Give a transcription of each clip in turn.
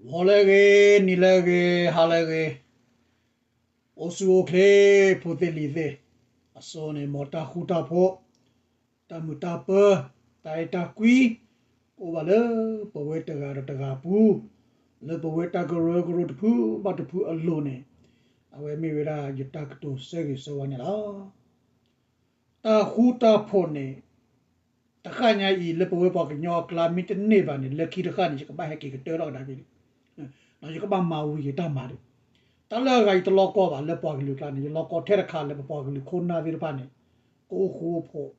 ဂီၤလၢအဂ့ၤ, နံၤလၢအဂ့ၤ, ဟါလၢအဂ့ၤ, အိၣ်ဆူၣ်အိၣ်ချ့ ဖိသ့ၣ်လံၤသ့ၣ်, အစိန့ၣ် မ်တၢ်ဃူတၢ်ဖိး, တၢ်မုာ်တၢ်ပၢၤ, တၢ်အဲၣ်တၢ်ကွံ, ကအိၣ်ဘၣ်လၢပဝဲတဂၤဒီးတဂၤအပူၤ, လၢပဝဲတၢ်ကရၢကရိတဖုဘၣ်တဖုအလိၤန့ၣ်, အဝဲမ့ၢ်ဝဲဒၣ်ယတၢ်ကတိၤဆၢဂ့ၤဆၢဝါန့ၣ်လီၤ. တၢ်ဃူတၢ်ဖိးန့ၣ် တဃၣ်ညါအံၤ လၢပဝဲပှၤကညီအကျါ မ့ၢ်တန့ၢ်ဘၣ်န့ၣ် လၢခံတဃၣ်န့ၣ် ယကဘၣ်ဟဲက့ၤကတၢၢ်ထီၣ်ကဒါက့ၤ, ယကဘၣ်မၤဝံၤယတၢ်မၤဒီး, တၢ်လၢအဂၤအံၤတလီၤကီဘၣ်လၢပှၤကလုာ်အကျါန့ၣ်, ယလီၤကီထဲတခါလၢပပှၤကလုာ်ခိၣ်နၢ်သ့ၣ်တဖၣ်န့ၣ် ကအိၣ်ဃူအိၣ်ဖိး,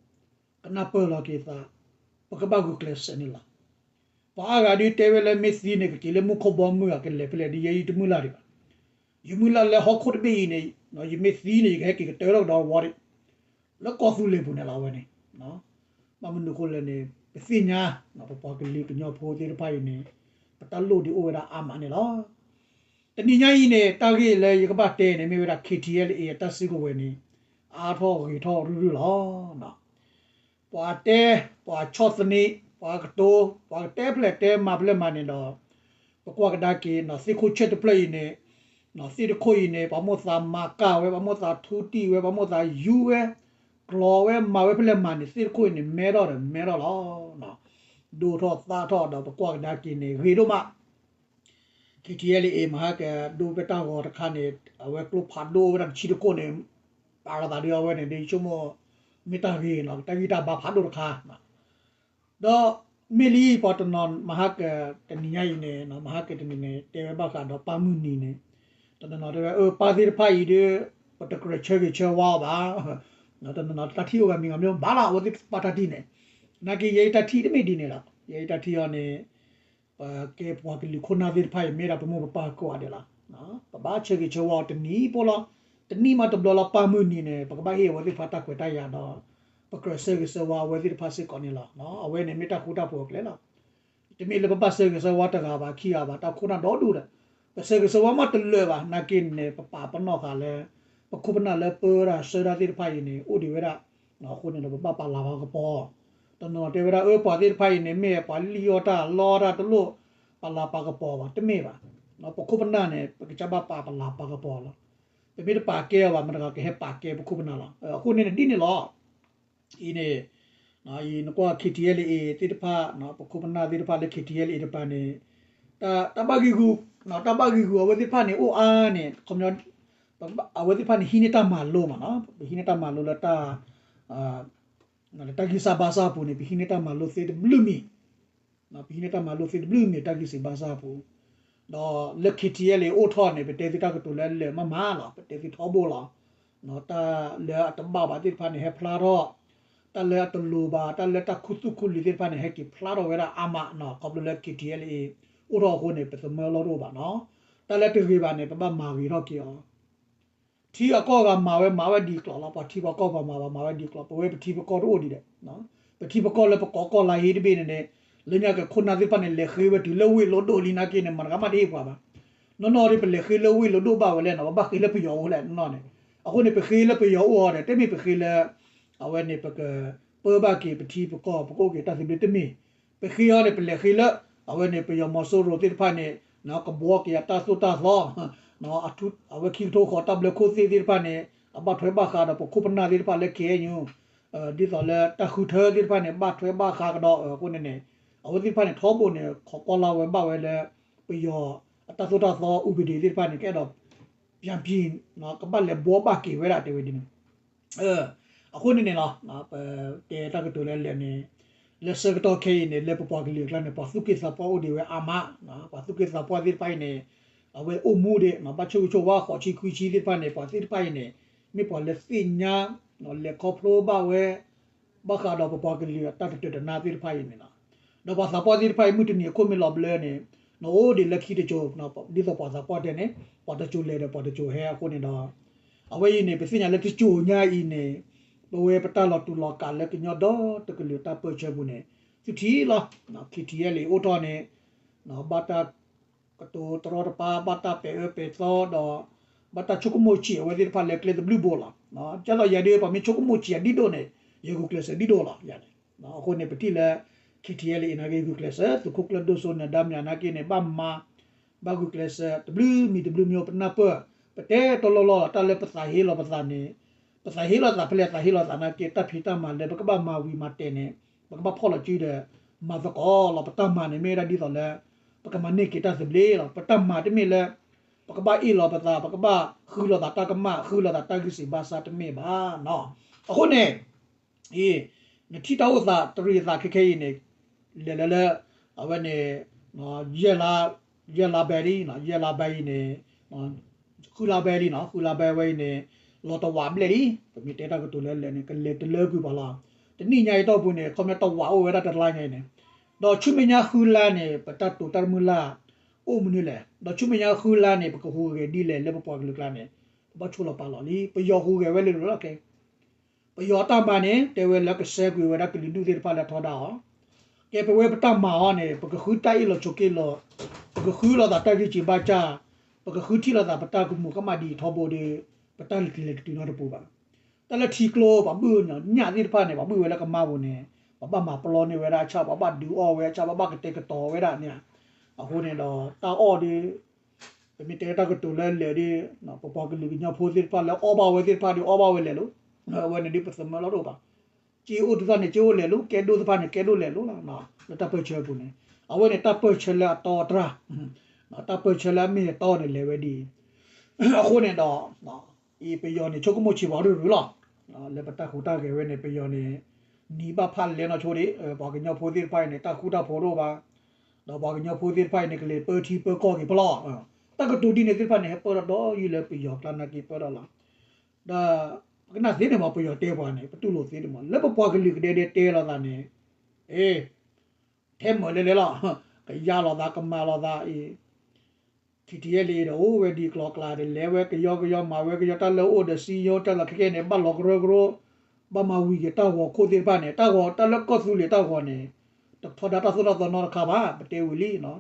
ကနၢ်ပၢၢ်လီၤက့ၤသး, ပကဘၣ်ဂုာ်ကျဲးစၢးန့ၣ်လီၤ. ပှၤအါဂၤဒုးတဲဝဲလၢမ့ၢ်သံန့ၣ် ကက့ၤလၢမူခိၣ်ဘီမုၢ်ဧါ, ကလဲၤဖဲလဲၣ်ဒီး ယဲယတမုၢ်လၢ်ဒံးဘၣ်. ယမုၢ်လၢ်လၢဟီၣ်ခိၣ်တဘ့ၣ်အံၤန့ၣ်, ယမ့ၢ်သံန့ၣ် ယကဟဲက့ၤကတၢၢ်ထီၣ်ကဒီးဝီဒီး လၢကီၢ်သူလ့ၤပူၤန့ၣ်လီၤ အဝဲန့ၣ်. ဘၣ်မနုၤအဃိလဲၣ်န့ၣ် ပသ့ၣ်ညါ ပပှၤကလုာ်ကညီဖိသ့ၣ်တဖၣ်အံၤန့ၣ် ပတၢ်လိၣ်ဒုးအိၣ်ဝဲဒၣ်အါမးန့ၣ်လီၤ. တနံၤညါအံၤန့ၣ် တၢ်ဂ့ၢ်လၢယကဘၣ်တဲန့ၣ် မ့ၢ်ဝဲဒၣ် ခ့ထံအဲလ်အ့ အတၢ်စုကဝဲၤန့ၣ် အါထီၣ်ဂ့ၤထီၣ်ရုၢ်ရုၢ်လီၤ. ပှၤတဲ, ပှၤဆီၣ်သနံး, ပှၤကတိၤ, ပှၤကတဲဖျဲးတဲမၤဖျဲးမၤန့ၣ်ဒီး, ပကွၢ်ကဒါက့ၤ သ့ၣ်ခိၣ်ဆၢၣ်တဖျၢၣ်အံၤန့ၣ်, သ့ၣ်တခိၣ်အံၤန့ၣ် ပှၤမိၣ်သးမၤကၢ်ဝဲ, ပှၤမိၣ်သးထူတံၢ်ဝဲ, ပှၤမိၣ်သးယူၤဝဲ, ကျီၤဝဲ, မၤဝဲဖဲလဲၣ်မၤန့ၣ် သ့ၣ်တခိၣ်အံၤန့ၣ် မဲထီၣ်ဒီးမဲထီၣ်လီၤ. ဒိၣ်ထီၣ်သၣ်ထီၣ်ဒီး ပကွၢ်ကဒါက့ၤန့ၣ် ဂ့ၤဒိၣ်မး. ခ့ထံအဲလ်အ့ မဟါကဒိးဖဲတၢ်ဂီၤတခါန့ၣ် အဝဲကျိဖးဒိၣ်ဝဲဒၣ်တဆံတခိၣ်န့ၣ်, ပာ်လီၤသးဒ်အဝဲန့ၣ် ဒ်ဆိကမိၣ် မ့ၢ်တၢ်ဂ့ၤနီၤ, တၢ်ဂံၢ်တၢ်ဘါဖးဒိၣ်တခါ. ဒီးမ့ၢ်လံ ပှၤတနီၤမဟါကတနံၤညါအံၤန့ၣ်, မဟါကတနံၤန့ၣ် တဲဝဲဘၣ်ဃးဒီးပၢ်မုၢ်နံၤန့ၣ်, တနီၤနီၤတဲဝဲ အၢ ပၢ်သ့ၣ်တဖၣ်အံၤဒီး ပတကြၢးဆၢဂ့ၤဆၢဝါအီၤဘၣ်. တနီၤနီၤတၢ်ထံၣ်အိၣ်ဂၤမံၤဂၤမံၤ ဘၣ်လီၤ အဝဲသ့ၣ်တဖၣ်တၢ်ထံၣ်န့ၣ်, နာ်က့ ယဲအတၢ်ထံၣ်တမ့ၢ်ဒ်န့ၣ်လီၤ. ယဲအတၢ်ထံၣ်အီၤန့ၣ် ပကဲပှၤကလုာ်ခိၣ်နၢ်သ့ၣ်တဖၣ်အံၤ မ့ၢ်ဒၣ်ပမိၢ်ပပၢ်ကိးဂၤဒဲးလီၤ. ပဘၣ်ဆၢဂ့ၤဆၢဝါအီၤတနံၤဖိလီၤ. တနံၤမးတဘျီလီၤ ပၢ်မုၢ်နံၤန့ၣ် ပကဘၣ်ဟ့ၣ်အဝဲသ့ၣ်တဖၣ်တၢ်ခွဲးတၢ်ယာ်ဒီး ပကြၢးဆၢဂ့ၤဆၢဝါအဝဲသ့ၣ်တဖၣ်စ့ၢ်ကီးန့ၣ်လီၤ. အဝဲန့ၣ်မ့ၢ်တၢ်ဃူတၢ်ဖိးအကျဲလီၤ. တမ့ၢ်လၢပဘၣ်ဆၢဂ့ၤဆၢဝါတဂၤဘၣ်ခံဂၤဘၣ်, တၢ်ခိၣ်နၢ်ဒီဒူၣ်ဒီး ပဆၢဂ့ၤဆၢဝါမးတလၢာ်ဘၣ်. နာ်က့န့ၣ် ပပာ်ပနီၣ်ဃာ်လၢ ပခိၣ်ပနၢ်လၢပၢတၢ်ဆှၢတၢ်သ့ၣ်တဖၣ်အံၤန့ၣ် အိၣ်ဒံးဝဲဒၣ်. အဃိန့ၣ်ဒီး ပဘၣ်ပာ်လၤပာ်ကပီၤ. တနီၤတဲဝဲဒၣ် အၢ ပှၤသ့ၣ်တဖၣ်အံၤန့ၣ် မ့ၢ်ပှၤလံၣ်အီၣ်တၢ်လီတၢ်တလိၣ် ပာ်လၤပာ်ကပီၤဘၣ်, တမ့ၢ်ဘၣ်. ပခိၣ်ပနၢ်န့ၣ် ပကစၢ်ဘၣ်ပာ်ပလၤပာ်ကပီၤလီၤ. ပမ့ၢ်တပာ်ကဲအီၤဘၣ် မတၤဂၤကဟဲပာ်ကဲပခိၣ်ပနၢ်လီၤ. အဃိန့ၣ်န့ၣ် ဒ်န့ၣ်လီၤ. အံၤန့ၣ် ယနကွၢ် ခ့ထံအဲလ်အ့ သ့ၣ်တဖၣ်, ပခိၣ်ပနၢ်သ့ၣ်တဖၣ်လၢ ခ့ထံအဲလ်အ့ တပၤန့ၣ် တၢ်ဘၣ်ဂံၢ်ဂူာ်, တၢ်ဘၣ်ဂံၢ်ဂူာ်အဝဲသ့ၣ်တဖၣ်န့ၣ် အိၣ်အါန့ၣ် ခီပညီ အဝဲသ့ၣ်တဖၣ်န့ၣ် ဟံးန့ၢ်တၢ်မၤလိမးနီၤ, ပဟံးန့ၢ်တၢ်မၤလိလၢတၢ် တၢ်ဂံၢ်စၢ်ဘါစၢ်အပူၤန့ၣ် ပဟံးန့ၢ်တၢ်မၤလိသ့တဘျုးမံၤ, ပဟံးန့ၢ်တၢ်မၤလိသ့တဘျုးမံၤ တၢ်ဂံၢ်စၢ်ဘါစၢ်အပူၤ, ဒီးလၢ ခ့ထံအဲလ်အ့ အိၣ်ထီၣ်န့ၣ် ပတဲသုတၢ်ကတိၤလၢလၢာ်မးမးလီၤ, ပတဲသုထီဘိလီၤ. တၢ်လၢအတဘၣ်ဘၣ်သ့ၣ်တဖၣ်န့ၣ် ဟဲဖျါထီၣ်, တၢ်လၢအတလိၤဘၣ်, တၢ်လၢတၢ်ခူသူၣ်ခူလံၤသ့ၣ်တဖၣ်န့ၣ် ဟဲက့ၤဖျါထီၣ်ဝဲဒၣ်အါမးနီၤ, ခီဖျိလၢ ခ့ထံအဲလ်အ့ အိၣ်ထီၣ်အဃိန့ၣ် ပသမၢလီၢ်တအိၣ်ဘၣ်နီၤ. တၢ်လၢတဂ့ၤဘၣ်န့ၣ် ပဘၣ်မၤဂ့ၤထီၣ်က့ၤအီၤ ထံအကီၢ်ဂၤမၤဝဲ မၤဝဲဒ်ကျိၤလီၤ, ပှၤထံပှၤကီၢ်ပှၤမၤဘၣ် မၤဝဲဒ်ကျိၤ, ပဝဲပထံပကီၢ်တအိၣ်ဒံးဒီး, ပထံပကီၢ်လၢပကိးကီၢ်လါဟ့တဘ့ၣ်န့ၣ်န့ၣ်, လၢညါက့ၤခိၣ်နၢ်သ့ၣ်တဖၣ်န့ၣ် လဲၤဃ့ဝဲတုၤလၢဝ့ၢ်လိဒိၣ်လံနာ်က့န့ၣ် မတၤဂၤမးတဟ့ၣ်ပှၤဘၣ်. နီၢ်နီၢ်ဒီး ပလဲၤဃ့လၢဝ့ၢ်လိဒိၣ်ဘၣ်ဝဲလဲၣ်နီၤ, ပဘၣ်ဃ့လၢပယီၤအိၣ်လဲၣ်နီၢ်န့ၣ်, အဃိန့ၣ် ပဃ့လၢပယီၤအိၣ်အီၤဒီး တမ့ၢ်ပဃ့လၢ အဝဲန့ၣ် ပကပၢဘၣ်က့ၤပထံပကီၢ် ပကအိၣ်က့ၤတၢ်သဘျ့တမ့ၢ်, ပဃ့အီၤန့ၣ် ပလဲၤဃ့လၢ အဝဲန့ၣ် ပယီၤမီၤစိရိၤသ့ၣ်တဖၣ်န့ၣ် ကဘှီက့ၤအတၢ်သိၣ်တၢ်သီ အဝဲခံကထိဃီၤတၢ်ဘျၢခိၣ်သ့ၣ်သ့ၣ်တဖၣ်န့ၣ် အဘၣ်ထွဲဘၣ်ဃးဒီးပခိၣ်ပနၢ်သ့ၣ်တဖၣ်လၢ ခ့ၣ်အဲၣ်ယူၣ်, ဒ်သိးလၢတၢ်ဃုထၢသ့ၣ်တဖၣ်န့ၣ် ဘၣ်ထွဲဘၣ်ဃးကဒီးအဃိန့ၣ်န့ၣ်, အဝဲသ့ၣ်တဖၣ်န့ၣ် ထီဘိန့ၣ် ခိးကွၢ်လၢ်ဝဲဘၣ်ဝဲလၢ ပယီၤအတၢ်သိၣ်တၢ်သီ ဥပဒေသ့ၣ်တဖၣ်န့ၣ် ကအဲၣ်ဒိး ပြန်ပြင် ကဘၣ်လဲၤဘှီဘၣ်က့ၤဝဲဒၣ်တဲဝဲဒ်န့ၣ် အဃိန့ၣ်န့ၣ်လီၤ, ပတဲတၢ်ကတိၤလၢလဲၣ်န့ၣ်, လၢဆၢကတီၢ်ခဲအံၤန့ၣ် လၢပပှၤကလုာ်အကျါန့ၣ် ပှၤသူၣ်က့သးပှၢ်အိၣ်ဒံးဝဲအါမး, ပှၤသူၣ်က့သးပှၢ်သ့ၣ်တဖၣ်အံၤန့ၣ် အဝဲအိၣ်မူဒံး ဘၣ်ဆိၣ်ဂ့ၤဆိၣ်ဝါ ဃိးဆံခွံဆံသ့ၣ်တဖၣ်န့ၣ် ပှၤသ့ၣ်တဖၣ်အံၤန့ၣ် မ့ၢ်ပှၤလၢသ့ၣ်ညါ လဲၤခီဖျိဘၣ်ဝဲ ဘၣ်ဃးဒီးပပှၤကလုာ်အတၢ်တတၢာ်တနါသ့ၣ်တဖၣ်အံၤန့ၣ်လီၤ. ဒီးပှၤသးပှၢ်သ့ၣ်တဖၣ်အံၤ မုၢ်တနံၤအခိၣ်မ့ၢ်လီၤဘျၢန့ၣ် နအိၣ်ဒံးလၢခံတစိၤ, ဒ်သိးပှၤသးပှၢ်တဲန့ၣ် ပှၤတစိၤလဲၤဒီးပှၤတစိၤဟဲအဃိန့ၣ်ဒီး အဝဲအံၤန့ၣ် ပသ့ၣ်ညါလၢတစိၤညါအံၤန့ၣ် ပဝဲပတၢ်လီၤတူာ်လီၤကာ်လၢကညီဒီတကလုာ်တၢ်ပၢၢ်ဆၢပူၤန့ၣ် သုထံၣ်လီၤ, ခ့ထံအဲလ်အ့အိၣ်ထီၣ်န့ၣ် ဘၣ်တၢ်ကတိၤတရီတပါ ဘၣ်တၢ်ပဲာ်အၢပဲာ်သီဒီး ဘၣ်တၢ်ဆိကမိၣ်ဆံးအဝဲသ့ၣ်တဖၣ်လၢကျဲတဘျုးဘိလီၤ. ဒ်သိးယၤဒ် ပှၤမ့ၢ်ဆိကမိၣ်ဆံးအဒ်ဒိၣ်န့ၣ် ယဂုာ်ကျဲးစၢးဒ်ဒိၣ်လီၤ. အဃိန့ၣ် ပထံၣ်လၢ ခ့ထံအဲလ်အ့ နာ်က့ ဂုာ်ကျဲးစၢး သုးခိၣ်ကျၢၢ်ဒိၣ်စိန့ၣ် ဒါမၠးနာ်က့န့ၣ် ဘၣ်မၤ ဘၣ်ဂုာ်ကျဲးစၢးတဘျုးမံၤတဘျုးမံၤ ပနၢ်ပၢၢ် ပတဲတလီၢ်လီၢ်လီၤ တၢ်လၢပသးဟ့လီၤပသးန့ၣ်, ပသးဟ့လီၤသးဖဲလဲၣ် သးဟ့လီၤသးနာ်က့ တၢ်ဖံးတၢ်မၤလၢပကဘၣ်မၤဝံၤမၤတဲာ်န့ၣ် ပကဘၣ်ဖီၣ်လီၤစုဒီး မၤသကိးလီၤ ပတၢ်မၤန့ၣ် မ့ၢ်ဝဲဒၣ်ဒ်သိးလၢ ပကမၤန့ၢ်က့ၤတၢ်သဘျ့လီၤ ပတၢ်မၤတမ့ၢ်လၢ ပကဘၣ်အ့ၣ်လီၤပသး ပကဘၣ်ဃုလိာ်သးတၢ်ကမၣ် ဃုလိာ်သးတၢ်ဂံၢ်စံးဘါစၢ်တမ့ၢ်ဘၣ်နီၤ. အဃိန့ၣ် အံၤ နထံၣ်တၢ်အိၣ်သးတရံးသးခဲခဲအံၤန့ၣ် လဲၤလၢလၢ အဝဲန့ၣ် ယဲၢ်လါ ယဲၢ်လါဘဲလံ ယဲၢ်လါဘဲအံၤန့ၣ် ဃုလါဘဲလံနီၤ ဃုလါဘဲဝဲအံၤန့ၣ် လီၤတဝးဘျဲၣ်လံ ပမ့ၢ်တဲတၢ်ကတိၤလၢလဲၣ်န့ၣ် ကလဲၤတလၢကွံာ်ပှၤလီၤ. တနံၣ်ညါအံၤတီၢ်ပူၤန့ၣ် ခီပညီတဝးအိၣ်ဝဲဒၣ်တလါညါအံၤန့ၣ် ဒီးဆူမဲာ်ညါဃုလါန့ၣ် ပတၢ်တိာ်တၢ်တမုၢ်လၢ် အိၣ်မနုၤလဲၣ် ဒီးဆူမဲာ်ညါဃုလါန့ၣ် ပကဟူးဂဲၤဒ်လဲၣ်လၢပပှၤကလုာ်ကျါန့ၣ် ပဘၣ်ဆိလီၤပာ်လီၤလံ ပယီၤဟူးဂဲၤဝဲလၢလီၤကဲ ပယီၤတၢ်မၤန့ၣ် တဲဝဲလၢကဆှဲကွံာ်ဝဲဒၣ်ကလုာ်ဒူၣ်သ့ၣ်တဖၣ်လၢအထီဒါအီၤ, ကဲပဝဲပတၢ်မၤအီၤန့ၣ် ပကဃုတၢ်အ့ၣ်လိာ်ဆိးက့လိာ်, ပကဃုလိာ်သးတၢ်ဂံၢ်စံးဘါစၢ်, ပကဃုထံၣ်လိာ်သးပတၢ်ကမူးကမၣ်ဒ်အံၤထီဘိဒီး ပတၢ်လဲၤတတုၤနီတပူၤဘၣ်. တၢ်လၢထံကျိ ပှၤဘုၣ်ညၣ်သ့ၣ်တဖၣ်န့ၣ် ပှၤဘုၣ်ဝဲလၢကမါပူၤန့ၣ် ပဘၣ်မၤပျီန့ၢ်ဝဲဒၣ်အဆၣ် ပှၤဘၣ်ဒုးအီၣ်ဝဲအဆၣ် ပှၤဘၣ်ကတဲာ်ကတီၤဝဲဒၣ်န့ၣ်, အဃိန့ၣ်ဒီးတၢ်အီၣ်ဒီး ပမ့ၢ်တဲတၢ်ကတိၤလၢလဲၤဒီး ပပှၤကလုာ်ကညီဖိသ့ၣ်တဖၣ်လၢအီၣ်ဘၣ်ဝဲသ့ၣ်တဖၣ်ဒီးအီၣ်ဘၣ်ဝဲလဲၤလိၤ, အဝဲန့ၣ်ဒ်ပသမၢလီၤတအိၣ်ဘၣ်. စ့အိၣ်တဖၣ်န့ၣ် စ့အိၣ်လဲၤလိၤ, ကဲဒိၣ်တဖၣ်န့ၣ် ကဲဒိၣ်လဲၤလိၤလီၤ. လၢတၢ်ပၢၢ်ဆၢအပူၤန့ၣ် အဝဲန့ၣ်တၢ်ပၢၢ်ဆၢလၢအတီအတြၢ်, တၢ်ပၢၢ်ဆၢလၢအမ့ၢ်အတီန့ၣ်လဲၤဝဲဒ်အံၤ, အဃိန့ၣ်ဒီး အံၤပယီၤန့ၣ် ဆိကမိၣ်ဆံးပှၤရုၢ်ရုၢ်လီၤ. လၢပတၢ်ဟူးတၢ်ဂဲၤဝဲန့ၣ် ပယီၤန့ၣ် နံၤဘၣ်ဖးလဲၢ်နီၢ်ဆိဒံး, ပှၤကညီဖိသ့ၣ်တဖၣ်အံၤန့ၣ် တၢ်ဃူတၢ်ဖိးတအိၣ်ဘၣ်, ဒီးပှၤကညီဖိသ့ၣ်တဖၣ်အံၤန့ၣ် ကလဲၤပၢထံပၢကီၢ်က့ၤဖဲလီၤ. တၢ်ကတိၤဒ်န့ၣ်သ့ၣ်တဖၣ်န့ၣ် ဟဲပၢထီၣ်ဒီးယုၢ်လၢပယီၤကျါနာ်က့ပၢထီၣ်လီၤ. ဒီးပကနၣ်သ့န့ၣ်မး ပယီၤတဲပှၤန့ၣ် ပတူၢ်လိာ်သ့န့ၣ်မး လၢပပှၤကလုာ်ကဒဲဒဲတဲလိာ်သးန့ၣ်, အ့ ထဲမၢာ်လဲၤလဲၤလီၤ, ကယါလိာ်သး ကမၤလိာ်သးအံၤ ခံထံၣ်ယဲၢ်လံဒီး အိၣ်ဝဲဒ်ကျီကျါဒီး လဲၤဝဲကယီကယီ မၤဝဲကယီ တၢ်လၢအအိၣ်ဒီးစံယိ တၢ်လီၢ်ခဲကဲန့ၣ် ဘၣ်လီၤကရၢကရိ, ဘၣ်မၤဝံၤက့ၤတၢ်ဂီၤခိၣ်သ့ၣ်တဖၣ်န့ၣ် တၢ်ဂီၤ တၢ်လၢကီၢ်သူလ့ၤတၢ်ဂီၤန့ၣ် တထီဒါတၢ်သိၣ်တၢ်သီနီတခါဘၣ် ပတဲဝံၤလံ.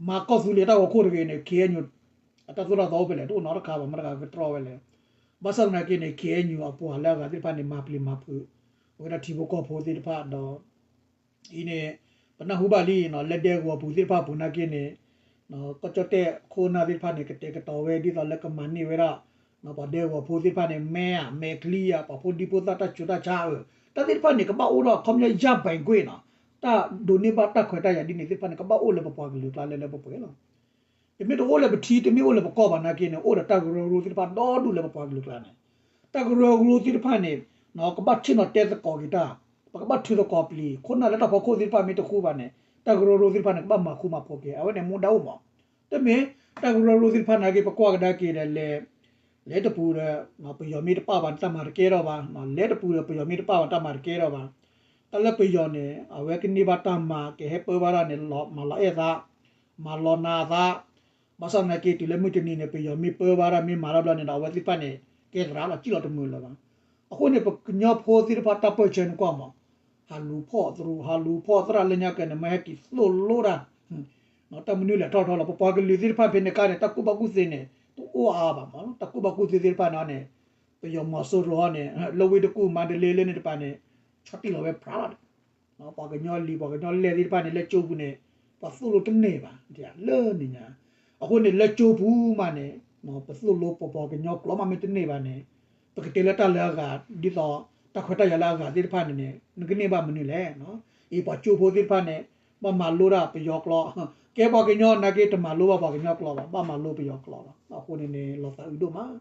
မၤကီၢ်သူလ့ၤတၢ်ဂီၤခိၣ်တဂ့ၤန့ၣ် ခ့ၣ်အဲၣ်ယူၣ် အတၢ်သိၣ်တၢ်သီအိၣ်ဖဲလဲၣ် တအိၣ်နီတခါဘၣ် မတၤတဂၤကတြီဝဲလဲၣ်. ဘၣ်ဆၣ်သနာ်က့န့ၣ် ခ့ၣ်အဲၣ်ယူၣ်အပှၤလၢအဂၤသ့ၣ်တဖၣ်န့ၣ် မၤပျံၤမၤဖုး အဝဲဒၣ်ထံဖိကီၢ်ဖိသ့ၣ်တဖၣ်ဒီး အံၤန့ၣ် ပနၢ်ဟူဘၣ်လံနီၤ လၢဒဲကဝီၤပူၤသ့ၣ်တဖၣ်အပူၤနာ်က့န့ၣ် ကီၢ်ကၠီၣ်တဲၣ်ခိၣ်နၢ်သ့ၣ်တဖၣ်န့ၣ် ကတဲာ်ကတီၤဝဲဒ်သိးလၢကမၤန့ၢ်ဝဲဒၣ် ပှၤဒဲကဝီၤဖိသ့ၣ်တဖၣ်န့ၣ် မဲာ် မဲာ်ချံ ပှၤဖိဒံဖိသၣ်တၢ်ဆူးတၢ်ဆါဧၢ, တၢ်သ့ၣ်တဖၣ်န့ၣ် ကဘၣ်အိၣ်ဒီးခီပညီ ရပိုင်ခွင့် နီၤ, တၢ်ဒိးန့ၢ်ဘၣ်တၢ်ခွဲးတၢ်ယာ်ဒ်န့ၣ်သ့ၣ်တဖၣ်န့ၣ် ကဘၣ်အိၣ်လၢပပှၤကလုာ်ကျါလၢလၢပှဲၤပှဲၤလီၤ. တမ့ၢ်တအိၣ်လၢပထံ တမ့ၢ်အိၣ်လၢပကီၢ်ဘၣ်နာ်က့န့ၣ် အိၣ်ဒီးတၢ်ကရၢကရိသ့ၣ်တဖၣ်ဒီဒူၣ်လၢပပှၤကလုာ်ကျါန့ၣ်, တၢ်ကရၢကရိသ့ၣ်တဖၣ်န့ၣ် ကဘၣ်ဆ့ၣ်နီၤတဲသကိးက့ၤတၢ်, ပကဘၣ်ထုးသကိးပျံၤ ခိၣ်နၢ်လၢတၢ်ဖီခိၣ်သ့ၣ်တဖၣ်မ့ၢ်တဃူဘၣ်န့ၣ် တၢ်ကရၢကရိသ့ၣ်တဖၣ်န့ၣ် ကဘၣ်မၤဃူမၤဖိးက့ၤ အဝဲန့ၣ်မူဒါအိၣ်မး. တမ့ၢ် တၢ်ကရၢကရိသ့ၣ်တဖၣ်နာ်က့ ပကွၢ်ကဒါက့ၤဒီးလဲၤ လဲၤတပူၤဒီး ပယီၤမ့ၢ်တပာ်ဘၣ်န့ၣ် တၢ်မၤတကဲထီၣ်ဘၣ်, လဲၤတပူၤဒီးပယီၤမ့ၢ်တပာ်ဘၣ် တၢ်မၤတကဲထီၣ်ဘၣ်. တၢ်လၢပယီၤန့ၣ် အဝဲကန့ၢ်ဘၣ်တၢ်မၤ ကဟဲပၢဘၣ်တၢ်န့ၣ် မၤလီၤအဲၣ်သး, မၤလီၤနာ်သး, ဘၣ်ဆၣ်သနာ်က့ တုၤလၢမုၢ်တနံၤန့ၣ် ပယီၤမ့ၢ်ပၢဘၣ်တၢ်မ့ၢ်မၤတၢ်ဘျီန့ၣ်ဒီး အဝဲသ့ၣ်တဖၣ်န့ၣ် ကဲသရၣ်လီၤ စံၣ်လီၤတမုာ်လၢၤဘၣ်. အဃိန့ၣ် ပကညီဖိသ့ၣ်တဖၣ်တၢ်ပၢၢ်ဆၢန့ၣ်ကွၢ်မး ဟးလူၤဖီၣ်သရူး ဟးလူၤဖီၣ်သရၣ်လၢညါကဲန့ၣ် မ့ၢ်ဟဲက့ၤသိၣ်လိတၢ် တၢ်မနုၤလဲၣ်ထီၣ်ထီၣ်လီၤ. ပပှၤကလုာ်သ့ၣ်တဖၣ်ဖဲန့ၣ်အခါန့ၣ် တၢ်ကူၣ်ဘၣ်ကူၣ်သ့န့ၣ် တအိၣ်အါဘၣ်မး, တၢ်ကူၣ်ဘၣ်ကူၣ်သ့သ့ၣ်တဖၣ်န့ၣ်န့ၣ် ပယီၤမီၤစိရိၤဟီန့ၣ် လၢဝ့ၢ်တကူၣ် မါဒလ့လၢန့ၣ်တပၤန့ၣ် ဆီၣ်တံၢ်လီၤဝဲဖြးလီၤ. ပှၤကညီလံၤ ပှၤကညီလဲၢ်သ့ၣ်တဖၣ်န့ၣ် လၢကၠိပူၤန့ၣ် ပှၤသိၣ်လိတန့ၢ်ဘၣ် လၢန့ၣ်ညါ. အဃိန့ၣ် လၢကၠိပူၤမးန့ၣ် ပသိၣ်လိပပှၤကညီကျိာ်မးမ့ၢ်တန့ၢ်ဘၣ်န့ၣ် ပကတဲလၢတၢ်လၢအဂၤ ဒ်သိး တၢ်ခွဲးတၢ်ယာ်လၢအဂၤသ့ၣ်တဖၣ်န့ၣ်န့ၣ် နကန့ၢ်ဘၣ်မနုၤလဲၣ်. အံၤပှၤကၠိဖိသ့ၣ်တဖၣ်န့ၣ် ဘၣ်မၤလိတၢ်ပယီၤကျိာ်, ကဲပှၤကညီနာ်က့ တမၤလိဘၣ်ပှၤကညီကျိာ်ဘၣ်, ဘၣ်မၤလိပယီၤကျိာ်လီၤ. အဃိန့ၣ်န့ၣ် လီၤသးအုးဒိၣ်မး.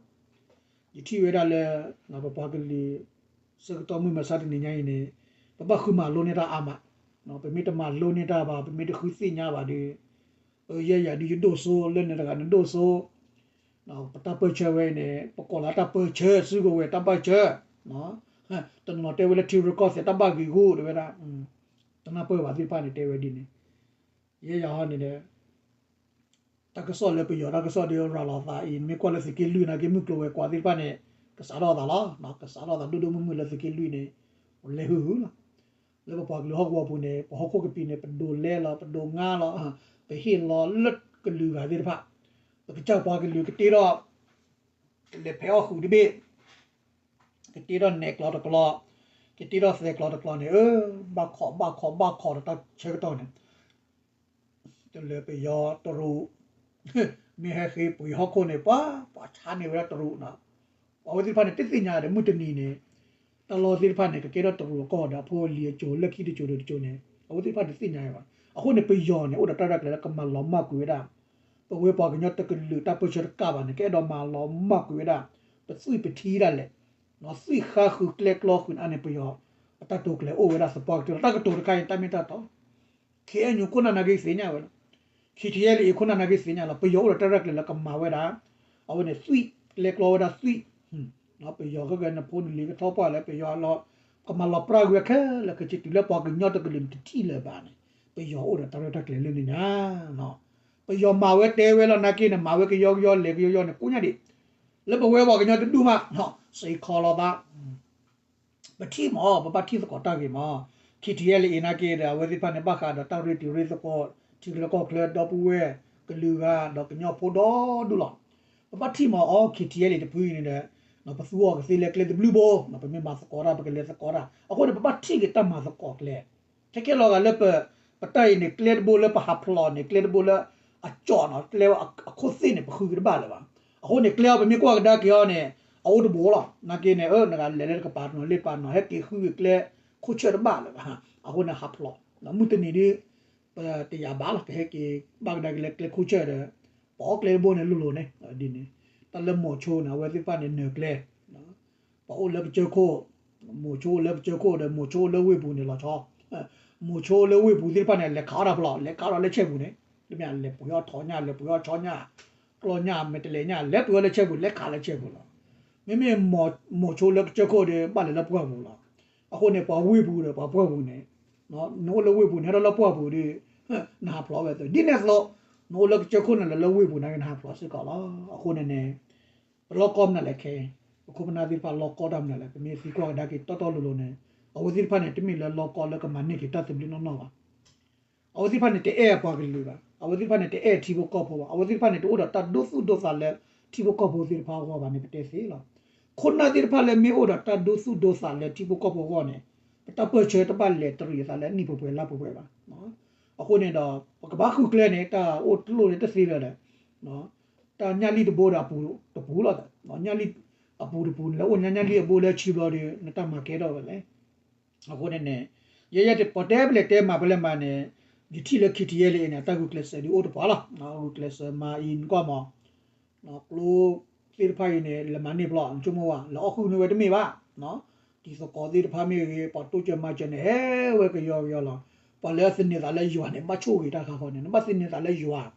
ယထံၣ်ဝဲဒၣ်လၢ ပပှၤကလုာ် ဆၢကတီၢ်မုၢ်မဆါတနံၤညါအံၤန့ၣ် ပဘၣ်ဃုမၤလိန့ၢ်တၢ်အါမး, ပမ့ၢ်တမၤလိန့ၢ်တၢ်ဘၣ် ပမ့ၢ်တဃုသ့ၣ်ညါဘၣ်ဒီး ယဲယၤဒုးယဒိၣ်စိ လၢန့ၣ်တဂၤနဒိၣ်စိ ပတၢ်ပၢၢ်ဆၢဝဲအံၤန့ၣ် ပကိးလၢတၢ်ပၢၢ်ဆၢ စုကဝဲၤတၢ်ပၢၢ်ဆၢ, တနီၤတဲဝဲလၢထံရူၢ်ကီၢ်သဲးတၢ်ဘၣ်ဂံာ်ဂူာ် တဲဝဲဒၣ်, တနၢ်ပၢၢ်ဘၣ်သ့ၣ်တဖၣ်န့ၣ် တဲဝဲဒ်န့ၣ်, ယဲယၤဟီန့ၣ်ဒီး တၢ်ကစီၣ်လၢပယီၤတၢ်ကစီၣ်ဒီးရၤလီၤသးအံၤ မ့ၢ်ကွၢ်လၢသုးက့လွံၢ်နာ်က့ မုၢ်ကျိၤဝဲၤကွာ်သ့ၣ်တဖၣ်န့ၣ် ကစးထီၣ်သးလီၤ. ကစးထီၣ်သးဒိၣ်ဒိၣ်မုၢ်မုၢ်လၢသုးက့လွံၢ်န့ၣ် လဲၤဟုၣ်ဟုၣ်လီၤ. လၢပပှၤကလုာ်ဟီၣ်ကဝီၤပူၤန့ၣ် ပဟီၣ်ခိၣ်ကပံာ်န့ၣ် ပဒိးလဲလီၤ ပဒိးငါလီၤ ပဟ့ၣ်လီၤလၢကလုာ်ဂၤသ့ၣ်တဖၣ်, ပကစၢ်ပှၤကလုာ်ကတ့ထီၣ် ကလဲၤဖဲးအီၣ်ဃုာ်တဘ့ၣ်, ကတ့ထီၣ်နဲၣ်ကျီတကျီ, ကတ့ထီၣ်သဲးကျီတကျီန့ၣ် အၢ ဘၣ်ခိးဘၣ်ခိးဘၣ်ခိးဒီးတၢ်ဆၢကတီၢ်န့ၣ် တလၢပယီၤတရူး မ့ၢ်ဟဲဃ့ပှ့ၤဟီၣ်ခိၣ်န့ၣ် ပှၤ ပှၤဆါန့ၢ်ဝဲဒၣ်တရူးနီၤ. အဝဲသ့ၣ်တဖၣ်န့ၣ် တသ့ၣ်ညါဒီး မုၢ်တနံၤန့ၣ် တၢ်လီၢ်သ့ၣ်တဖၣ်န့ၣ် ကကဲထီၣ်တရူးအကီၢ်ဒီး အဖိအလံၤအစိၤလၢခံတစိၤဒီးတစိၤန့ၣ် အဝဲသ့ၣ်တဖၣ်တသ့ၣ်ညါဘၣ်. အဃိန့ၣ် ပယီၤန့ၣ် အိၣ်ဒီးတၢ်ရဲၣ်တၢ်ကျဲၤလၢကမၤလီၤမၢ်ကွံာ်ဝဲဒၣ် ပဝဲပှၤကညီတကလုာ်တၢ်ပၢၢ်ဆၢတကးဘၣ်န့ၣ် ကအဲၣ်ဒိးမၤလီၤမၢ်ကွံာ်ဝဲဒၣ် ပသွံၣ်ပထံဒၣ်လဲာ် သွံၣ်ဃါဃုာ်ကျဲကျီဃုာ်န့ၣ် ပယီၤအတၢ်တိာ်ကျဲၤအိၣ်ဝဲဒၣ်သပှၢ်ကတၢၢ်လီၤ. တၢ်ကတိၤတခါအံၤ တၢ်မ့ၢ်တၢ်တီ ခ့အဲၣ်ယူၣ် ခိၣ်နၢ်နာ်က့သ့ၣ်ညါဝဲလီၤ. ခ့ထံအဲလ်အ့ ခိၣ်နၢ်နာ်က့သ့ၣ်ညါလီၤ. ပယီၤအိၣ်ဒီးတၢ်ရဲၣ်တၢ်ကျဲၤလၢကမၤဝဲဒၣ် အဝဲန့ၣ်သွံၣ် ကျဲကျီဝဲဒၣ်သွံၣ် ပယီၤခဲကနဖိနလံၤကထီပှၢ်လၢပယီၤလီၤ ကမၤလီၤပြၢ်ကွံာ်ဝဲခဲလၢာ် ကစံးတုၤလၢပှၤကညီတကလုာ်န့ၣ်တထံၣ်လၢၤဘၣ်န့ၣ် ပယီၤအိၣ်ဒီးတၢ်ရဲၣ်တၢ်ကျဲၤလၢန့ၣ်ညါ ပယီၤမၤဝဲတဲဝဲလီၤနာ်က့န့ၣ် မၤဝဲကယီကယီလဲၤကယီကယီန့ၣ် ကိးညါဒံး လၢပဝဲပှၤကညီတဒူၣ်မး စံးခီလီၤသး ပထံၣ်မး ပဘၣ်ထံၣ်သကိးတၢ်ဂ့ၤမး ခ့ထံအဲလ်အ့နာ်က့ဒီး အဝဲသ့ၣ်တဖၣ်န့ၣ် ဘၣ်ဃးဒီးတၢ်ရ့တံၤရ့သကိး ထံချၢကီၢ်ချၢ ဒီပုၢ်ဝဲၢ် ကလုာ်ဂၤ ဒီးကညီဖိဒီဒူၣ်လီၤ. ပဘၣ်ထံၣ်မးအီၤ ခ့ထံအဲလ်အ့တဖုအံၤန့ၣ်ဒီး ပသူအီၤကသ့လၢကျဲတဘျုးဘိ ပမ့ၢ်မၤသကိးတၢ် ပကလဲၤသကိးတၢ် အဃိန့ၣ် ပဘၣ်ထံၣ်က့ၤတၢ်မၤသကိးကျဲ ခဲကဲလီၤဂာ်လၢပ ပတၢ်အံၤန့ၣ် ကျဲတဘိလၢပဟးဖျိးန့ၣ် ကျဲတဘိလၢအကၠီၣ်နီၤ ကျဲအခိၣ်သ့ၣ်န့ၣ် ပဃုက့ၤတဘၣ်လၢၤဘၣ်. အဃိန့ၣ် ကျဲအီၤပမ့ၢ်ကွၢ်ကဒါက့ၤအီၤန့ၣ် အအိၣ်တဘိလီၤ. နာ်က့န့ၣ် နကလဲၤလၢတကပၤနီၤ လ့ၣ်ပၤနီၤ ဟဲက့ၤဃုက့ၤကျဲခိၣ်ဆၢၣ်တဘၣ်လၢၤဘၣ်. အဃိန့ၣ် ဟးဖျိး မုၢ်တနံၤဒ် ပတယာ်ဘၣ်လီၤ ကဟဲက့ၤဘၣ်ကဒါက့ၤလၢကျဲခိၣ်ဆၢၣ်ဒီး ပအီၣ်ကျဲတဘိန့ၣ်လိၤလိၤန့ၣ် ဒ်န့ၣ် တၢ်လၢမိၤဆိန့ၣ် အဝဲသ့ၣ်တဖၣ်န့ၣ်နၢၤကျဲ ပှၤအိၣ်လၢပကၠိခိၣ် မိၤဆိအိၣ်လၢပကၠိခိၣ်ဒီး မိၤဆိအိၣ်လၢဝ့ၢ်ပူၤန့ၣ်လီၤဆီ မိၤဆိအိၣ်လၢဝ့ၢ်ပူၤသ့ၣ်တဖၣ်န့ၣ် လဲၤခးအီၣ်တၢ်ဖျိး လဲၤခးအီၣ်ဒီးလၢဆဲပူၤန့ၣ် တမ့ၢ်လဲၤပှ့ၤအီၣ်ထီၣ်ညၣ် လဲၤပှ့ၤအီၣ်ဆီညၣ် ကျီၢ်ညၣ် မဲာ်တဲးလဲးညၣ် လဲၤပှ့ၤအီၣ်လၢဆဲပူၤ လဲၤခးလၢဆဲပူၤလီၤ. မ့မ့ၢ်မိၤဆိလၢကစၢၢ်ခိၣ်ဒီး ဘၣ်လဲၤလၢပှၢ်ပူၤလီၤ. အဃိန့ၣ် ပှၤဝ့ၢ်ပူၤဒီးပှၤပှၢ်ပူၤန့ၣ် နအိၣ်လၢဝ့ၢ်ပူၤန့ၣ် ဟဲထီၣ်လၢပှၢ်ပူၤဒီး နဟးဖျိးဝဲသ့ ဒ်န့ၣ်အသိး နအိၣ်လၢကစၢၢ်ခိၣ်န့ၣ် လဲၤလၢဝ့ၢ်ပူၤန့ၣ် နဟးဖျိးစ့ၢ်ကီးလီၤ. အဃိန့ၣ်န့ၣ် ပလီၢ်ကီၢ်မနုၤလဲၣ်ခဲ ပခိၣ်ပနၢ်သ့ၣ်တဖၣ်လီၢ်ကီၢ်တၢ်မနုၤလဲၣ် ပမ့ၢ်သံကွၢ်ကဒါက့ၤတီတီလိၤလိၤန့ၣ် အဝဲသ့ၣ်တဖၣ်န့ၣ် တမ့ၢ်လၢလီၢ်ကီၢ်လၢကမၤန့ၢ်က့ၤတၢ်သဘျ့နီၢ်နီၢ်ဘၣ်. အဝဲသ့ၣ်တဖၣ်န့ၣ် တအဲၣ်အပှၤကလုာ်ဘၣ်. အဝဲသ့ၣ်တဖၣ်န့ၣ် တအဲၣ်ထံဖိကီၢ်ဖိဘၣ်. အဝဲသ့ၣ်တဖၣ်န့ၣ် တအိၣ်ဒီးတၢ်ဒိသူၣ်ဒိသးလၢထံဖိကီၢ်ဖိသ့ၣ်တဖၣ်အဂီၢ်ဘၣ်န့ၣ် ပတဲသ့လီၤ. ခိၣ်နၢ်သ့ၣ်တဖၣ်လၢမ့ၢ်အိၣ်ဒီးတၢ်ဒိသူၣ်ဒိသးလၢထံဖိကီၢ်ဖိအဂီၢ်န့ၣ် ပတၢ်ပၢၢ်ဆၢတဘၣ်လဲၤတရံးအသးလၢနံၣ်ပှဲၤပှဲၤလါပှဲၤပှဲၤဘၣ်. အဃိန့ၣ်ဒီး ပကဘၣ်ဃုကျဲန့ၣ် တၢ်အိၣ်တလိၣ်န့ၣ် တသ့လၢၤဒီး တၢ်ညၣ်လံၣ်တဘိဒီးအပူၤတပူၤလီၤ. ညၣ်လံၣ်အပူၤတပူၤန့ၣ် လၢအိၣ်ညါညၣ်လံၣ်အဘိလၢဆံဘျီဒီး နတၢ်မၤကဲထီၣ်ဝဲလဲၣ်. အဃိန့ၣ်န့ၣ် ယဲယဲပတဲပလဲၤတဲမၤပလဲၤမၤန့ၣ် ယထံၣ်လၢ ခ့ထံအဲလ်အ့န့ၣ် အတၢ်ဂုာ်ကျဲးစၢးဒ်အိၣ်တပှၤလီၤ. ဂုာ်ကျဲးစၢးမၤအံၤနကွၢ်မး ကျိသ့ၣ်တဖၣ်အံၤန့ၣ် လဲၤမၤန့ၢ်ဖျိး နဆိကမိၣ်ဝဲ လဲၤအီၣ်ဃုာ်န့ၢ်ဝဲတမ့ၢ်ဘၣ်. တံၤသကိးသ့ၣ်တဖၣ်မ့ၢ်ဂ့ၤ ပှၤတိစၢၤမၤစၢၤန့ၣ် ဟဲဝဲကယီကယီလီၤ. ပှၤလၢအသန့ၤသးလၢယွၤန့ၣ် ဘၣ်ဆိၣ်ဂ့ၤတၢ်ခါဃီန့ၣ် နဘၣ်သန့ၤသးလၢယွၤ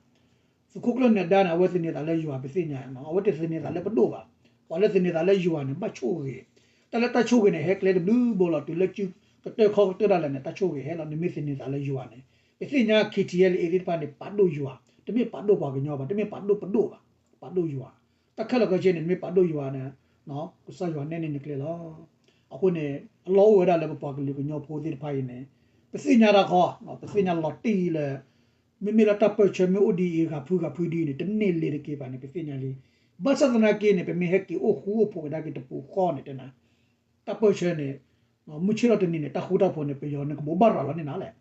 သုးခိၣ်ကျၢၢ်နၢၤဒါန့ၣ် အဝဲသန့ၤသးလၢယွၤ ပသ့ၣ်ညါ, အဝဲတသန့ၤသးလၢပဒိၣ်ဘၣ်. ပှၤလၢသန့ၤသးလၢယွၤန့ၣ် ဘၣ်ဆိၣ်ဂ့ၤ, တၢ်လၢတၢ်ဆိၣ်ဂ့ၤန့ၣ် ဟဲကျဲတဘျုးဘိလီၤ. တုၤလၢကတၢၢ်ခီကတၢၢ်ဒၣ်လဲာ်န့ၣ် တၢ်ဆိၣ်ဂ့ၤဟဲလီၤ. နမ့ၢ်သန့ၤသးလၢယွၤန့ၣ် ပသ့ၣ်ညါ ခ့ထံအဲလ်အ့သ့ၣ်တဖၣ်န့ၣ် ပာ်ဒိၣ်ယွၤ, တမ့ၢ်ပာ်ဒိၣ်ပှၤကညီဘၣ်, တမ့ၢ်ပာ်ဒိၣ်ပဒိၣ်ဘၣ်, ပာ်ဒိၣ်ယွၤ. တၢ်ခဲလၢာ်ခဲဆ့န့ၣ် နမ့ၢ်ပာ်ဒိၣ်ယွၤန့ၣ် ကစၢ်ယွၤနဲၣ်န့ၢ်နကျဲလီၤ. အဃိန့ၣ် အလီၢ်အိၣ်ဝဲဒၣ်လၢပပှၤကလုာ်ကညီဖိသ့ၣ်တဖၣ်အံၤန့ၣ် ပသ့ၣ်ညါတၢ်ခီ, ပသ့ၣ်ညါလီၤတံၢ်လၢ မ့မ့ၢ်လၢတၢ်ပၢၢ်ဆၢမ့ၢ်အိၣ်ဒ်အံၤ ဂၤဖုဂၤဖုဒ်အံၤန့ၣ် တန့ၢ်လ့ၤတက့ၤဘၣ်န့ၣ် ပသ့ၣ်ညါလံ. ဘၣ်ဆၣ်သနာ်က့န့ၣ် ပမ့ၢ်ဟဲက့ၤအိၣ်ဃူအိၣ်ဖိးကဒါက့ၤတပူၤဃီန့ၣ် တဲနၤ တၢ်ပၢၢ်ဆၢန့ၣ် မုၢ်ဆ့ၣ်ထီၣ်တနံၤန့ၣ် တၢ်ဃူတၢ်ဖိးန့ၣ် ပယီၤန့ၣ်ကဘိးဘၣ်ရၤလီၤန့ၣ်နၤလဲၣ်.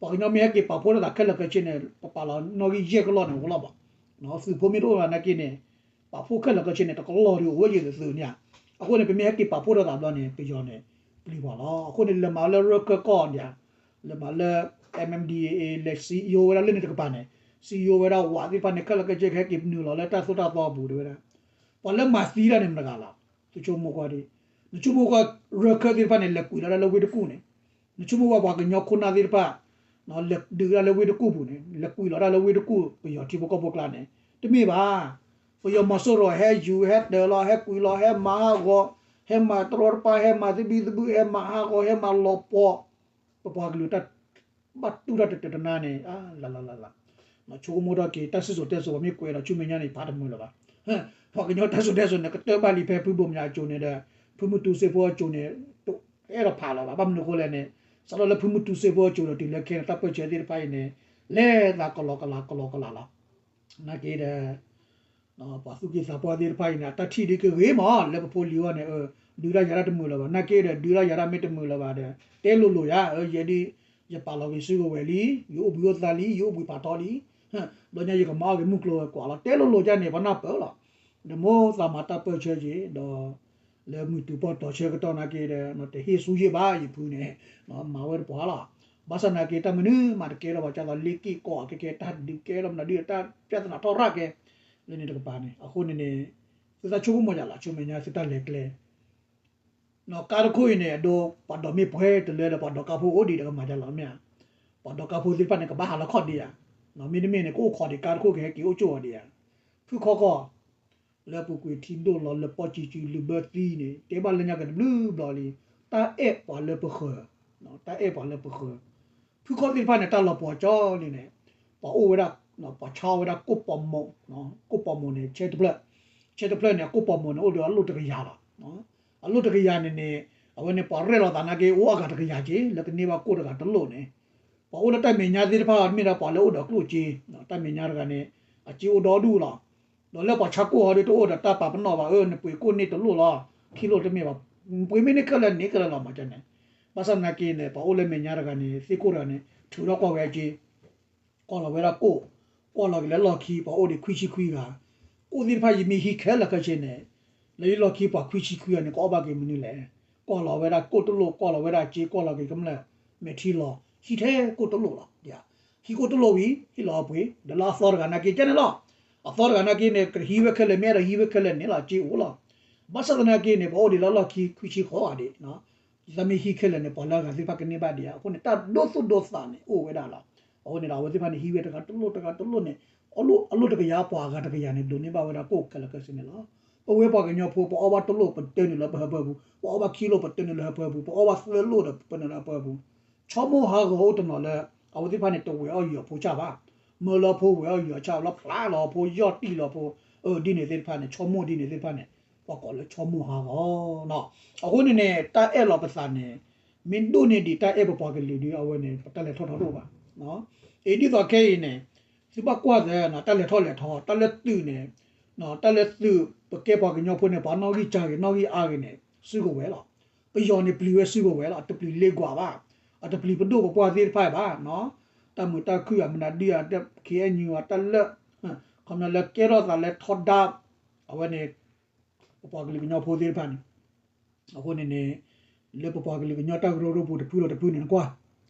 ပှၤကညီမ့ၢ်ဟဲက့ၤပာ်ဖှိၣ်ထီၣ်သးခဲလၢာ်ခဲဆ့န့ၣ် ပပာ်လီၤနီၣ်ဂံၢ်ယဲၢ်ကလီၢ်န့ၣ် အိၣ်လီၤဘၣ်. သုးဖိမ့ၢ်တအိၣ်ဘၣ်နာ်က့န့ၣ် ပာ်ဖှိၣ်ခဲလၢာ်ခဲဆ့န့ၣ် တကလီၢ်ဒ်အိၣ်ဝဲယံၤသုးန့ၣ်ဧါ. အဃိန့ၣ် ပမ့ၢ်ဟဲက့ၤပာ်ဖှိၣ်ထီၣ်သးဘျီန့ၣ် ပယီၤန့ၣ် ပျံၤပှၤလီၤ. အဃိန့ၣ် လဲၤမၤလၢရၢခၢၣ်ကီၢ်ဒၣ်, လဲၤမၤလၢ MNDAA လဲၤ စံယိၤ ဝဲဒၣ်လၢန့ၣ်တကပၤန့ၣ်, စံယိၤဝဲဒၣ်ဝးသ့ၣ်တဖၣ်န့ၣ် ခဲလၢာ်ခဲဆ့ကဟဲက့ၤနုာ်လီၤလၢတၢ်သိၣ်တၢ်သီအပူၤတဲဝဲဒၣ်. ပှၤလၢမၤသံတၢ်န့ၣ်မတဂၤလီၤ. သုဆိကမိၣ်ကွၢ်ဒ်, နဆိကမိၣ်ကွၢ် ရၢခၢၣ်သ့ၣ်တဖၣ်န့ၣ် လဲၤကွံာ်လီၤဒၣ်လၢဝ့ၢ်တကူၣ်န့ၣ်, နဆိကမိၣ်ကွၢ်ပှၤကညီခိၣ်နၢ်သ့ၣ်တဖၣ် လဲၤဒုးဒၣ်လၢဝ့ၢ်တကူၣ်ပူၤန့ၣ်, လဲၤကွံာ်လီၤဒၣ်လၢဝ့ၢ်တကူၣ် ပယီၤထံဖိကီၢ်ဖိကျါန့ၣ်, တမ့ၢ်ဘၣ်. ပယီၤမီၤစိရိၤဟဲယူၤ ဟဲတၢၤလီၤ ဟဲကွံာ်လီၤ ဟဲမၤဟးဂီၤ, ဟဲမၤတရီတပါ ဟဲမၤသဘံၣ်သဘုၣ် ဟဲမၤဟးဂီၤ ဟဲမၤလီၤပှီၢ် ပပှၤကလုာ်တၢ်ဘၣ်တူၢ်တၢ်တတနာ်န့ၣ် လၢ်လၢ်လၢ်လၢ်. ဆိကမိၣ်ထီၣ်က့ၤ တၢ်စံၣ်စိၤတဲစိၤ ပှၤမ့ၢ်ကွဲးဒီးဆူမဲာ်ညါန့ၣ် ဖးတမုာ်လၢၤဘၣ်. ပှၤကညီတၢ်စံၣ်စိၤတဲစိၤန့ၣ် ကတၢၢ်ဘၣ်လံဖဲဖုဘိၣ်မၠးအစိၤန့ၣ်ဒီး ဖုမုၢ်တူစ့ဖိအစိၤန့ၣ် တအဲၣ်ဒိးဖးလၢၤဘၣ်. ဘၣ်မနုၤအဃိလဲၣ်န့ၣ် စးထီၣ်လၢဖုမုၢ်တူစ့ဖိအစိၤဒီးတုၤလၢခဲန့ၣ် တၢ်ပၢၢ်ဆၢသ့ၣ်တဖၣ်အံၤန့ၣ် လဲၤသးကလီကလီကလီကလီလီၤ. နာ်က့ဒီး ပှၤသူၣ်က့သးပှၢ်သ့ၣ်တဖၣ်အံၤန့ၣ် အတၢ်ထံၣ်ဒ်ကဂ့ၤမး လၢပဖိလံၤအဂီၢ်န့ၣ် ဒုးတၢ်ယၤတၢ်တမုာ်လၢၤဘၣ်. နာ်က့ဒီး ဒုးတၢ်ယၤတၢ်မ့ၢ်တမုာ်လၢၤဘၣ်ဒီး တဲလိၤလိၤယၤ ယဲဒ် ယပာ်လီၤက့ၤစုကဝဲၤလံ, ယအိၣ်ဘှံးအိၣ်သါလံ, ယအိၣ်ဘှံးဖးထီလံ, ဒီးညါယကမၤအီၣ်က့ၤမုၢ်ကျိၤဝဲၤကွာ်လီၤ တဲလိၤလိၤဒ်န့ၣ် ပှၤနၢ်ပၢၢ်လီၤ. ဒီးမိၢ်သးမၤတၢ်ပၢၢ်ဆၢက့ၤ ဒီး လၢမုၢ်တုၤပီၢ်တီၤဆၢကတီၢ်နာ်က့ဒီး တဟ့ၣ်ဆူၣ်ဟ့ၣ်ဘါယဖုန့ၣ် မၤဝဲတပှၤလီၤ. ဘၣ်ဆၣ်နာ်က့ တၢ်မနုၤမးတကဲထီၣ်ဘၣ် ကၢ်သိးလ့က့ၣ်ကီၢ်အကဲကဲ တၢ်ဒုးကဲထီၣ်မနုၤဒုး တၢ်ပြဿနာထီၣ်ရၣ်ကဲ လၢန့ၣ်တကပၤန့ၣ် အဃိန့ၣ်န့ၣ် သုသးဆိကမိၣ်ယၤလီၤ ဆူမဲာ်ညါသုတၢ်လဲၤကျဲ ကါတခိၣ်အံၤန့ၣ် အဒိ ပှၤဒိးမ့ၢ်ပှဲၤတလၢဒီး ပှၤဒိးကါဖိအိၣ်ဒံးဒီးကမၤယါလီၤမ့ၢ်ဧါ. ပှၤဒိးကါဖိသ့ၣ်တဖၣ်န့ၣ် ကဘၣ်ဟးလီၤခီၣ်ဒံးဧါ. မ့တမ့ၢ်န့ၣ် ကအိၣ်ခိးဒံးကါတခိၣ်ကဟဲက့ၤအိၣ်ကၠိၣ်အီၤဒံးဧါ. ဖုခီကီၢ် လၢပူၤကွံာ်ထံဒိၣ်လီၤ လၢပီၢ်ကံကု လုာ်ဘၢသံန့ၣ် တဲဘၣ်လၢညါက့ၤတဘျုးဘျီလံ. တၢ်အဲၣ်ပှၤလၢပဃၢၤ, တၢ်အဲၣ်ပှၤလၢပဃၢၤ ဖုခီသ့ၣ်တဖၣ်န့ၣ် တၢ်လီၤပှီၤကၠီလံန့ၣ် ပှၤအိၣ်ဝဲဒၣ် ပှၤဆါအီၣ်ဝဲဒၣ်ကိၣ်ပီၤမိၣ်, ကိၣ်ပီၤမိၣ်န့ၣ် ဆဲတဖျၢၣ်, ဆဲတဖျၢၣ်န့ၣ် အကိၣ်ပီၤမိၣ်န့ၣ် အိၣ်ဒီးအလိၣ်တကယၤလီၤ. အလိၣ်တကယၤန့ၣ်န့ၣ် အဝဲန့ၣ် ပှၤရဲၣ်လီၤသးနာ်က့ အိၣ်အဂၤတကယၤက့ လၢကန့ၢ်ဘၣ်ကိၣ်တဂၤတလိၣ်န့ၣ် ပှၤအိၣ်လၢတၢ်မဲာ်ညါသ့ၣ်တဖၣ် မ့ၢ်ဒၣ်ပှၤလၢအိၣ်ဒီးကျိၣ်စ့, တၢ်မဲာ်ညါတဂၤန့ၣ် အစ့အိၣ်ဒီဒူၣ်လီၤ. ဒီးလၢပှၤဆါကိၣ်ဟီဒ်တအိၣ်ဒီးတၢ်ပာ်ပနီၣ်ဘၣ် အၢ နပှ့ၤကိၣ်န့ၢ်တလိၣ်လီၤ, ခံလိၣ်တမ့ၢ်ဘၣ်, ပှ့ၤမ့ၢ်န့ၢ်ခဲလၢာ်န့ၣ်ခဲလၢာ်လီၤမးန့ၣ်. ဘၣ်ဆၣ်သနာ်က့န့ၣ် ပှၤအိၣ်လၢမဲာ်ညါတဂၤန့ၣ် သ့ၣ်ခိၣ်တဂၤန့ၣ် ထုးထီၣ်ကွၢ်ဝဲအစ့ ကွၢ်လီၤဝဲဒၣ်ကိၣ်, ကွၢ်လီၤက့ၤလၢလီၢ်ခံ ပှၤအိၣ်ဒံးခွံဆံခွံဂၤ, ကိၣ်သ့ၣ်တဖၣ်ယမ့ၢ်ဟံးခဲလၢာ်ခဲဆ့န့ၣ် လၢယလီၢ်ခံပှၤခွံဆံခွံဂၤန့ၣ် ကအီၣ်ဘၣ်က့ၤမနုၤလဲၣ်. ကွၢ်လီၤဝဲဒၣ်ကိၣ်တလိၣ် ကွၢ်လီၤဝဲဒၣ်စ့ ကွၢ်လီၤက့ၤကမျၢၢ် မဲာ်ထံလီၤ ဟံးထဲကိၣ်တလိၣ်လီၤ. ဟံးကိၣ်တလိၣ်ဝံၤ ဟံးလီၤအပှ့ၤ ဒီးလၢအသီတဂၤနာ်က့ကဲန့ၣ်လီၤ. အသီတဂၤနာ်က့န့ၣ် ကဟံးဝဲခဲလၢာ် မ့ၢ်အဲၣ်ဒိးဟံးဝဲခဲလၢာ်န့ၣ်လီၤ စ့အိၣ်လီၤ. ဘၣ်ဆၣ်သနာ်က့န့ၣ် ပှၤအိၣ်ဒံးလၢလီၢ်ခံခွံဆံဃီဂၤဒံး သးမ့ၢ်ဟံးခဲလၢာ်န့ၣ် ပှၤလၢအဂၤသ့ၣ်တဖၣ်ကန့ၢ်ဘၣ်ဒံးဧါ. အဃိန့ၣ် တၢ်ဒိသူၣ်ဒိသးန့ၣ် အိၣ်ဝဲဒၣ်လီၤ. အဃိန့ၣ်ဒီး အဝဲသ့ၣ်တဖၣ်န့ၣ် ဟံးဝဲတဂၤတလိၣ်တဂၤတလိၣ်န့ၣ် အလိၣ်တကယၤ ပှၤအဂၤတကယၤန့ၣ် ဒိးန့ၢ်ဘၣ်ဝဲဒၣ်ကိၣ်ခဲလၢာ်ခဲဆ့န့ၣ်လီၤ. ပဝဲပှၤကညီဖိ ပအီၣ်ဘၣ်တလိၣ် ပတၢနုာ်လၢပဟၢဖၢပူၤ, ပအီၣ်ဘၣ်ခံလိၣ် ပတၢနုာ်လၢဟၢဖၢပူၤ, ပအီၣ်ဘၣ်သၢလိၣ်ဒီး ပတၢနုာ်လၢဟၢဖၢပူၤ. ဆီမိၢ်ဟးဂီၤအိၣ်တနီၤလၢ အဝဲသ့ၣ်တဖၣ်န့ၣ် တဝဲၤအီၣ်ယီၤဖိဆၣ်ဘၣ်, မၢလၢဖိဝဲၤအီၣ်ယီၤဆၣ် လီၤဖျါလီၤဖိ ယီၢ်တံၢ်လီၤဖိ အၢ ဒ်န့ၣ်သ့ၣ်တဖၣ်န့ၣ် ဆီမိၢ်ဒ်န့ၣ်သ့ၣ်တဖၣ်န့ၣ် ပှၤကိးလၢဆီမိၢ်ဟးဂီၤနီၤ. အဃိန့ၣ်န့ၣ် တၢ်အဲၣ်လီၤပသးန့ၣ် မ့ၢ်ဒိၣ်န့ၢ်ဒံးတၢ်အဲၣ်ပပှၤကလုာ်ဒီး အဝဲန့ၣ် ပတၢ်လဲၤထီၣ်ထီတအိၣ်ဘၣ်. အံၤဒ်သိးခဲအံၤန့ၣ် သုဘၣ်ကွၢ်သ့နီၤ တၢ်လဲၤထီၣ်လဲၤထီ တၢ်လၢသုးန့ၣ် တၢ်လၢသုး ပကဲပှၤကညီဖိန့ၣ် ပှၤနီၣ်ဂံၢ်စၢ်ဂ့ၤ နီၣ်ဂံၢ်အါဂ့ၤန့ၣ် စုကဝဲၤလီၤ. ပယီၤန့ၣ်ပျံၤဝဲစုကဝဲၤလီၤ. အတပျံၤလ့ကွၢ်ဘၣ်, အတပျံၤပဒိၣ်ပပှၢ်သ့ၣ်တဖၣ်ဘၣ်နီၤ. တၢ်မုာ်တၢ်ခုၣ်အမနုၤဒုး KNU အတၢ်လၢ ခီပညီလၢကဲထီၣ်သးလၢထီဒါ အဝဲန့ၣ် ပပှၤကလုာ်ကညီဖိသ့ၣ်တဖၣ်န့ၣ် အဃိန့ၣ်န့ၣ် လၢပပှၤကလုာ်ကညီတၢ်ကရၢကရိပူၤတဖုလီၤတဖုန့ၣ် နကွၢ်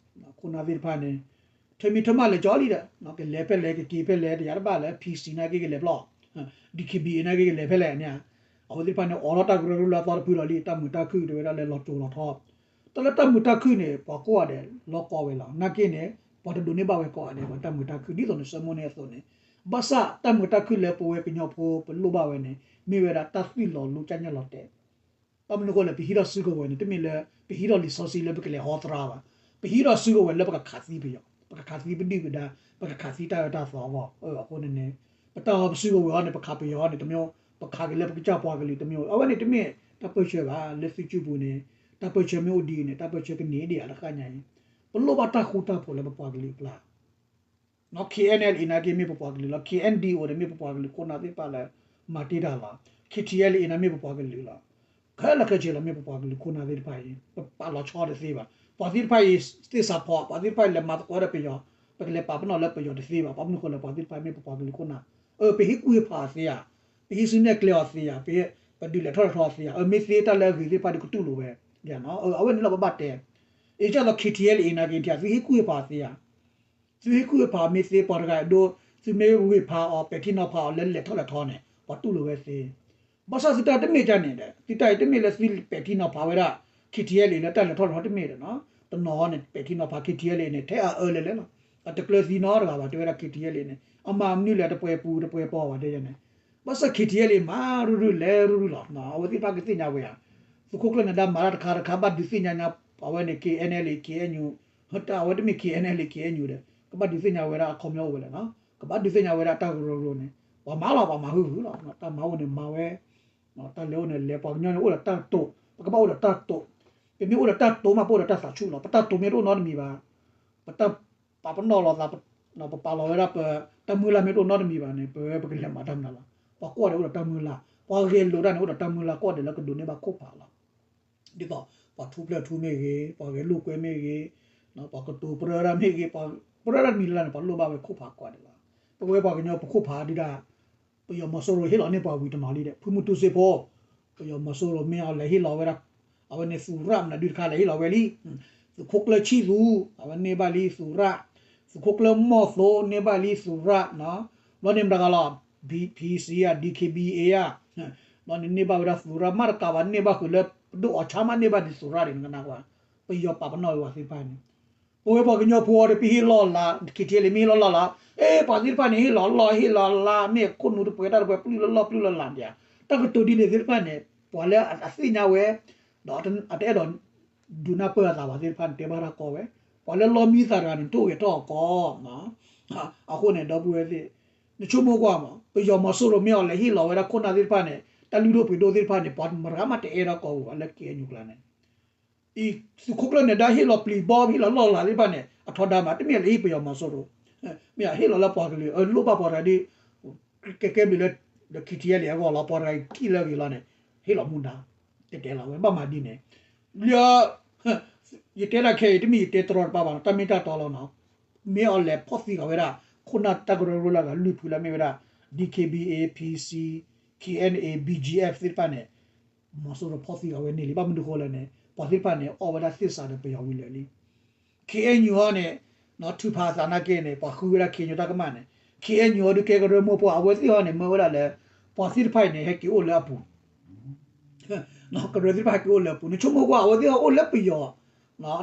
ခိၣ်နၢ်သ့ၣ်တဖၣ်န့ၣ် ထၢမံထၢမးလဲၤကၠီလံဒီး ကလဲၤဖဲလဲၣ် ကက့ၤဖဲလဲၣ် တယၤတဘၣ်လၢ PC နာ်က့ကလဲၤဖျီၣ် DKBA နာ်က့ကလဲၤဖဲလဲၣ်န့ၣ် အဝဲသ့ၣ်တဖၣ်န့ၣ် အိးထီၣ်တၢ်ကရၢကရိလၢအသီတဖုလီၤလံ တၢ်မုာ်တၢ်ခုၣ်တဲဝဲဒၣ်လၢလီၤစိၤလီၤထီ တၢ်လၢတၢ်မုာ်တၢ်ခုၣ်န့ၣ် ပှၤကိးဂၤဒဲးလီၤကီဝဲလီၤ. နာ်က့န့ၣ် ပှၤတဒိးန့ၢ်ဘၣ်ဝဲကိးဂၤဒဲး ပှၤတၢ်မုာ်တၢ်ခုၣ် ဒ်သိးနဆၢမိၣ်န့ၢ်အသိးန့ၣ် ဘၣ်ဆၣ်တၢ်မုာ်တၢ်ခုၣ်လၢပဝဲကညီဖိပလိၣ်ဘၣ်ဝဲန့ၣ် မ့ၢ်ဝဲဒၣ်တၢ်သွံၣ်လီၤလူၤ ကၢ်ညၣ်လီၤတဲာ် ဘၣ်မနုၤအဃိလဲၣ် ပဟံးထီၣ်စုကဝဲၤန့ၣ် တမ့ၢ်လၢ ပဟံးထီၣ်လံာ်စီဆှံလၢပကလဲၤဟီသရၣ်ဘၣ်. ပဟံးထီၣ်စုကဝဲၤလၢပကခးသံပယီၤ, ပကခးသံပဒုၣ်ပဒါ, ပကခးသံတၢ်အၢတၢ်သီအဂီၢ်. အဃိန့ၣ်န့ၣ် ပတၢ်အီပစုကဝဲၤအီၤန့ၣ် ပခးပယီၤအီၤန့ၣ် တမ့ၢ်, ပခးက့ၤလၢပကစၢ်ပှၤကလုာ်တမ့ၢ်. အဝဲန့ၣ်တမ့ၢ်တၢ်ပၢၢ်ဆၢဘၣ်. လၢသုစုပူၤန့ၣ် တၢ်ပၢၢ်ဆၢမ့ၢ်အိၣ်ဒ်အံၤန့ၣ် တၢ်ပၢၢ်ဆၢကန့ၢ်ဒံးဧါတဃၣ်ညါအံၤ. ပလိၣ်ဘၣ်တၢ်ဃူတၢ်ဖိးလၢပပှၤကလုာ်အကျါ KNLA နာ်က့မ့ၢ်ပပှၤကလုာ်လီၤ. KNDO န့ၣ်မ့ၢ်ပပှၤကလုာ်ခိၣ်နၢ်သ့ၣ်တဖၣ်လၢ မၤတ့ၢ်တၢ်လီၤ. KTLA န့ၣ်မ့ၢ်ပပှၤကလုာ်လီၤ. ခဲလၢာ်ခဲဆ့လီၤ မ့ၢ်ပပှၤကလုာ်ခိၣ်နၢ်သ့ၣ်တဖၣ်အံၤ ပပာ်လီၤဆီတသ့ဘၣ်. ပှၤသ့ၣ်တဖၣ်အံၤ သ့ၣ်စးဖီ ပှၤသ့ၣ်တဖၣ်အံၤလဲၤမၤသကိးဝဲဒၣ်ပယီၤ, ပကလဲၤပာ်ပနီၣ်လၢပယီၤတသ့ဘၣ်. ဘၣ်မနုၤဃိလဲၣ် ပှၤသ့ၣ်တဖၣ်မ့ၢ်ပပှၤကလုာ်ခိၣ်နၢ်, အၢ ပဟ့ၣ်ကူၣ်ဟ့ၣ်ဖးအီၤသ့ဧါ, ပဟ့ၣ်စုနဲၣ်ကျဲအီၤသ့ဧါ, ပဟ့ၣ် ပဒုးလဲၤထီၣ်လဲၤထီအီၤသ့ဧါ, အၢ မ့ၢ်သ့တၢ်လၢအဂ့ၤသ့ၣ်တဖၣ်ဒီးကတူၢ်လိာ်ဝဲ, အဝဲန့ၣ်လီၤပဘၣ်တဲ. အံၤဒ်သိး KTLA နာ်က့ သုဟ့ၣ်ကူၣ်ဟ့ၣ်ဖးအီၤသ့ဧါ. သုဟ့ၣ်ကူၣ်ဟ့ၣ်ဖးမ့ၢ်သ့ပှၤတဂၤအဒိ သုမ့ၢ်ဝ့ၤဖးအီၤ ပဲာ်ထံနီၤဖးအီၤလၢလဲၤထီၣ်လဲၤထီန့ၣ် ပှၤတူၢ်လိာ်ဝဲသ့. ဘၣ်ဆၣ်သုတၢ်တမ့ၢ်ဒ်န့ၣ်ဒီး သုတၢ်အံၤတမ့ၢ်လၢသုပဲာ်ထံနီၤဖးဝဲဒၣ် KTLA လၢတၢ်လဲၤထီၣ်လဲၤထီတမ့ၢ်ဒီး တနီၤန့ၣ် ပဲာ်ထံနီၤဖး KTLA န့ၣ် ထဲအအၢလဲၤလဲၤလီၤ. အတကျၢၤသံနီတဂၤဘၣ် တဲဝဲဒၣ် KTLA န့ၣ် အမၤမနုၤလဲၣ် တပှဲၤပူၤတပှဲၤပီၤဘၣ်တဲန့ၣ်. ဘၣ်ဆၣ် KTLA မၤရုၢ်ရုၢ်လဲၤရုၢ်ရုၢ်လီၤ. အဝဲသ့ၣ်တဖၣ်ကသ့ၣ်ညါဝဲဧါ. သုးခိၣ်ကျၢၢ်နၢၤဒါမၤတၢ်တခါတခါ ဘၣ်ဒုးသ့ၣ်ညါညါ အဝဲန့ၣ် KNLA KNU အဝဲတမ့ၢ် KNLA KNU ဒီး ကဘၣ်ဒုးသ့ၣ်ညါဝဲဒၣ်အခီပညီအိၣ်ဝဲလဲၣ်နီၤ. ကဘၣ်ဒုးသ့ၣ်ညါဝဲဒၣ်တၢ်ကရၢကရိန့ၣ် ပှၤမၤလီၤ ပှၤမၤဟုၣ်ဟုၣ်လီၤ. တၢ်မၤအိၣ်န့ၣ်မၤဝဲ, တၢ်လဲၤအိၣ်န့ၣ်လဲၤ, ပှၤကညီန့ၣ်အိၣ်ဒီးတၢ်တိာ်, ပကဘၣ်အိၣ်ဒီးတၢ်တိာ်, ပမ့ၢ်အိၣ်ဒီးတၢ်တိာ်မး ပအိၣ်ဒီးတၢ်သးဆူၣ်လီၤ. ပတၢ်တိာ်မ့ၢ်တအိၣ်နီတမံၤဘၣ်, ပတၢ်ပာ်ပနီၣ်လိာ်သး, ပပာ်လီၤဝဲဒၣ်ပတၢ်မုၢ်လၢ်မ့ၢ်တအိၣ်နီတမံၤဘၣ်န့ၣ် ပဝဲပကလဲၤမၤတၢ်မနုၤလီၤ. ပှၤကိးဂၤဒဲးအိၣ်ဒီးတၢ်မုၢ်လၢ်, ပှၤဂဲၤလိာ်တၢ်န့ၣ် အိၣ်ဒီးတၢ်မုၢ်လၢ်ကိးဂၤဒဲးလၢကဒိးန့ၢ်ဘၣ်ခိၣ်ဖးလီၤ. ဒ်သိး ပှၤထူပျဲၢ်ထူမ့ၢ်ဂ့ၤ, ပှၤဂဲၤလိာ်ကွဲမ့ၢ်ဂ့ၤ, ပှၤကတိၤပြၢတၢ်မ့ၢ်ဂ့ၤ, ပှၤပြၢတၢ်တမံၤလၢ်လၢ်န့ၣ် ပှၤလိၣ်ဘၣ်ဝဲခိၣ်ဖးကိးဂၤဒဲးလီၤ. ပဝဲပှၤကညီပခိၣ်ဖးဒုဒၣ် ပယီၤမီၤစိရိၤဟ့ၣ်လီၤန့ၢ်ပှၤဝံၤတနီၤလံဒီး ဖုမူတူစ့ဖိ ပယီၤမီၤစိရိၤမ့ၢ်အီၤလဲၤဟ့ၣ်လီၤဝဲဒၣ် အဝဲန့ၣ်သူရၣ်မနုၤဒုတခါလဲၤဟ့ၣ်လီၤဝဲလံ သုးခိၣ်ကျၢၢ်ဆံၣ်သူ အဝဲန့ၢ်ဘၣ်လံသူရၣ် သုးခိၣ်ကျၢၢ်မီၢ်သိန့ၢ်ဘၣ်လံသူရၣ် ဘျီန့ၣ်မတၤဂၤလီၤ ဘီ ပီ စံၣ် ဧါ ဒံ ခ့ ဘံ အ့ ဧါ ဘျီန့ၣ်န့ၢ်ဘၣ်ဝဲဒၣ်သူရၣ် မ့ၢ်တကးဘၣ်န့ၢ်ဘၣ်ဃုာ်လၢ ပဒိၣ်အီၤဆါမးန့ၢ်ဘၣ်ဒံးသူရၣ်ဒံး နကနၣ်ကွၢ် ပယီၤပာ်ပနီၣ်ဝဲပှၤသ့ၣ်တဖၣ်န့ၣ် ပဝဲပှၤကညီဖိအီၤဒီး ပဟ့ၣ်လီၤလး ခံထံလံ မ့ၢ်ဟ့ၣ်လီၤလီၤလး အဲ ပှၤသ့ၣ်တဖၣ်န့ၣ် ဟ့ၣ်လီၤလီၢ် ဟ့ၣ်လီၤလး မ့ၢ်ခိၣ်နူာ်တပှဲၤတၢ်တပှဲၤ ပျုၢ်လၢလီၢ်ပျုၢ်လၢလးဒံးဧါ တၢ်ကတိၤဒ်န့ၣ်သ့ၣ်တဖၣ်န့ၣ် ပှၤလၢအသ့ၣ်ညါဝဲ ဒီးအတအဲၣ်ဒိး ဒုးနၢ်ပၢၢ်အသးပှၤသ့ၣ်တဖၣ်န့ၣ် တဲဘၣ်တၢ်ကီဝဲ ပှၤလၢလီမံသးတဂၤန့ၣ် တအိၣ်ဂဲၤထီၣ်အီၤကီ အဃိန့ၣ် ဒီပုၢ်ဝဲၢ်သ့ၣ် နဆိကမိၣ်ကွၢ်မး ပယီၤမီၤစိရိၤမ့ၢ်အီၤလဲၤဟ့ၣ်လီၤဝဲဒၣ်ခိၣ်နၢ်သ့ၣ်တဖၣ်န့ၣ် တၢ်လုၢ်ဒိၣ်ပှ့ၤဒိၣ်သ့ၣ်တဖၣ်န့ၣ် ပှၤမတၤဂၤမးတအဲၣ်ဒိးကီဝဲလၢ ခ့ၣ်အဲၣ်ယူၣ်ကျါန့ၣ် အံၤ သုးခိၣ်ကျၢၢ်န့ၣ် ဒၣ်ဟ့ၣ်လီၤပျံၤဘီ ဟ့ၣ်လီၤလီၢ်လၤသ့ၣ်တဖၣ်န့ၣ် အထီဒါမး တမ့ၢ်လၢဟ့ၣ်ပယီၤမီၤစိရိၤ မ့ၢ်ဟ့ၣ်လီၤလၢပှၤကလုာ် အလိၣ်ဘၣ်ပှၤတဂၤဒ် ကဲကဲဘျုးလၢ ခ့ၣ်ထံအဲၣ်လံအဂီၢ်လီၤ ပှၤတဂၤအံၤထံၣ်လၢအဂ့ၤလီၤန့ၣ် ဟ့ၣ်လီၤမူဒါ တဲတဲလီၤဝဲ ဘၣ်မၤဒ်န့ၣ် လၢ ယတဲဒၣ်ခဲအံၤ တမ့ၢ်ယတဲတရီတပါဘၣ်နီၤ တၢ်မ့ၢ်တၢ်တီလီၤနီၤ မ့ၢ်အီၤလဲၤဖီၣ်သံဂၤဝဲဒၣ် ခိၣ်နၢ်တၢ်ကရၢကရိလၢအဂၤလွံၢ်ဖုလၢမ့ၢ်ဝဲဒၣ် ဒံ ခ့ ဘံ အ့ ဖံ စံၣ် ခ့ၣ်အဲၣ်ယူၣ် ဘံၣ်ယံၣ်အ့ၣ် သ့ၣ်တဖၣ်န့ၣ် မီၤစိရိၤဖီၣ်သံဂၤဝဲန့ၣ်လံ ဘၣ်မနုၤဃိလဲၣ်န့ၣ် ပှၤသ့ၣ်တဖၣ်န့ၣ် အီၣ်ဝဲဒၣ်သ့ၣ်စးဒီးပယီၤဝံၤလၢာ်လံ ခ့ၣ်အဲၣ်ယူၣ်ဟီန့ၣ် ထုးဖးအသးနာ်က့န့ၣ် ပှၤဃုဝဲဒၣ် ခ့ၣ်အဲၣ်ယူၣ် တၢ်ကမၣ်န့ၣ် ခ့ၣ်အဲၣ်ယူၣ်ဟီဒုးကဲကရၢမိၢ်ပှၢ် အဝဲသ့ၣ်ဟီန့ၣ် မၢဝဲဒၣ်လၢ ပှၤသ့ၣ်တဖၣ်အံၤန့ၣ် ဟဲက့ၤအိၣ်လၢအပူၤ ကရၢသ့ၣ်တဖၣ်ဟဲက့ၤအိၣ်လၢအပူၤ နဆိကမိၣ်ကွၢ် အဝဲသ့ၣ်ဟီအိၣ်လၢပယီၤ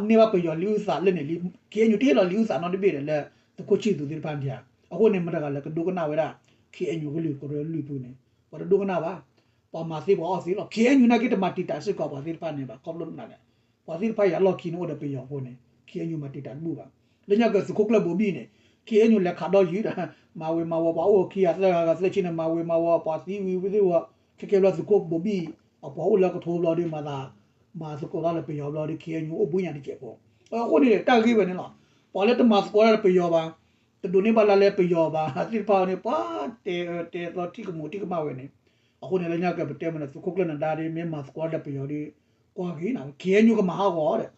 န့ၢ်ဘၣ်ပယီၤလံာ်အုၣ်သးလၢန့ၣ်လံ ခ့ၣ်အဲၣ်ယူၣ် တဟ့ၣ်လီၤလံာ်အုၣ်သးနီတဘ့ၣ်ဒီးလၢ သုးခိၣ်ဆံၣ်သူးသ့ၣ်တဖၣ်န့ၣ်ဧါ အဃိန့ၣ် မတၤတဂၤလၢကဒိကနၣ်ဝဲဒၣ် ခ့ၣ်အဲၣ်ယူၣ်ကလုာ်ကရၢလွံၢ်ဖုန့ၣ် ပှၤတဒိကနၣ်ဘၣ် ပှၤမၤသ့ပှၤအီၣ်သ့လီၤ ခ့ၣ်အဲၣ်ယူၣ်နာ်က့တမၤတံာ်တာ်စ့ၢ်ကီးပှၤသ့ၣ်တဖၣ်န့ၣ်ဘၣ် ခီဖျိန့ၣ် ပှၤသ့ၣ်တဖၣ်အံၤအလီၢ်ခံန့ၣ်အိၣ်ဒီးပယီၤဖိန့ၣ် ခ့ၣ်အဲၣ်ယူၣ်မၤတံာ်တာ်တဘူၣ်ဘၣ် လၢညါကသုးခိၣ်ကျၢၢ်ဘိၤဘံၣ်န့ၣ် ခ့ၣ်အဲၣ်ယူၣ်လဲၤခးဒီးယုာ်ဒီး မၤဝ့ၤမၤဝီၤ ပှၤအိၣ်ခံဂၤသၢဂၤသၢဆံန့ၣ် မၤဝ့ၤမၤဝီၤ ပှၤသံဝံၤဝံၤသ့ၣ်ဝီၤ ခဲကဲဘျီသုးခိၣ်ဘိၤဘံၣ် အပှၤအိၣ်လၢကထိဘျီဒီး မၤသကိးတၢ်လၢပယီၤဘျီဒီး ခ့ၣ်အဲၣ်ယူၣ် အိၣ်ဘှံးညါတစဲးဖိ အဃိန့ၣ် တၢ်ဂ့ၢ်ဝဲန့ၣ်လီၤ ပှၤလၢတမၤသကိးတၢ်လၢပယီၤဘၣ် တဒိးန့ၢ်ဘၣ်လၢ်လၢပယီၤဘၣ် သ့ၣ်တဖၣ်န့ၣ် ပှၤတဲအၢတဲသီထံၣ်ကမူၤထံၣ်ကမၣ်ဝဲန့ၣ် အဃိန့ၣ် လၢညါကပတဲမ့ၢ်န့ၣ် သုးခိၣ်ကျၢၢ်နဒါဒီး မ့ၢ်မၤသကိးတၢ်လၢပယီၤဒီး ကွၢ်ဂ့ၤနၤ ခ့ၣ်အဲၣ်ယူၣ်ကမၤဟးဂီၤဒီး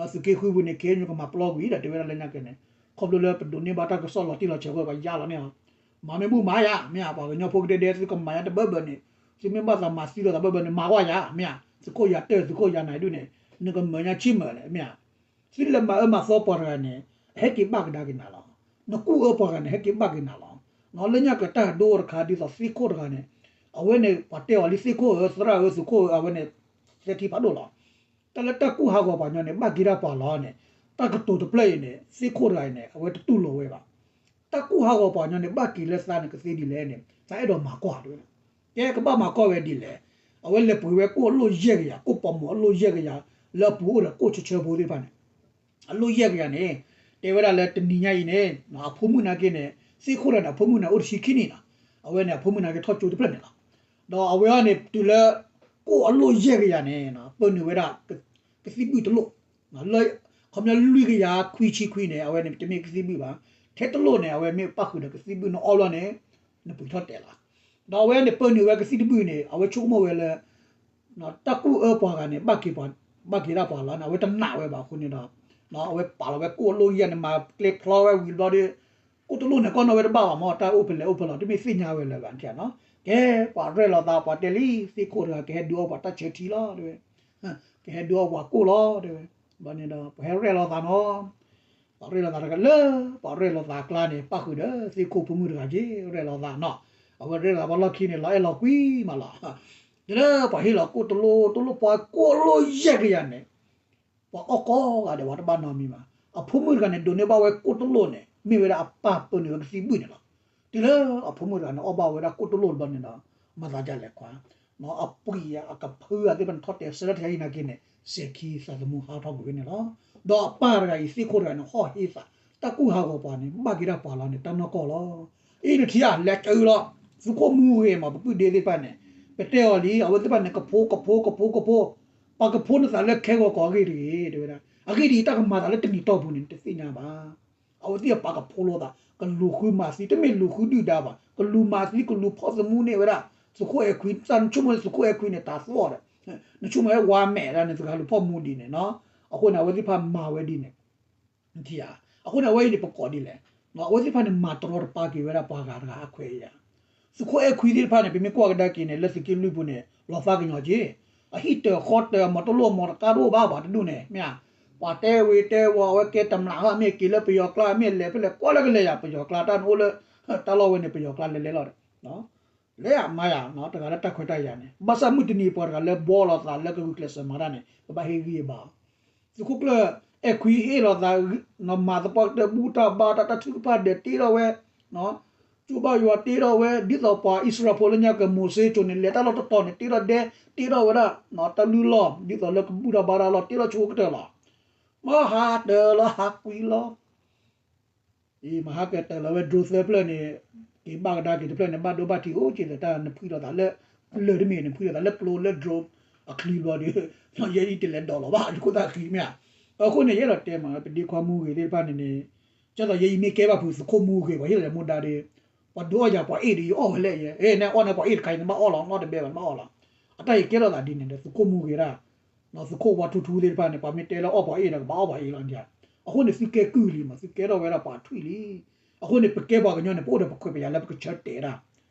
သုးက့ဃုပူၤန့ၣ် ခ့ၣ်အဲၣ်ယူၣ်ကမၤပျီကွံာ်ဒီး တဲဝဲဒၣ်လၢညါကဲန့ၣ် ခီဖျိလၢပဒိးန့ၢ်ဘၣ်တၢ်ကစီၣ်လီၤတံၢ်လီၤဆဲးအဃိ ပှၤယါလီၤန့ၢ်အီၤ မၤမ့ၢ်ဘူၣ်မၤယၤ မ့ၢ်ဧါ ပှၤကညီဖိကဒဲဒဲ သုကမၤညါတဘၢဘၢန့ၣ် သုမ့ၢ်ဘၣ်သးမၤသံလိာ်သးဘၢဘၢန့ၣ် မၤကွၢ်ယၤ မ့ၢ်ဧါ သုးခိၣ်ယၤတၢၢ် သုးခိၣ်ယၤနၤဒုးန့ၣ် နကမၤညါဆံးမၢၢ်လဲၣ် မ့ၢ်ဧါ သုလဲၤမၤအၢမၤသီပှၤတဂၤန့ၣ် အဟဲက့ၤဘၣ်ကဒါက့ၤနၤလီၤ. နကူၣ်အၢပှၤတဂၤန့ၣ် ဟဲက့ၤဘၣ်က့ၤနၤလီၤ. လၢညါကတၢ်ဒိတခါဒ်သိးသ့ၣ်ခိၣ်တဂၤန့ၣ် အဝဲန့ၣ် ပှၤတဲအီၤလံသ့ၣ်ခိၣ်ဧၢ သရၣ်ဧၢ သုးခိၣ်ဧၢ အဝဲန့ၣ် သဲထံဖးဒိၣ်လီၤ. တၢ်လၢတၢ်ကူၣ်ဟးဂီၤပှၤကညီန့ၣ် ဘၣ်က့ၤဒၣ်ပှၤလီၤန့ၣ် တၢ်ကတိၤတဖျၢၣ်အံၤန့ၣ် သ့ၣ်ခိၣ်တဂၤအံၤန့ၣ် အဝဲတတူၢ်လိာ်ဝဲဘၣ်. တၢ်ကူၣ်ဟးဂီၤပှၤကညီန့ၣ် ဘၣ်က့ၤလၢသးန့ၣ်ကသ့ဒ်လဲၣ်န့ၣ် သးအဲၣ်ဒိးမၤကွၢ်တဲဝဲဒၣ်. ကဲကဘၣ်မၤကွၢ်ဝဲဒ်လဲၣ်. အဝဲလဲၤပှ့ၤဝဲကိၣ်အလိၣ်ယဲၢ်ကယၤ ကိၣ်ပိာ်မိၣ်အလိၣ်ယဲၢ်ကယၤ လၢအပူၤအိၣ်ဒီးကိၣ်ဆၢဆၢဖိသ့ၣ်တဖၣ်န့ၣ် အလိၣ်ယဲၢ်ကယၤန့ၣ် တဲဝဲဒၣ်လၢတနံၤညါအံၤန့ၣ် အဖိမုၣ်နာ်က့န့ၣ် သ့ၣ်ခိၣ်တဂၤန့ၣ် အဖိမုၣ်န့ၣ် အိၣ်တဆံခံနံၣ်လီၤ. အဝဲန့ၣ် အဖိမုၣ်နာ်က့ထီၣ်ကၠိတဖျၢၣ်န့ၣ်လီၤ. ဒီးအဝဲအံၤန့ၣ် တုၤလၢ ကိၣ်အလိၣ်ယဲၢ်ကယၤန့ၣ် ပၢနုာ်ဝဲဒၣ် ကသံၣ်ဘုၣ်တလိၣ် လၢ ခီပညီလွံၢ်ကယၤခွံဆံခွံန့ၣ် အဝဲန့ၣ် တမ့ၢ်ကသံၣ်ဘုၣ်ဘၣ်. ထဲတလိၣ်န့ၣ် အဝဲမ့ၢ်ပၣ်ဃုာ်ဒီးကသံၣ်ဘုၣ်န့ၣ်အီဘျီန့ၣ် နပှ့ၤထီၣ်တဲာ်လီၤ. ဒီးအဝဲန့ၣ်ပၢနုာ်ဝဲကသံၣ်တဘုၣ်န့ၣ် အဝဲဆိကမိၣ်ဝဲလၢ တၢ်ကူၣ်အၢပှၤဂၤန့ၣ် ဘၣ်က့ၤဒၣ်ပှၤလီၤန့ၣ် အဝဲတနာ်ဝဲဘၣ်အဃိန့ၣ်ဒီး အဝဲပာ်လီၤဝဲကိၣ်အလိၣ်ယဲၢ်န့ၣ် မၤကျဲဖျီဝဲဝံၤဘျီဒီး ကိၣ်တလိၣ်န့ၣ် ကီၢ်နီၣ်ဝဲတဘၣ်ဘၣ်မ့ၢ် တၢ်အိၣ်ဖဲလဲၣ်အိၣ်ဖဲလဲၣ် တမ့ၢ်သ့ၣ်ညါဝဲလၢၤဘၣ်န့ၣ်. ကဲ ပှၤရဲၣ်လီၤသး ပှၤတဲလံ သ့ၣ်ခိၣ်တဂၤ ကဟဲဒုးအီပှၤတၢ်ဆၢထံလီၤ တဲဝဲ. ကဟဲဒုးအီပှၤကိၣ်လီၤ တဲဝဲ. ဘျီန့ၣ်ဒီး ပှၤဟဲရဲၣ်လီၤသးနီၤ ပှၤရဲၣ်လီၤသးတဂၤလၢ ပှၤရဲၣ်လီၤသးအကျါန့ၣ် ပၣ်ဃုာ်ဒီးသ့ၣ်ခိၣ်ဖိမုၣ်တဂၤက့ ရဲၣ်လီၤသးနီၤ. အဝဲရဲၣ်လီၤသးပှၤလီၢ်ခံန့ၣ် လီၤအဲၣ်လီၤကွံမးလီၤ. တုၤလၢပှၤဟ့ၣ်လီၤကိၣ်တလိၣ်တလိၣ် ပှၤကိၣ်အလိၣ်ယဲၢ်ကယၤန့ၣ် ပှၤအီၣ်ကိးဂၤဒဲး ပှၤတဘၣ်နီတမံၤဘၣ်. အဖိမုၣ်တဂၤန့ၣ် ဒိးန့ၢ်ဘၣ်ဝဲကိၣ်တလိၣ်န့ၣ် မ့ၢ်ဝဲဒၣ်အပၢ်ပၢနုာ်ဝဲကသံၣ်ဘုၣ်န့ၣ်လီၤ. တုၤလၢအဖိမုၣ်တဂၤန့ၣ် အီၣ်ဘၣ်ဝဲဒၣ်ကိၣ်တလိၣ်တဘျီန့ၣ်ဒီး မၤသးဒ်လဲၣ်ခွါ အပှံာ်အကဖုအသ့ၣ်တဖၣ်န့ၣ် ထီၣ်တဲာ်ဆၢထၢၣ်တခါအံၤနာ်က့န့ၣ် စဲၤခံသးသမူဟးထီၣ်ကွံာ်ဝဲန့ၣ်လီၤ. ဒီးအပၢ်တဂၤအံၤ သ့ၣ်ခိၣ်တဂၤန့ၣ် ဟီၣ်ဟ့သး တၢ်ကူၣ်ဟးဂီၤပှၤန့ၣ် ဘၣ်က့ၤဒၣ်ပှၤလီၤန့ၣ် တၢ်နီၢ်ကီၢ်လီၤ. အံၤနထံၣ်ဧါ လဲၤကၢလီၤ သုးခိၣ်မူဂ့ၤမး ပပုၢ်ဒ့သ့ၣ်တဖၣ်န့ၣ် ပတဲအီၤလံ အဝဲသ့ၣ်တဖၣ်န့ၣ် ကဖိကဖိကဖိကဖိ ပှၤကဖိနသးလၢခဲဂီၤကီၤအဂ့ၢ်တဂ့ၤ တဲဝဲဒၣ်. အဂ့ၢ်ဒ်အံၤ တၢ်ကမၤသးလၢတနံၤတီၢ်ပူၤန့ၣ် နတသ့ၣ်ညါဘၣ်. အဝဲသ့ၣ်အပာ်ကဖိလိာ်သး ကလူၤဃုမၤသံ တမ့ၢ်လူၤဃုဒုၣ်ဒါဘၣ် ကလူၤမၤသံ ကလူၤဖီၣ်သမူန့ၢ်ဝဲဒၣ် သုးခိၣ်အဲၣ်ခွံ တၢ်နဆိကမိၣ်သုးခိၣ်အဲၣ်ခွံန့ၣ် တၢ်သီၣ်ဒီး နဆိကမိၣ်ဝဲဝါမဲာ်ဒၣ်န့ၣ် သဂၤလူၤဖီၣ်မူဒံးန့ၣ်နီၤ. အဃိန့ၣ် အဝဲသ့ၣ်တဖၣ်မၤဝဲဒ်န့ၣ် နထံၣ်ဧါ. အဃိန့ၣ် အဝဲအံၤန့ၣ် ပကိးဒ်လဲၣ် အဝဲသ့ၣ်တဖၣ်န့ၣ် မၤတရီတပါက့ၤဝဲဒၣ်ပှၤဂၤတဂၤအခွဲးအယာ်. သုးခိၣ်အဲၣ်ခွံသ့ၣ်တဖၣ်န့ၣ် ပမ့ၢ်ကွၢ်ကဒါက့ၤန့ၣ် လၢသုးက့လွံၢ်ပူၤန့ၣ် လီၤသးကညီၤက့ၤ, အဟံၣ်တၢၤဃီတၢၤ အမၤတလိၣ်အမၤတကါတအိၣ်ဘၣ် ပှၤတဒူၣ်န့ၣ် မ့ၢ်ဧါ. ပှၤတဲဝ့ၤတဲဝီၤ အဝဲကဲတမျးဧါ မ့ၢ်က့ၤလၢပယီၤကျါ မ့ၢ်လဲၤဖဲလဲၣ် ကွၢ်လၢကလဲၤယၤ ပယီၤကျါတၢ်န့ၣ်အိၣ်လၢ တၢ်လီၢ်ဝဲန့ၣ် ပယီၤကျါလဲၤလဲၤလီၤဒီး လဲၤမၤယၤ တဂၤလၢတၢ်ခွဲးတၢ်ယာ်န့ၣ် ဘၣ်ဆၣ်မုၢ်တနံၤပှၤတဂၤလၢဘှီလိာ်သးလၢကဂုာ်ကျဲးစၢးမၤတၢ်န့ၣ် ပဘၣ်ဟ့ၣ်ဂံၢ်ဟ့ၣ်ဘါအီၤ. သုးခိၣ်ကျၢၢ်အဲၣ်ခွံဟ့ၣ်လိာ်သး မၤသပှၢ်ကတၢၢ်ဘူၣ်တၢ်ဘါတၢ် တၢ်ထုကဖၣ်ဒဲးတ့ထီၣ်ဝဲ ကၠိဘၣ်ယွၤတ့ထီၣ်ဝဲ ဒ်သိးပှၤအံၣ်စရ့လးဖိလၢညါကမိၤၡ့ကၠိန့ၣ် လဲၤတၢ်လီၢ်တတီၤန့ၣ် တ့ထီၣ်ဒဲ တ့ထီၣ်ဝဲဒၣ် တၢ်လုၢ်လီၢ် ဒ်သိးလၢကဘူၣ်တၢ်ဘါတၢ်လီၢ် တ့ထီၣ်ဆိကတၢၢ်လီၤ. မ့ၢ်ဟးတၢၤလီၤ ဟးကွံလီၤ အံၤ မဟါကတၢၢ်လီၤဝဲ drone သၢဖျၢၣ်န့ၣ် က့ၤဘၣ်ကဒါက့ၤတဖျၢၣ်န့ၣ် ဘၣ်ဒိဘၣ်ထံးအိၣ်က့ၤသတး နဖှံလိာ်သးလၢ လၢၢ်တမ့ၢ် နဖှံလိာ်သးလၢကျိလၢ drone အချံဘျီဒီး ယဲအံၤတလဲၤဒိးလီၤဘၣ် ဒ်ခိၣ်သၣ်ဃံမ့ၢ်ဧါ. အဃိန့ၣ် ယအဲၣ်ဒိးတဲမး ပဒ့ခွါမူဂ့ၤသ့ၣ်တဖၣ်န့ၣ်န့ၣ် ကဲသိးယဲအံၤမ့ၢ်ကဲဘၣ်ဖုးသုးခိၣ်မူဂ့ၤ ပှၤဟ့ၣ်လီၤယၤမူဒါဒီး ပှၤဒုးအီၣ်ယၤပှၤအ့ၣ်ဒီး ယအီၣ်ဝဲလဲၣ်ယဲ နအီၣ်န့ၣ်ပှၤအ့ၣ်တခါအံၤ နဘၣ်အီၣ်လီၤ နအီၣ်တဘဲဘၣ် နဘၣ်အီၣ်လီၤ. အတၢ်အံၤကဲထီၣ်သးဒ်န့ၣ်ဒီး သုးခိၣ်မူဂ့ၤဒၣ် သုးခိၣ်ဝါထူထူသ့ၣ်တဖၣ်န့ၣ် ပှၤမ့ၢ်တဲလၢအီၣ်ပှၤအ့ၣ်ဒီး ကဘၣ်အီၣ်ပှၤအ့ၣ်လီၤ. အဃိန့ၣ် သုကဲကုၢ်လံမး သုကဲထီၣ်ဝဲဒၣ်ပှၤထွံၣ်လံ. အဃိန့ၣ် ပကဲပှၤကညီန့ၣ် ပအိၣ်ဒီးပခွဲးပယာ်လၢပကဆၢတဲာ်ဒၣ်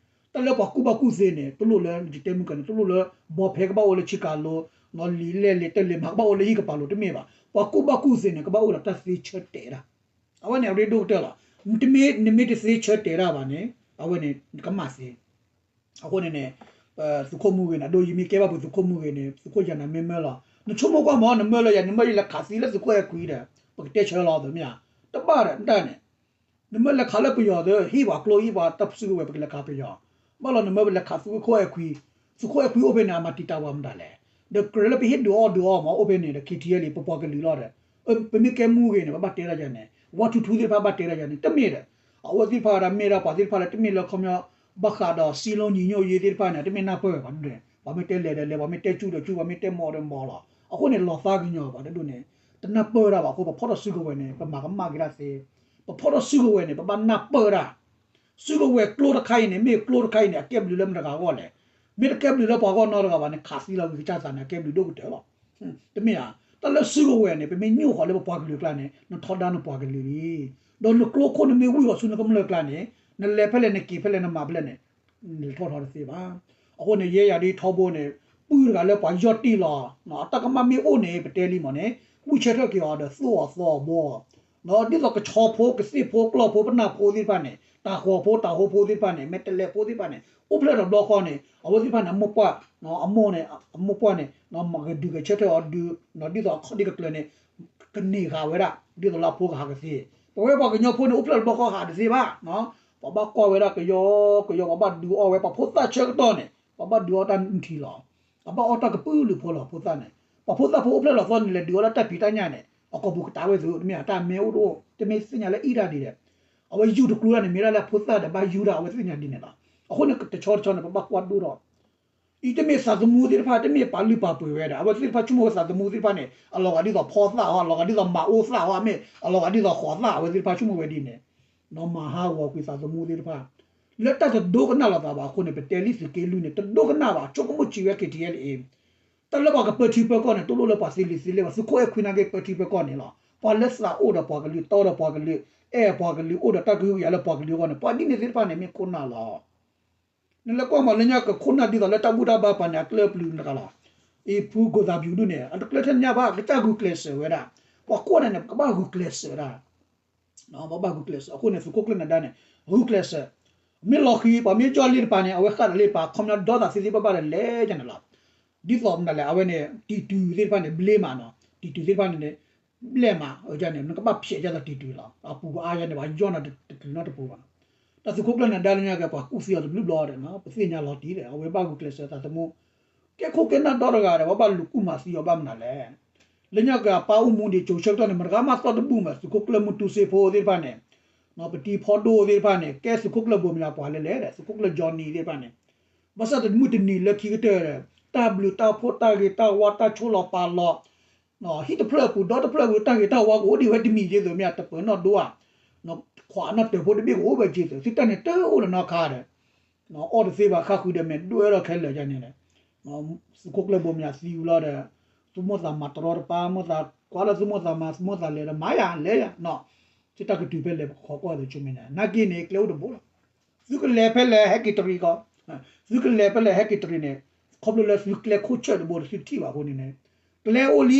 တၢ်လၢပှၤကူၣ်ဘၣ်ကူၣ်သ့န့ၣ် တလိၣ်လၢယတဲမုၢ်ကန့ၣ် တလိၣ်လၢ ဘီဖဲကဘၣ်အိၣ်လၢဆံကၤလိ လံာ်လဲၢ်လံာ်တၢ်လံာ်မၤကဘၣ်အိၣ်လၢဟံၣ်ကပၤလိၤတမ့ၢ်ဘၣ်. ပှၤကူၣ်ဘၣ်ကူၣ်သ့န့ၣ် ကဘၣ်အိၣ်ဒီးတၢ်သ့ဆၢတဲာ်ဒၣ် အဝဲန့ၣ်အရ့ဒိၣ်ကတၢၢ်လီၤ. နမ့ၢ်တသ့ဆၢတဲာ်ဒၣ်ဘၣ်န့ၣ် အဝဲန့ၣ် နကမၣ်သ့ အဃိန့ၣ်န့ၣ် သုးခိၣ်မူဂ့ၤန့ၣ် အဒိယမ့ၢ်ကဲဘၣ်ဖုးသုးခိၣ်မူဂ့ၤန့ၣ် သုးခိၣ်ယၤနၤမ့ၢ်မၢလီၤ. နဆိကမိၣ်ကွၢ်မး နမၢလၢယၤ နမၢယလဲၤခးသံလၢသုးခိၣ်အဲၣ်ခွံဒီး ပကတဲဆၢလီၤသ့မ့ၢ်ဧါ. တဘၣ်ဒီးတၢ်န့ၣ် နမၢလဲၤခးလၢပယီၤဒီး ဟ့ၣ်ပှၤကျိဟ့ၣ်ပှၤတၢ်စုကဝဲၤ ပကလဲၤခးပယီၤ. ဘၣ်လီၤနမၢပလဲၤခးသုးခိၣ်အဲၣ်ခွံ, သုးခိၣ်အဲၣ်ခွံအိၣ်ဖဲန့ၣ် အမၤတံာ်တာ်ပှၤမတၤလဲၣ်. ဒီးကြၢးလၢပဟ့ၣ်ဒုးအီၣ်ဒုးအီမး အိၣ်ဖဲန့ၣ်ဒီး ခ့ထံယဲလံ ပပှၤကလုာ်လီၤဒီး ပမ့ၢ်ကဲမူဂ့ၤန့ၣ် ပဘၣ်တဲတၢ်ယၤန့ၣ် ဝါထူထူသ့ၣ်တဖၣ်ဘၣ်တဲတၢ်ယၤန့ၣ် တမ့ၢ်ဒီး အဝဲသ့ၣ်တဖၣ်ဒၣ်မ့ၢ်ဒၣ်ပှၤသ့ၣ်တဖၣ်လၢတမ့ၢ်လၢခီပညီ ဘၣ်ဃးဒီးစံလုံးညီညွတ်ရေးသ့ၣ်တဖၣ်န့ၣ် တမ့ၢ်နၢ်ပၢၢ်ဝဲပှၤဒ်န့ၣ် ပှၤမ့ၢ်တဲလဲၤဒီးလဲၤ ပှၤမ့ၢ်တဲကၠူဒီးကၠူ ပှၤမ့ၢ်တဲမီၤဒီးမီၤလီၤ. အဃိန့ၣ် လီၤသးကညီၤပှၤတဒူၣ်န့ၣ် တနၢ်ပၢၢ်ဒၣ်ဘၣ်အဃိ ပဖီၣ်ထီၣ်စုကဝဲၤန့ၣ် ပမၤကမၣ်က့ၤဒၣ်သ့. ပဖီၣ်ထီၣ်စုကဝဲၤန့ၣ် ပဘၣ်နၢ်ပၢၢ်ဒၣ် စုကဝဲၤကျိတခါအံၤန့ၣ် မ့ၢ်ကျိတခါအံၤန့ၣ် အကဲဘျုးလၢမတၤတဂၤအဂီၢ်လဲၣ်. မ့ၢ်တကဲဘျုးလၢပှၤဂီၢ်နီတဂၤဘၣ်န့ၣ် ခးသံလီၤဝံၤကစၢ်သးန့ၣ် အကဲဘျုးဒိၣ်ကတၢၢ်လီၤ. တမ့ၢ်ဧါ. တၢ်လၢစုကဝဲၤန့ၣ် ပမ့ၢ်ညိၣ်ဃီၤလၢပပှၤကလုာ်အကျါန့ၣ် နထီဒါနပှၤကလုာ်လံ. ဒီးနကျိခိၣ်နမ့ၢ်ဝံၣ်ဃီၤဆူနကမျၢၢ်အကျါန့ၣ် နလဲၤဖဲလဲၣ်နက့ၤဖဲလဲၣ်နမၤဖဲလဲၣ်န့ၣ် နလဲၤထီၣ်ထီတသ့ဘၣ်. အဃိန့ၣ် ယဲယၤဒ်ထီဘိန့ၣ် ပုၢ်တဂၤလၢပှၤယီၢ်တံၢ်လီၤ. အတၢ်ကမၣ်မ့ၢ်အိၣ်န့ၣ် ပတဲလံမးန့ၣ် ဝံၢ်ဆၢထၢၣ်က့ၤအီၤဒီးသိၣ်အီၤသီအီၤဘှီအီၤ ဒ်သိးကဆီဖိ ကသ့ၣ်ဖိ ကျီၢ်ဖိ ပနၢ်ဖိသ့ၣ်တဖၣ်န့ၣ် တၢ်ဃီၤဖိ တၢ်ဟိဖိသ့ၣ်တဖၣ်န့ၣ် မဲာ်တဲးလဲးဖိသ့ၣ်တဖၣ်န့ၣ် အိၣ်ဖျဲၣ်ထီၣ်တဘျီဃီန့ၣ် အဝဲသ့ၣ်တဖၣ်န့ၣ် အမိၢ်ပှၢ် အမိၢ်န့ၣ် အမိၢ်ပှၢ်န့ၣ် မၤကဒုးဂဲၤဆၢထၢၣ်အီၤဒုး ဒ်သိးအခီၣ်ဒ့ကကျၢၤန့ၣ် ကန့ၢ်ဃာ်ဝဲဒၣ် ဒ်သိးလၢအဖိကဟးကသ့. ပဝဲပှၤကညီဖိန့ၣ် အိၣ်ဖျဲၣ်ထီၣ်တဘျီဃီဟးတသ့ဘၣ်. ပှၤဘၣ်ကွၢ်ဝဲဒၣ်ကယီကယီ ပှၤဘၣ်ဒုးအီၣ်ဝဲ ပှၤဖိသၣ်ဆၢကတီၢ်န့ၣ် ပှၤဘၣ်ဒုးအီၣ်တၢ်နုၢ်ထံလီၤ. အဘၣ်အီၣ်တၢ်ကပုာ်လုာ်ဖိလီၤ ဖိသၣ်န့ၣ် ပှၤဖိသၣ်ဖိအိၣ်ဖျဲၣ်လီၤသီန့ၣ် လဲၤဒုးအီၣ်လၢတၢ်ဖံးတၢ်ညၣ်န့ၣ် အကိာ်ပူၤကတၢၢ်ဝဲသု တမ့ၢ်တၢ်မဲအိၣ်တအိၣ် တမ့ၢ်သ့ၣ်ညါလၢအံၣ်တၢ်ဒ်လဲၣ်. အဝဲယူၢ်တကျိၤတၢ်န့ၣ် မ့ၢ်ဒၣ်လၢအဖိသၣ်ဒီးဘၣ်ယူၢ်တၢ် အဝဲသ့ၣ်ညါဒ်န့ၣ်လီၤ. အဃိန့ၣ် တဆီတဆီန့ၣ် ပဘၣ်ကွၢ်ဒိၣ်ထီၣ် အံၤတမ့ၢ်သးသမူသ့ၣ်တဖၣ် တမ့ၢ်ပာ်လုၢ်ပာ်ပှ့ၤဝဲဒၣ် အဝဲသ့ၣ်တဖၣ်ဆိကမိၣ်ဝဲသးသမူသ့ၣ်တဖၣ်န့ၣ် အလီၤဂာ်ဒ်သိးဖီသၣ်ဟီ အလီၤဂာ်ဒ်သိးမၤအိၣ်သၣ်ဟီ မ့ၢ်အလီၤဂာ်ဒ်သိးဃီၤသၣ် အဝဲသ့ၣ်တဖၣ်ဆိကမိၣ်ဝဲဒ်န့ၣ် နီၢ်မၤဟးဂီၤကွံာ်သးသမူသ့ၣ်တဖၣ် လၢတၢ်တဒိကနၣ်လိာ်သးဘၣ်အဃိန့ၣ် ပတဲလံသုးက့လွံၢ်န့ၣ် တဒိကနၣ်ဘၣ် ဆိကမိၣ်ဆံးဝဲ ခ့ထံယဲလံ တၢ်လၢပှၤကပၢထံပၢကီၢ်န့ၣ် တလိၣ်လၢပှၤသ့လံာ်သ့လဲၢ်ဘၣ် သုးခိၣ်အဲၣ်ခွံနာ်က့ ပၢထံပၢကီၢ်န့ၣ်လီၤ. ပှၤလၢသးအိၣ်ဒီးပှၤကလုာ် တီဒီးပှၤကလုာ် အဲၣ်ပှၤကလုာ် အိၣ်ဒီးတၢ်ကဟုကယာ်လၢပှၤကလုာ်အဂီၢ်န့ၣ် ပှၤဒ်န့ၣ်သ့ၣ်တဖၣ်န့ၣ် မ့ၢ်ခိၣ်နၢ်လီၤ. နလဲၤကွၢ်မးလၢညါကခိၣ်နၢ်ဒ်သိးလၢတၢ်ဘူၣ်တၢ်ဘါပှၤန့ၣ် အကျၢၢ်ပျုၤတဂၤလီၤ. အံၤဖုကိၢ်သးပျုၤဒုၣ်န့ၣ် အတကျၢၢ်ထဲညါဘၣ် ကစၢ်ဂုာ်ကျဲးစၢးဝဲဒၣ် ပှၤကွၢ်န့ၣ်န့ၣ် ပကဘၣ်ဂုာ်ကျဲးစၢးဒၣ် ပဘၣ်ဂုာ်ကျဲးစၢး အဃိန့ၣ် သုးခိၣ်ကျၢၢ်နဒါန့ၣ် ဂုာ်ကျဲးစၢး မ့ၢ်လီၤဃံၤ ပှၤမ့ၢ်ယီၢ်လံတပၤန့ၣ် အဝဲဃၣ်ဒီးလံတပၤ ခီပညီဒီသးသ့သ့ဘၣ်ဘၣ်ဒီးလဲၤကန့ၣ်လီၤ. ဒ်သိးမနုၤလဲၣ် အဝဲန့ၣ် တံၤတုၤသ့ၣ်တဖၣ်န့ၣ် ဘျ့မးနီၤ တံၤတုၤသ့ၣ်တဖၣ်န့ၣ် ဘျဲၣ်မး အန့ၣ် နကဘၣ်ဖျဲးဒ်သိးတံၤတုၤလီၤ. အပူၤအါယဲန့ၣ် ပှၤယီၢ်နၤတတုၤနီတပူၤဘၣ်. တၢ်သုးခိၣ်ကျၢၢ်နဒါလၢညါက့ၤ ပှၤကူၣ်သံအီၤတဘျုးဘျီဒီး ပသ့ၣ်ညါလီၤတံၢ်ဒီး အဝဲဘၣ်ဂုာ်ကျဲးစၢးသးသမူ ကဲခိၣ်ကဲနၢ်ဒီတဂၤဒီး ပှၤဘၣ်လူၤကူၣ်မၤသံအီၤဘၣ်မနုၤလဲၣ်. လၢညါက့ၤအပၢ်အိၣ်မူဒံးကၠိဆၢကတီၢ်န့ၣ် မတဂၤမးသီၣ်တဘူၣ်မး သုးခိၣ်ကျၢၢ်မုၢ်တူစ့ဖိသ့ၣ်တဖၣ်န့ၣ် ပတံၤဖီဒိၣ်သ့ၣ်တဖၣ်န့ၣ် ကဲသုးခိၣ်ကျၢၢ်ဘိမၠးပှၤလဲၣ်လဲၣ်ဒီး သုးခိၣ်ကျၢၢ်ကၠီနံၤသ့ၣ်တဖၣ်န့ၣ် ဘၣ်ဆၣ်တမုၢ်တနံၤလၢခံကတၢၢ်ဒီး တၢ်ဘျုးတၢ်ဖှိၣ်တၢ်ဂ့ၤတၢ်ဝါတၢ်ဆိၣ်လီၤပာ်လီၤ ဟံၣ်တဖျၢၣ်အပူၤ ဒီတဖျၢၣ်အပူၤ တၢ်ဂ့ၤတၢ်ဝါကအိၣ်ဒံးဝဲတမံၤဒ်သိးမ့ၢ် တပၢၤနီၣ်ဒိဧါ ခွးနီၣ်တၢၤဖိတဘ့ၣ်ကအိၣ်ဝဲက့ၤသိး သုတၢ်န့ၣ်တအိၣ်လၢၤနီတခါဒီး အီၣ်တသ့ဘၣ် ဃၣ်ဃုာ်ဒီးမဲာ်ဒွဲၣ်လီၤခဲလၢာ်ယါန့ၣ်ဒီး သုးခိၣ်ကျၢၢ်ဘိမၠးသံဝံၤလီၤဒီး သုမိၢ်သးမၤတရီတပါ မိၢ်သးကွၢ်လၢသုမိၢ်သးမၤ သုမိၢ်သးလဲၤဒီးမၤယၤလဲၤယၤနီၤ သုတၢ်ကတုၤဖဲလဲၣ် ပကခိးကွၢ်သုဆူမဲာ်ညါ နာ်က့န့ၣ် ကျဲအိၣ်တဘိလီၤ. သုကလဲၤဖဲလဲၣ်ဟဲက့ၤတရံးကီး, သုကလဲၤဖဲလဲၣ်ဟဲက့ၤတရံးန့ၣ်, ခီဖျိလၢသုကျဲခိၣ်ဆၢၣ်တဘိန့ၣ် သုထံၣ်ဘၣ်အဃိန့ၣ်န့ၣ်, ကျဲအိၣ်လ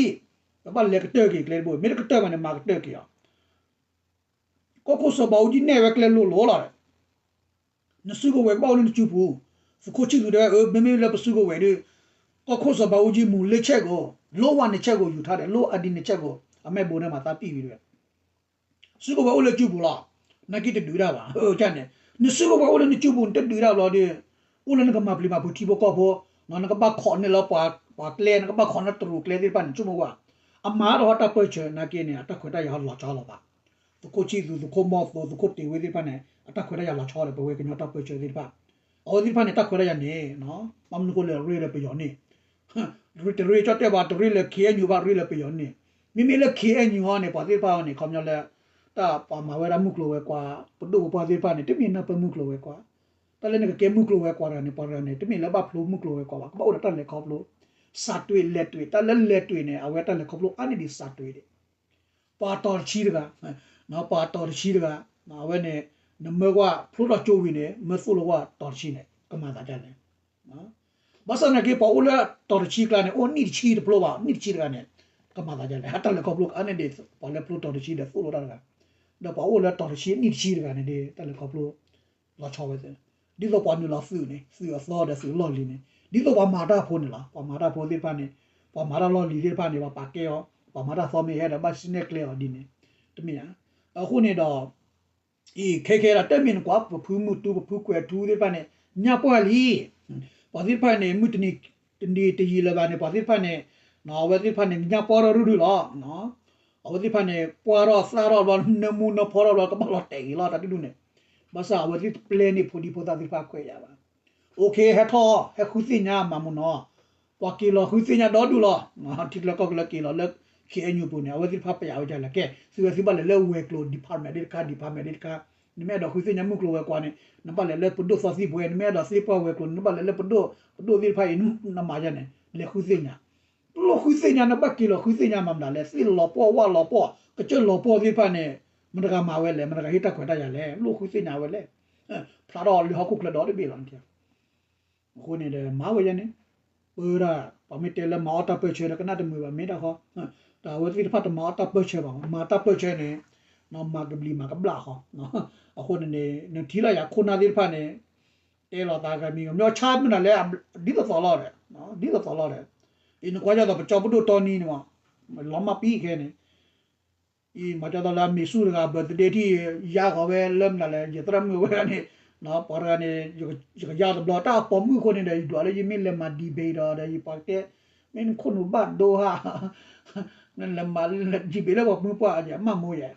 ံ, ပဘၣ်လဲၤကတၢၢ်က့ၤကျဲတဘိ, မ့ၢ်တကတၢၢ်ဘၣ်န့ၣ် မၤကတၢၢ်က့ၤအီၤ. ကီၢ်ခိၣ်စီၤဘးအူကၠံနဲၣ်ဝဲကျဲလိၤလိၤလီၤဒီး နစုကဝဲၤကဘၣ်အိၣ်လၢနစုပူၤ, သုးခိၣ်ဆံၣ်သူးတဲဝဲ အၢ မ့မ့ၢ်လၢပစုကဝဲၤဒီး ကီၢ်ခိၣ်စီၤဘးအူကၠံမူၤလၢဆဲၣ်ကိး, လိဝဲန့ၣ်ဆဲၣ်ကိးယူၤထါဒီး လိအဒံန့ၣ်ဆဲၣ်ကိး, အမဲာ်ဘိန့ၣ်မၤသးပံၣ်ဝံၤတဝဲ စုကဝဲၤအိၣ်လၢစုပူၤလီၤ, နာ်က့တဒုးတၢ်ဘၣ်, န့ၣ်, နစုကဝဲၤအိၣ်လၢနစုပူၤ နတဒုးတၢ်ဘျီဒီး, အိၣ်လၢနကမၤပျံၤမၤဖုးထံဖိကီၢ်ဖိ, နကဘၣ်ခိးန့ၢ်လၢပှၤကျဲ, နကဘၣ်ခိးန့ၢ်တရူးကျဲသ့ၣ်တဖၣ်န့ၣ် ဆိကမိၣ်ကွၢ်, အမၤထီၣ်တၢ်ပၢၢ်ဆၢ နာ်က့န့ၣ် အတၢ်ခွဲးတၢ်ယာ်လီၤဆီလီၤဘၣ်. သုးခိၣ်ဆံၣ်သူး, သုးခိၣ်မီၢ်သိး, သုးခိၣ်တ့ၤဝ့သ့ၣ်တဖၣ်န့ၣ် အတၢ်ခွဲးတၢ်ယာ်လီၤဆီဒီး ပဝဲကညီတၢ်ပၢၢ်ဆၢသ့ၣ်တဖၣ်, အဝဲသ့ၣ်တဖၣ်န့ၣ် တၢ်ခွဲးတၢ်ယာ်န့ၣ်, ဘၣ်မနုၤဃိလဲၣ် ရ့လၢပယီၤန့ၣ်, တရ့ကၠီတဲဘၣ် တရ့လၢ ခ့အဲၣ်ယူၣ် ဘၣ်ရ့လၢပယီၤန့ၣ်, မ့မ့ၢ်လၢ ခ့အဲၣ်ယူၣ် ဟီန့ၣ် ပှၤသ့ၣ်တဖၣ်ဟီန့ၣ် ခီပညီလၢ တၢ်ပှၤမၤဝဲဒၣ်မုၢ်ကျိၤဝဲၤကွာ်, ပဒိၣ်ပပှၢ်သ့ၣ်တဖၣ်န့ၣ် တမ့ၢ်နၢ်ပၢၢ်မုၢ်ကျိၤဝဲၤကွာ်, တၢ်လၢနကကဲမုၢ်ကျိၤဝဲၤကွာ်တဂၤန့ၣ် ပှၤတဂၤန့ၣ် တမ့ၢ်လၢဘၣ်ဖျိမုၢ်ကျိၤဝဲၤကွာ်ဘၣ်, ကဘၣ်အိၣ်ဒီးတၢ်လဲၤခီဖျိ, စးတွ့လဲၤတွ့, တၢ်လၢလဲၤတွ့န့ၣ် အဝဲတၢ်လဲၤခီဖျိအါန့ၢ်ဒံးစးတွ့ဒံး ပှၤတီၤတဆံတဂၤ, ပှၤတီၤတဆံတဂၤ, အဝဲန့ၣ် နမၢကွၢ်ဖျိထီၣ်ကၠိဝံၤန့ၣ် မၢသိၣ်လိဝဲတီၤတဆံန့ၣ် ကမၤသးဒ်လဲၣ်. ဘၣ်ဆၣ်သနာ်က့ ပှၤအိၣ်လၢတီၤတဆံကျါန့ၣ် အိၣ်နံၣ်တဆံတဖျိဘၣ်, နံၣ်တဆံတဂၤန့ၣ် ကမၤသးဒ်လဲၣ်. တၢ်လဲၤခီဖျိကအါန့ၢ်ဒံး ပှၤလၢဖျိတီၤတဆံဒီးသိၣ်လိတၢ်တဂၤ, ဒီးပှၤအိၣ်လၢတီၤတဆံနံၣ်တဆံတဂၤန့ၣ်ဒီး တၢ်လဲၤခီဖျိ လီၤဆီဝဲသ့ၣ်, ဒ်သိးပှၤနုာ်လီၤသုးန့ၣ် သုးအသီဒီးသုးလီၢ်လံၤန့ၣ်, ဒ်သိးပှၤမၤတၢ်ဖိန့ၣ်လီၤ. ပှၤမၤတၢ်ဖိသ့ၣ်တဖၣ်န့ၣ်, ပှၤမၤတၢ်လီၢ်လံၤသ့ၣ်တဖၣ်န့ၣ် ပှၤပာ်ကဲအီၤ, ပှၤမၤတၢ်သီမ့ၢ်ဟဲဒီး ဘၣ်စံၣ်နဲၣ်ကျဲအီၤဒ်န့ၣ်, တမ့ၢ်ဧါ. အဃိန့ၣ်ဒီး အံၤ ခဲခဲဒၣ် တမ့ၢ်နကွၢ် ပဖုမုၢ်တူ ပဖုကွဲၤထူသ့ၣ်တဖၣ်န့ၣ် ညၣ်ပှၢ်လံ. ပှၤသ့ၣ်တဖၣ်န့ၣ် မုၢ်တနံၤတယံာ်လၢၤဘၣ်န့ၣ် ပှၤသ့ၣ်တဖၣ်န့ၣ်, အဝဲသ့ၣ်တဖၣ်န့ၣ် ညၣ်ပှၢ်ထီၣ်ရုၢ်ရုၢ်လီၤ. အဝဲသ့ၣ်တဖၣ်န့ၣ် ပှၢ်ထီၣ်သၣ်ထီၣ်ဘျီ နၢမူနၢဖီထီၣ်ဘျီ ကဘၣ်လီၤတဲာ်ဂ့ၤလီၤ တၢ်ဒုၣ်ဒုၣ်န့ၣ်, ဘၣ်ဆၣ်အဝဲသ့ၣ်ပျဲန့ၢ်ဖိဒံဖိသၣ်သ့ၣ်တဖၣ်ခွဲးယာ်ဘၣ်. အိၣ်ခ့ ဟဲထီၣ် ဟဲဃုသ့ၣ်ညါမၤမူနီၤ, ပှၤက့ၤလီၤဃုသ့ၣ်ညါဒီဒူၣ်လီၤ. ထံကျၢကီၢ်ကျၢက့ၤလီၤလၢ ခ့အဲၣ်ယူၣ်ပူၤန့ၣ် အဝဲသ့ၣ်တဖၣ်ပျဲဝဲဒ်လဲၣ်. ကဲ သုဝဲသုဘၣ်လဲၤလၢဝဲၤကျိၤ department ဒ်တခါ department ဒ်တခါ, နမ့ၢ်အဲၣ်ဒိးဃုသ့ၣ်ညါမုၢ်ကျိၤဝဲၤကွာ်န့ၣ် နဘၣ်လဲၤလၢပဒိၣ်သီသံပှဲၤ, နမ့ၢ်အဲၣ်ဒိးသ့ပှၢ်ဝဲၤကျိၤန့ၣ် နဘၣ်လဲၤလၢပဒိၣ်, ပဒိၣ်သ့ၣ်တဖၣ်အံၤ နမၤယါန့ၣ် လဲၤဃုသ့ၣ်ညါ လိၣ်ဃုသ့ၣ်ညါ နဘၣ်က့ၤလီၤဃုသ့ၣ်ညါမၤမနုၤလဲၣ်. သ့ၣ်လီၤပှီၢ်ဝၣ်လီၤပှီၢ် ကစၢၢ်လီၤပှီၢ်သ့ၣ်တဖၣ်န့ၣ် မတၤတဂၤမၤဝဲလဲၣ်, မတၤတဂၤဟ့ၣ်တၢ်ခွဲးတၢ်ယာ်လဲၣ်, လိၣ်ဃုသ့ၣ်ညါဝဲလဲၣ်. ဖျါထီၣ်လၢဟီၣ်ခိၣ်ချၢဒီတဘ့ၣ်လီၤ. အဃိန့ၣ်ဒီး မၤဝဲယဲန့ၣ်, ပၢဒၣ် ပှၤမ့ၢ်တဲလၢမၤအီၣ်တၢ်ပၢၢ်ဆၢဒီး ကနၣ်တမုာ်ဘၣ် မ့ၢ်တၢ်ဃီ, တၢ်အဝဲသ့ၣ်တဖၣ်တမၤအီၣ်တၢ်ပၢၢ်ဆၢဘၣ်, မၤတၢ်ပၢၢ်ဆၢန့ၣ် မၤကဘျံးမၤကဘျၣ်ဃီ. အဃိန့ၣ်န့ၣ် နထံၣ်လီၤယၤခိၣ်နၢ်သ့ၣ်တဖၣ်န့ၣ် တဲလီၤသးဂၤမံၤဂၤ မ့ၢ်အီၣ်ဆါမနုၤလဲၣ်, ဒ်သိးသိးလီၤဒီး, ဒ်သိးသိးလီၤဒီး, အံၤနကွၢ်ဒ်သိးပကၠီပဒိၣ်တီနံန့ၣ်မး, လီၤမၢ်ပံခဲန့ၣ် အံၤ မၤကၠီသီလၢအမ့ၢ်ဆူၣ်တဂၤ birthday ထံၣ် ယါဃီၤဝဲလၢမနုၤလဲၣ်, ယသရၣ်မုၣ်ဝဲဒၣ်န့ၣ်, ပှၤတဂၤန့ၣ် ယကယါတဘျီ တၢ်ပိာ်မုၣ်အဃိန့ၣ်ဒီး ယဒွးလၢယမ့ၢ်လဲၤမၤ debate ဒီး ဒီးယပှၤတဲ မ့ၢ်နခိၣ်နူာ်ဘၣ်ဒိဟါ နလဲၤမၤ debate လၢပှၤမုၢ်ပှၢ် ယမၢ်မိၢ်ယဲ,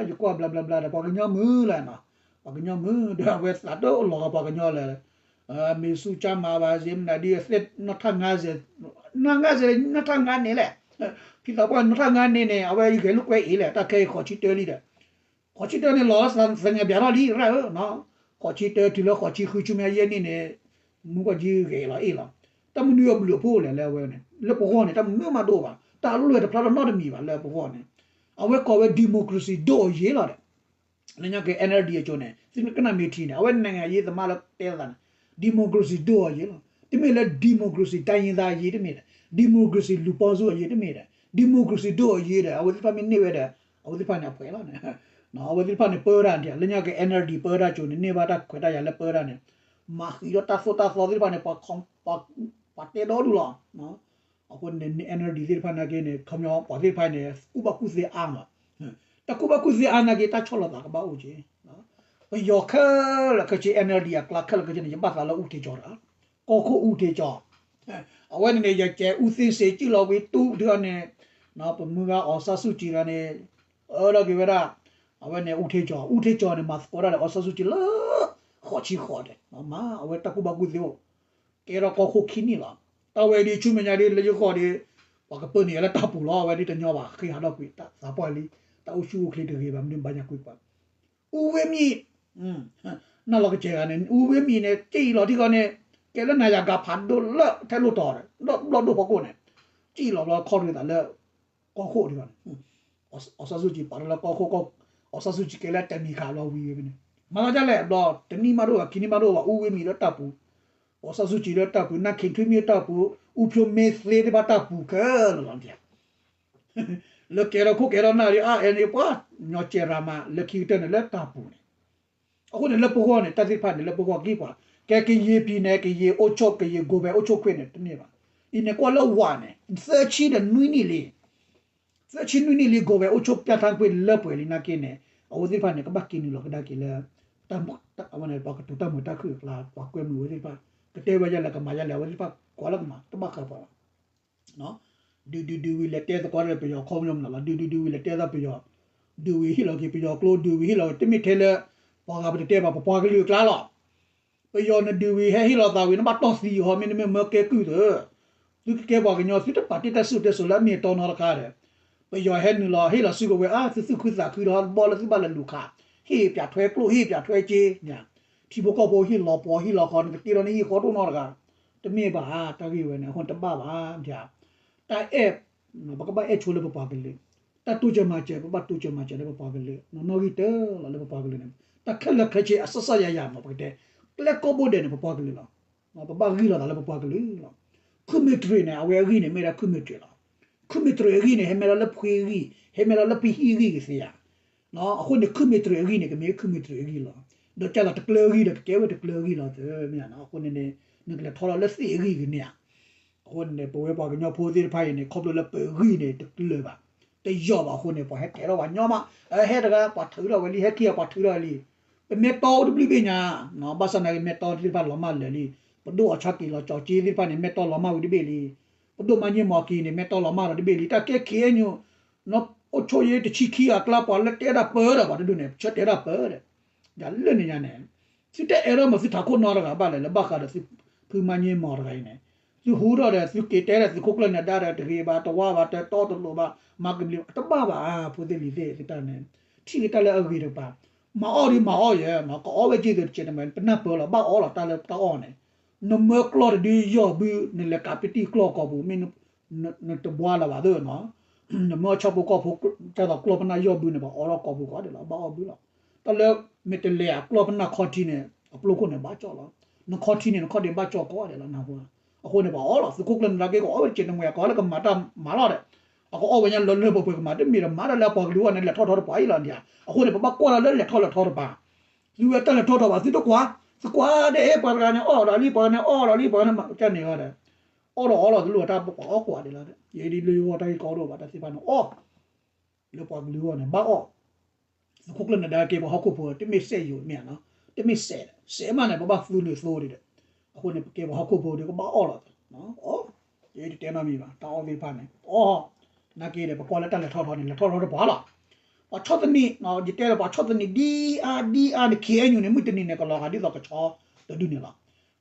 ယကွၢ်ဘျါဘျါဘျါဒီး ပှၤကညီမုၢ်လၢနီၤ, ပှၤကညီမုၢ် ဒီးအဝဲသးတအိၣ်လီၤဂာ်ပှၤကညီလၢ မ့ၢ်ဆူၣ်ကၢ်မၤဘၣ်စ့မနုၤဒ် သ့ၣ်နီၣ်ထၣ်ငါစ့, နီၣ်ငါစ့ နီၣ်ထၣ်ငါန့ၣ်လဲၣ်, ဖံသးပှၢ်နီၣ်ထၣ်ငါန့ၣ်န့ၣ် အဝဲယဂဲၤလိာ်ကွဲအံၤလဲၣ်, တၢ်ခဲအံၤဃိးဆံတၢလံဒီး, ဃိးဆံတၢန့ၣ်လီၤသငဲးဘၣ်ထီၣ်လံ ရၣ်ဧၢ, ဃိးဆံတၢတုၤလၢဃိးဆံဃုဆူမဲာ်ယဲၢ်နံၣ်န့ၣ်, မုၢ်ကီၢ်ကၠံဂဲၤလီၤအ့ၣ်လီၤ, တၢ်မနုၤအဘျုးအဖှိၣ်လဲၣ်လၢအဝဲန့ၣ် လၢပဂီၢ်န့ၣ် တၢ်မနုၤမးဒိၣ်ဘၣ်, တၢ်အလွဲၢ်တဖျါထီၣ်နီတမံၤဘၣ်လၢပဂီၢ်န့ၣ်, အဝဲကိးဝဲ democracy ဒိၣ်အယ့ၢ်လီၤဒီး လၢညါက့ၤ NLD အကၠိန့ၣ် သုကနၣ်မ့ၢ်ထံန့ၣ် အဝဲ နိုင်ငံရေးသမား လၢတဲသးန့ၣ် democracy ဒိၣ်အယ့ၢ်လီၤ. တမ့ၢ်လၢ democracy တိုင်းရင်းသားအရေး တမ့ၢ်ဒီး democracy လူၤပိၢ်စုအရေး တမ့ၢ်ဒီး democracy ဒိၣ်အယ့ၢ်ဒီး အဝဲသ့ၣ်တဖၣ်မ့ၢ်န့ၢ်ဝဲဒီး အဝဲသ့ၣ်တဖၣ်န့ၣ်အပှဲၤလီၤန့ၣ်. အဝဲသ့ၣ်တဖၣ်န့ၣ် ပၢတၢ်န့ၣ် လၢညါက့ၤ NLD ပၢတၢ်ကၠိန့ၣ် န့ၢ်ဘၣ်တၢ်ခွဲးတၢ်ယာ်လၢပၢတၢ်န့ၣ် မၤဃံးဒီးတၢ်သိၣ်တၢ်သီသ့ၣ်တဖၣ်န့ၣ် ပှၤတဲဒီဒူၣ်လီၤ. အဃိန့ၣ် NLD သ့ၣ်တဖၣ်နာ်က့န့ၣ် ခီပညီ ပှၤသ့ၣ်တဖၣ်န့ၣ် ကူၣ်ဘၣ်ကူၣ်သ့အါမး, တၢ်ကူၣ်ဘၣ်ကူၣ်သ့အါနာ်က့ တၢ်ဆီၣ်လီၤသးကဘၣ်အိၣ်က့ၤ. ပယီၤခဲလၢာ်ခဲဆ့ NLD အကျါခဲလၢာ်ခဲဆ့န့ၣ် ယဘၣ်သးလၢ ဦးထင်ကျော် တဂၤ, ကီၢ်ခိၣ် ဦးထင်ကျော်, အဝဲန့ၣ်န့ၣ် ယကဲ ဦးသိန်းစိန် ကံၣ်လီၤဝံၤတူၢ်ဒုးအီၤန့ၣ်, ပမုၢ်ဂၤ အောင်ဆန်းစုကြည် တဂၤန့ၣ် အၢထီၣ်က့ၤဝဲဒၣ်, အဝဲန့ၣ် ဦးထင်ကျော်, ဦးထင်ကျော် န့ၣ် မၤသကိးတၢ်ဒီး အောင်ဆန်းစုကြည် လၢ ဃိးဆံဃိးဒီး မ့ၢ်အဝဲတၢ်ကူၣ်ဘၣ်ကူၣ်သ့အိၣ် ကဲထီၣ်ကီၢ်ခိၣ်ခံနံၣ်လီၤ. တၢ်ဝဲဒ်ဆူမဲာ်ညါဒ်လၢယဂီၢ်ဒီး ပှၤကပၢနုာ်ယၤလၢတၢ်ပူၤလီၤ. အဝဲဒ်တညီဘၣ် ဃ့ဟးထီၣ်ကွံာ် သးပှၢ်လံ, တၢ်အိၣ်ဆူၣ်အိၣ်ချ့တဂ့ၤဘၣ် မနုၤဘၣ်ညါကွံာ်ပှၤ ဦးဝင်းမြင့်, နၢ်လီၤကစဲးဂၤန့ၣ် ဦးဝင်းမြင့် န့ၣ် ကံၣ်လီၤထံကီၢ်န့ၣ် ကဲလၢနၤယၤဂၤဖးဒိၣ်လၢထဲလိၣ်တီၤဒီး ဘျီၣ်ဒိၣ်ဖီခိၣ်န့ၣ် ကံၣ်လီၤဘျီခီၣ်ရံသးလၢ ကီၢ်ခိၣ်ထံကီၢ်န့ၣ် အောင်ဆန်းစုကြည် ပာ်ထီၣ်လၢကီၢ်ခိၣ်ကီၢ် အီၣ်ဆၣ်စူၣ်ကံကဲလၢတမံၤခးလီၤဝံၤဝဲန့ၣ် မၤသးဒ်လဲၣ် ဘျီတနံၣ်မးဒိၣ်ဘၣ် ခံနံၣ်မးဒိၣ်ဘၣ် အူဝဲမံၤလၢတၢ်ပူၤ, အီၣ်ဆၣ်စူၣ်ကံလၢတၢ်ပူၤ နၢ်ခ့ထွံမံၤလၢတၢ်ပူၤ အူဖျိမ့ၢ်သ့သ့ၣ်တဖၣ်တၢ်ပူၤခဲလၢာ်လီၤ လၢကဲထီၣ်ခိၣ်ကဲထီၣ်နၢ်ဒီး အါအဲၣ်န့ၣ် ပှၤညီကဲရၤမး လၢခံကတၢၢ်န့ၣ်လၢတၢ်ပူၤန့ၣ် အဃိန့ၣ်လၢပဂီၢ်န့ၣ် တၢ်သ့ၣ်တဖၣ်န့ၣ် လၢပဂီၢ်ကံပှၤ ကဲကယံာ်ပံၤန့ၣ် ကယံာ်အိၣ်ဆိး ကယံာ်ကိးဝဲအိၣ်ဆိးခွ့န့ၣ် တန့ၢ်ဘၣ်. အံၤန့ၣ်ကွၢ်လၢဝၤန့ၣ် သၢဆံဒီးနွံနံၣ်လံ သၢဆံနွံနံၣ်လံ ကိးဝဲအိၣ်ဆိးပြဋ္ဌာန်းခွင့်လၢပှဲၤလံနာ်က့န့ၣ် အဝဲသ့ၣ်တဖၣ်န့ၣ် ကဘၣ်က့ၤနုာ်လီၤကဒါက့ၤလၢ အဝဲန့ၣ် ပှၤကတိၤတၢ်မုာ်တၢ်ခုၣ်အကျါ ပှၤကွဲမုာ်ဝဲသ့ၣ်တဖၣ် ကတဲဝဲဒ်လဲၣ် ကမၤဒ်လဲၣ် အဝဲသ့ၣ်တဖၣ်ကွၢ်လၢကမၤ တဘၣ်ဃးပှၤဘၣ် ဒုးဒုးဒုးဝံၤလဲၤတဲသကိးဒီးပယီၤခီပညီမနုၤလီၤ ဒုးဒုးဒုးဝံၤလဲၤတဲသကိးပယီၤ ဒုးဝံၤဟ့ၣ်လီၤက့ၤပယီၤကျိ ဒုးဝံၤဟ့ၣ်လီၤ တမ့ၢ်ထဲလၢ ပှၤဂၤပတတဲဘၣ် ပပှၤကလုာ်အကျါလီၤ ပယီၤနဒုးဝံၤဟဲဟ့ၣ်လီၤသးဝံၤ နဘၣ်တီၢ်သံအီၤ မ့တမ့ၢ်မၢကဲကုၢ်သၢ သုကကဲပှၤကညီ သုတပာ်တ့ၢ်တၢ်စံၣ်စိၤတဲစိၤလၢအမ့ၢ်အတီနီတခါဒီး ပယီၤဟဲနုာ်လီၤ ဟ့ၣ်လီၤစုကဝဲၤအါ သုသူၣ်ခုသးခုဒီးဘီလၢသုဘၣ်လဲၤလူၤခး ဟ့ၣ်ပၠးထွဲကျိၣ် ဟ့ၣ်ပၠးထွဲစ့ ထံဖိကီၢ်ဖိဟ့ၣ်လီၤပှီၢ်ဟ့ၣ်လီၤဃီ နကတ့ထီၣ်န့ၣ်ဟ့ၣ်ဃီဒိၣ်နီတဂၤ တမ့ၢ်ဘၣ် တၢ်ဂ့ၢ်ဝဲန့ၣ် အဃိန့ၣ်တဘၣ်ဘၣ် တၢ်အဲၣ် ပကဘၣ်အဲၣ်ဆိလၢပပှၤကလုာ် တၢ်တိစၢၤမၤစၢၤ ပဘၣ်တိစၢၤမၤစၢၤလၢပပှၤကလုာ် နီၢ်နီၢ်ဂံၢ်တၢလီၤလၢပပှၤကလုာ်န့ၣ် တၢ်ခဲလၢာ်ခဲဆ့အစစယၤယၤမ့ၢ်ပကတဲ ကျဲကိးဘိဒဲးန့ၣ် ပပှၤကလုာ်လီၤ ပဘၣ်ဂံၢ်လီၤသးလၢပပှၤကလုာ်လီၤ ခုမ့ၢ်တရံးန့ၣ် အဝဲအဂံၢ်န့ၣ် မ့ၢ်ဒၣ်ခုမ့ၢ်တရံးလီၤ ခုမ့ၢ်တရံးအဂံၢ်န့ၣ် ဟဲမ့ၢ်လီၤလၢဖှ့ဂံၢ် ဟဲမ့ၢ်လီၤလၢပဟံၣ်ဂံၢ်ကသ့ဧါ အဃိန့ၣ် ခုမ့ၢ်တရံးအဂံၢ်န့ၣ် ကမ့ၢ်ခုမ့ၢ်တရံးအဂံၢ်လီၤ ဒီးကဲလီၤတကျၢၤအဂံၢ်ဒီးကကဲဝဲတကျၢၤအဂံၢ်လီၤ မ့ၢ်ဧါ အဃိန့ၣ်န့ၣ် နကလဲၤထီၣ်လီၤလၢသ့ၣ်အဂံၢ်ကန့ၣ်ဧါ အဃိန့ၣ် ပဝဲပှၤကညီဖိသ့ၣ်တဖၣ်အံၤန့ၣ် ခီဖျိလၢပဂံၢ်န့ၣ် တကျၢၤဘၣ် တယိာ်ဘၣ်အဃိန့ၣ် ပှၤဟဲကဲထီၣ်ပှၤညီမး ဟဲတဂၤ ပှၤထုးထီၣ်ဝဲလံ ဟဲခံဂၤပှၤထုးထီၣ်ဝဲလံ ပမ့ၢ်တီအိၣ်တဘျုးဘ့ၣ်ညါ ဘၣ်ဆၣ်သနာ်က့ မ့ၢ်တီသ့ၣ်တဖၣ်လီၤမၢ်လၢာ်လံ ပဒိၣ်အီၣ်ဆၣ်က့ၤလီၤကၠီၤက့သ့ၣ်တဖၣ်န့ၣ် မ့ၢ်တီလီၤမၢ်ဝံၤတဘ့ၣ်လံ ပဒိၣ်မၤည့မီၤက့ၤန့ၣ် မ့ၢ်တီလီၤမၢ်ဒီးတဘ့ၣ်လံ တၢ်ကဲ ခ့ၣ်အဲၣ်ယူၣ် နီၢ်အိၣ်ဆိၣ်ယ့တဆံခံဂၤအကျါ ပှၤလၢတဲဒၣ်ပၢဒီးပှၤတဒူၣ်န့ၣ် ဆၢတဲဒၣ်ပၢဒီး ယၤလၢန့ၣ်ညါန့ၣ် သုတအဲၣ်ဒိးမၤသုထးခိၣ်နီတဂၤဘၣ်လဲၣ် လၢဘၣ်ဃးဒီးသုဖုမၤည့မီၤတဂၤအံၤန့ၣ် သုဟူထီၣ်ဒီး သုက့ၤတဲဒီးသုးခိၣ်ကျၢၢ်နၢၤဒါဒီး တဂ့ၤဘၣ် တဝါဘၣ် တတီတလိၤဘၣ် မၤကဘျံး တဘၣ်ဘၣ် ဖိသ့ၣ်လံၤသ့ၣ် သုတၢ်န့ၣ် ထံၣ်က့ၤတၢ်လၢအဂ့ၤတကပၤ မၤအီၣ်ဒ်မၤအီၣ်ယဲ ကအီၣ်ဝဲက့ၤသုးတကဲးတမဲာ် ပနၢ်ပၢၢ်လီၤ ဘၣ်အီၣ်လီၤတၢ်လၢတၢ်အီၣ်န့ၣ် နမၢကျီၢ်တဒုယီၢ်ဘု နလဲၤကးပတံၢ်ကျီၢ်ကိာ်ပူၤ မ့ၢ်နတဘှါလၢၤဘၣ်သ့ၣ်နီၤ နမၢဆၣ်ဖိကီၢ်ဖိ ကဲသိးကျီၢ်ပနၢ်ယီၢ်ဘုန့ၣ် ပှၤအီထီၣ်ကိာ်ပူၤကိးဂၤဒဲးလီၤ ဘၣ်အီၣ်ဘုလီၤ တၢ်လၢ မ့ၢ်တလဲၤအကျီၢ်ပနၢ်ခီထံန့ၣ် အပျိခိၣ်န့ၣ်ဘၣ်ကၠီၣ်လီၤ နခီထံန့ၣ် နခီၣ်ဒ့ဘၣ်ကၠီၣ်ကိးဂၤဒဲးလီၤ နၢ်ဟူဧါ အဃိန့ၣ် ပှၤအီၣ်လီၤ သုးခိၣ်ကျၢၢ်နၢၤဒါက့ၤ ကအီၣ်ဝဲတကဲးတမဲာ် ကအီၣ်လၢကမၤတၢ်မၤလီၤဒီး အကအီၣ်ဝဲညါလၢလၢပှဲၤပှဲၤကမၤ တမ့ၢ်ဒီးမၤတၢ်လၢအပှၤကလုာ်အဂီၢ်န့ၣ် လဲၤထီၣ်ထီတပှၤအံၤလီၤဒ်ဧါ အဃိန့ၣ် ပဘၣ်ကွၢ်လီၤလၢလဲၤထီၣ်လဲၤထီတပၤ သုဝဲတၢ်လဲၤထီၣ်ထီဘၣ် သုတကွၢ် သုကွၢ်ဒ်အံၤ ပှၤတဂၤန့ၣ်အီၣ်ဒီးလံ ပှၤတဂၤန့ၣ်အီၣ်ဒီးလံ ပှၤတဂၤန့ၣ်မၤကၢ်န့ၣ်ဂီၢ်ဒီး အီၣ်ဒီးအီလီၤ တလိၣ်တၢ်ပှၤအီၣ်ကွၢ်ဒံးလီၤ ယဲဒ်လၢယဂီၢ်တၢ်ဂ့ၢ်ကီဒိၣ်ဘၣ် တၢ်သ့ၣ်တဖၣ်န့ၣ်အီၣ် လၢပှၤကလုာ်အဂီၢ်န့ၣ် ဘၣ်အီၣ် သုးခိၣ်ကျၢၢ်နၢၤဒါက့ၤပှၤဟီၣ်ခိၣ်ဖိ တမ့ၢ်စဲးယိာ်မ့ၢ်ဧါနီၤ တမ့ၢ်စဲး စဲးမးန့ၣ် ပဘၣ်သူန့ၢ်သိဒံးဒီး အဃိန့ၣ် ပကဲပှၤဟီၣ်ခိၣ်ဖိဒီးကဘၣ်အီၣ်လီၤ အီၣ် ယဲဒ်တဲနီတမံၤဘၣ် တၢ်အီၣ်သ့ၣ်တဖၣ်န့ၣ် အီၣ် နာ်က့ဒီး ပကွၢ်လၢတၢ်လဲၤထီၣ်ထီန့ၣ် လဲၤထီၣ်ထီတပှၤလီၤ ပှၤဆီၣ်သနံး ယတဲလၢပှၤဆီၣ်သနံးဒ်အါဒ်အါန့ၣ် ခ့ၣ်အဲၣ်ယူၣ်န့ၣ် မုၢ်တနံၤန့ၣ် ကလီၤဂာ်ဒ်သိးကဆီတဒုန့ၣ်လီၤ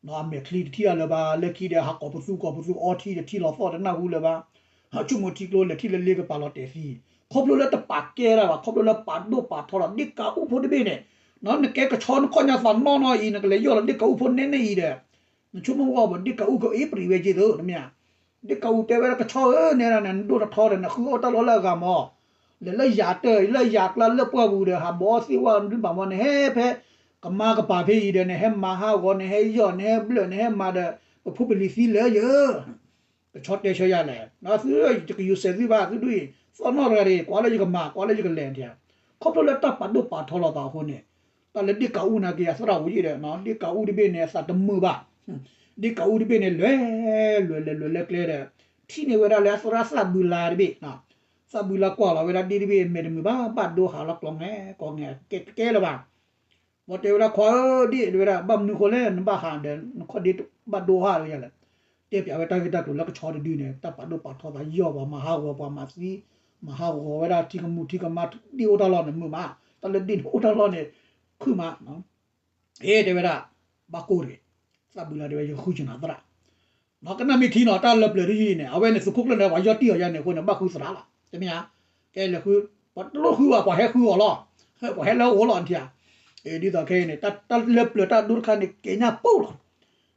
အမဲာ်ချံတထံၣ်အါလၢၤဘၣ် လၢခံဒီးဟးကိးပသူကိးပသူအီထံဒီးထံလီၤသီၣ်တနၢ်ဟူလၢၤဘၣ် ဟးဆိကမိၣ်ထံကျိလဲၤထံၣ်လၢလ့ကပၤလီၤတဲာ်သံ ခီဖျိလၢတပာ်ကဲတၢ်ဘၣ် ခီဖျိလၢပာ်ဒိၣ်ပာ်ထီလီၤ ဒ့ၣ်ကးအူဖိတဘ့ၣ်န့ၣ် နကဲကဆီနခီၣ်ညါသးနီၢ်နီၢ်အံၤ နကလဲၤယီၢ်လီၤဒ့ၣ်ကးအူဖိနဲနဲအံၤဒီး နဆိကမိၣ်ဝဲဘၣ် ဒ့ၣ်ကးအူကအ့ၣ်ပြံးဝဲက့ၤသ့ တမ့ၢ်ဧါ ဒ့ၣ်ကးအူတဲဝဲဒၣ်ကဆီဧၢ နဲဒၣ်န့ၣ် နဒိၣ်ထီၣ်ထီဒီး နဃုအီၣ်တၢ်လီၢ်လၢအဂၤမး လဲၤလၢယၤတၢၢ် လၢယၤကျါလၢပှၢ်ပူၤဒီး ဟးဘီသ့ၣ်ဝဲဒုးဘၣ်မး နဟဲဖဲ ကမါကပၤဖဲအံၤဒီး နဟဲမၤဟးဂီၤ နဟဲယီၢ် နဟဲဘျၢၣ် နဟဲမၤဒီး ပဖိပလံၤသံလၢယၤ ကဆီတဲဆၢယၤလဲၣ် သုတကယူၤစဲးသုဘၣ် သုဒ်အံၤ သီၣ်နီၣ်တဂၤဒီး ကွၢ်လၢယကမၤ ကွၢ်လၢယကလဲၤ ခီဖျိလၢတၢ်ပာ်ဒိၣ်ပာ်ထီလီၤသးအဃိန့ၣ် တၢ်လၢဒ့ၣ်ကးအူနာ်က့ အသရၣ်ဝံၤယံၤဒီး ဒ့ၣ်ကးအူတဘ့ၣ်န့ၣ် အသးတမုာ်ဘၣ် ဒ့ၣ်ကးအူတဘ့ၣ်န့ၣ် လဲၤ လဲၤလဲၤလဲၤလၢကျဲဒီး ထံၣ်န့ၢ်ဝဲဒၣ်လၢအသရၣ်သးဘုလါတဘ့ၣ် သးဘုလါကွၢ်လီၤဝဲဒၣ်ဒ့ၣ်တဘ့ၣ် မဲာ်တမုာ်ဘၣ် ဘၣ်ဒိဟးလီၤကျီၤငဲၤ ကီၤငဲၤ ကဲကဲလၢၤဘၣ် ဘီတဲဝဲဒၣ် ခွါဧၢ ဒ့ၣ် တဲဝဲဒၣ် ဘၣ်မနုၤဃိလဲၣ် နဘၣ်ဟးဒီး နခီၣ်ဒ့ဘၣ်ဒိဟးလၢယၤလဲၣ် တဲပၠးဝဲတၢ်ဂ့ၢ်တၢ်ကျိၤလၢကဆီတဒုန့ၣ် တၢ်ပာ်ဒိၣ်ပာ်ထီသးယီၢ်ပှၤ မၤဟးဂီၤပှၤမၤသံ မၤဟးဂီၤဝဲဒၣ်ထံကမူၣ်ထံကမါ ဒ့ၣ်အိၣ်တၢ်လီၢ်န့ၣ်မုာ်မး တၢ်လၢဒ့ၣ်န့ၣ်အိၣ်တၢ်လီၢ်န့ၣ် ခုၣ်မး အ့ တဲဝဲဒၣ် ဘၣ်ကိၢ်တဂ့ၤ သးဘုလါတဲဝဲ ယဃုကနၤသရၣ် ကနၣ်မ့ၢ်ထံနီၤ တၢ်လၢပျၢၤတယုၢ်အံၤန့ၣ် အဝဲန့ၣ် သုးခိၣ်ကျၢၢ်နၢၤဒါ ပှၤယီၢ်တံၢ်အီၤယါန့ၣ်အဃိန့ၣ် ဘၣ်ဃုသရၣ်လီၤ တမ့ၢ်ဧါ ကဲလဲၤဃု ပှၤတလိၣ်ဃုဘၣ် ပှၤဟဲဃုအီၤလီၤ ပှၤဟဲလၢအအိၣ်လီၤနထံၣ်ဧါ ဒ်သိးခဲအံၤန့ၣ် တၢ်လၢပျၢၤတၢ်ဒိတခါန့ၣ် ကဲညါပူၤလီၤ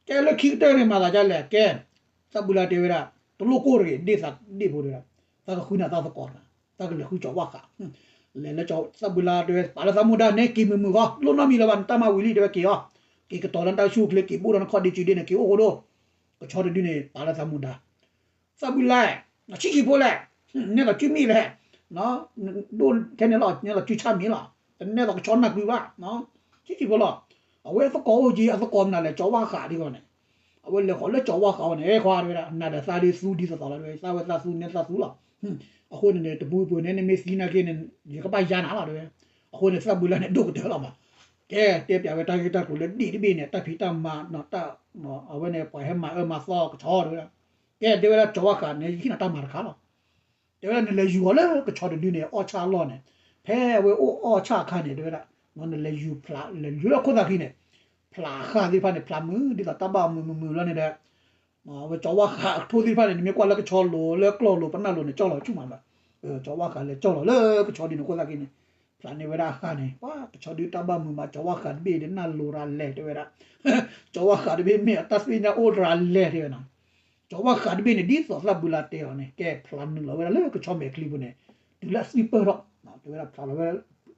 ကဲလၢခံကတၢၢ်န့ၣ် မၤသးဒ်လဲၣ် ကဲ သးဘုလါတဲဝဲဒၣ် တလိၣ်ကိၢ်တဂ့ၤ ဒ့ၣ်သးဒ့ၣ်ဖိတဲဝဲဒၣ် သးကဃုနၤသးသကိးတဂၤ သးကလဲၤဃုကၠီၤဝၣ်ဃး လဲၤလၢကၠီၤ သၣ်ဘုလါတဲဝဲ ပာ်လၢသးမူဒါ နဲက့ၤမုာ်မုာ်ဃီ လိၣ်နီတမံၤလၢၤဘၣ် နတၢ်မၤဝံၤလံ တဲဝဲက့ၤအီၤ, က့ၤကတီၤလၢနတၢ်ဆူၣ်အိၣ်ချ့ က့ၤဘိၣ်ဒီးနခီၣ်ဒ့စုဒ့န့ၣ် က့ၤအိၣ်ဃိဒိၣ်, ကဆီတဒုန့ၣ် ပာ်လၢသးမူဒါ သၣ်ဘုလါ, ဆံးဆံးဖိလဲၣ်, နဲသိးစုမ့ၢ်လဲၣ်, ဒိၣ်ထဲန့ၣ်လီၤ နဲသိးစုဆၣ်မ့ၢ်လီၤ, တနဲသိးကဆီနၢ်ကွံဘၣ်, ဆံးဆံးဖိလီၤ, အဝဲအသကိးအိၣ်က့ အသကိးမနုၤလဲၣ် ကၠီၤဝၣ်ဃးဒ်ဂီၢ်န့ၣ်, အဝဲလဲၤဃီၤလၢကၠီၤဝၣ်ဃးအီၤန့ၣ် အဲခွါတဲဝဲဒၣ် နၤဒီးသးဒ်သူဒ်သိးသိးလီၤ တဲဝဲ သၣ်ဝဲသးသူနဲသးသူလီၤ, အဃိန့ၣ်န့ၣ် တပူၤပူၤန့ၣ် နမ့ၢ်သံနာ်က့န့ၣ် ယကဘၣ်ယါနၤလီၤ တဲဝဲ, အဃိန့ၣ် သၣ်ဘုလါန့ၣ် ဒိၣ်ကတၢၢ်လီၤမး, ကဲ တဲပျးဝဲတၢ်ဂ့ၢ်တၢ်ကျိၤလၢဒ့ၣ်တဘ့ၣ်န့ၣ် တၢ်ဖံးတၢ်မၤ အဝဲန့ၣ် ပှၤဟဲမၤအၢမၤသီကဆီတဲဝဲဒၣ်, ကဲ တဲဝဲဒၣ်ကၠီၤဝၣ်ဃးန့ၣ် ယဟ့ၣ်နၤတၢ်မၤတခါလီၤ, တဲဝဲဒၣ် နလဲၤယူၤအီၤလၢကဆီတဒုန့ၣ် အီၣ်ဆၣ်အလီၢ်န့ၣ်, ဖဲအဝဲအိၣ်အီၣ်ဆၣ်အခါန့ၣ် တဲဝဲဒၣ်, နလဲၤယူၤဖျး လဲၤယူၤလၢခိၣ်သၣ်ခံန့ၣ်, ဖျးဃာ်သ့ၣ်တဖၣ်န့ၣ် ဖျးမုာ် ဒ်သိးတၢ်ဘၣ်မုာ်မုာ်မုာ်လီၤန့ၣ်ဒီး အဝဲကၠီၤဝၣ်ဃးအထိသ့ၣ်တဖၣ်န့ၣ် နမ့ၢ်ကွၢ်လၢကဆီလိၤ လၢကျီၢ်လိၤ ပနၢ်လိၤန့ၣ် ကၠီၣ်လီၤဆူၣ်မးဘၣ်, ကၠီၤဝၣ်ဃးလဲၤကၠီၣ်လီၤလၢကဆီဒုန့ၣ် ခိၣ်သၣ်ခံန့ၣ်, ဖျးန့ၢ်ဝဲဒၣ်အဃာ်န့ၣ် ပှၤကဆီဒုတၢ်ဘၣ်မုာ်မး ကၠီၤဝၣ်ဃးတဘ့ၣ်ဒီးနၢ်လိၤရၤလဲၤတဲဝဲဒၣ်, ကၠီၤဝၣ်ဃးတဘ့ၣ်မ့ၢ်အတၢ်သ့ၣ်ညါအိၣ်ရၤလဲၤတဲဝဲဒၣ် ကၠီၤဝၣ်ဃးတဘ့ၣ်န့ၣ် ဒ်သိးသၣ်ဘုလါတဲအီၤန့ၣ် ကဲဖျးနုာ်လီၤဝဲဒၣ်လၢကဆီမဲာ်ချံပူၤန့ၣ်, တုၤလၢအသွံၣ်ပၢၢ်ထီၣ်, တဲဝဲဒၣ်ဖျးလီၤဝဲ,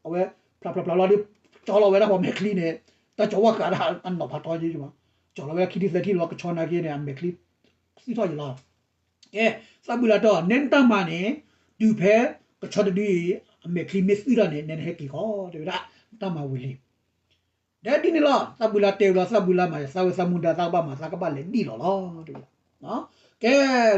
အဝဲဖျးဖျးဖျးလီၤဒီး ကၠီလီၤဝဲဒၣ်ပှၤမဲာ်ချံန့ၣ်, တၢ်ကၠီၤဝၣ်ဃးဒၣ်အနီၢ်ဖးထီက့, ကၠီလီၤဝဲဒၣ်ခံထံၣ်သၢထံၣ်လီၤ ကဆီနာ်က့န့ၣ် အမဲာ်ချံသွံၣ်ထီၣ်ယံၤလီၤ, ကဲ, သၣ်ဘုလါတဲအီၤ နဲနတၢ်မၤန့ၣ်, တုၤဖဲကဆီတဒုအံၤ အမဲာ်ချံမ့ၢ်သွံၣ်ထီၣ်န့ၣ် နဲနဟဲက့ၤဃီ တဲဝဲဒၣ်, တၢ်မၤဝံၤလံ ဒီးဒ်န့ၣ်လီၤ သၣ်ဘုလါတဲဝဲလီၤ သၣ်ဘုလါမၤ သးဝဲသးမူဒါ သးကဘၣ်မၤ သးကဘၣ်လဲၤဒံၣ်လီၤလီၤ တဲဝဲ, ကဲ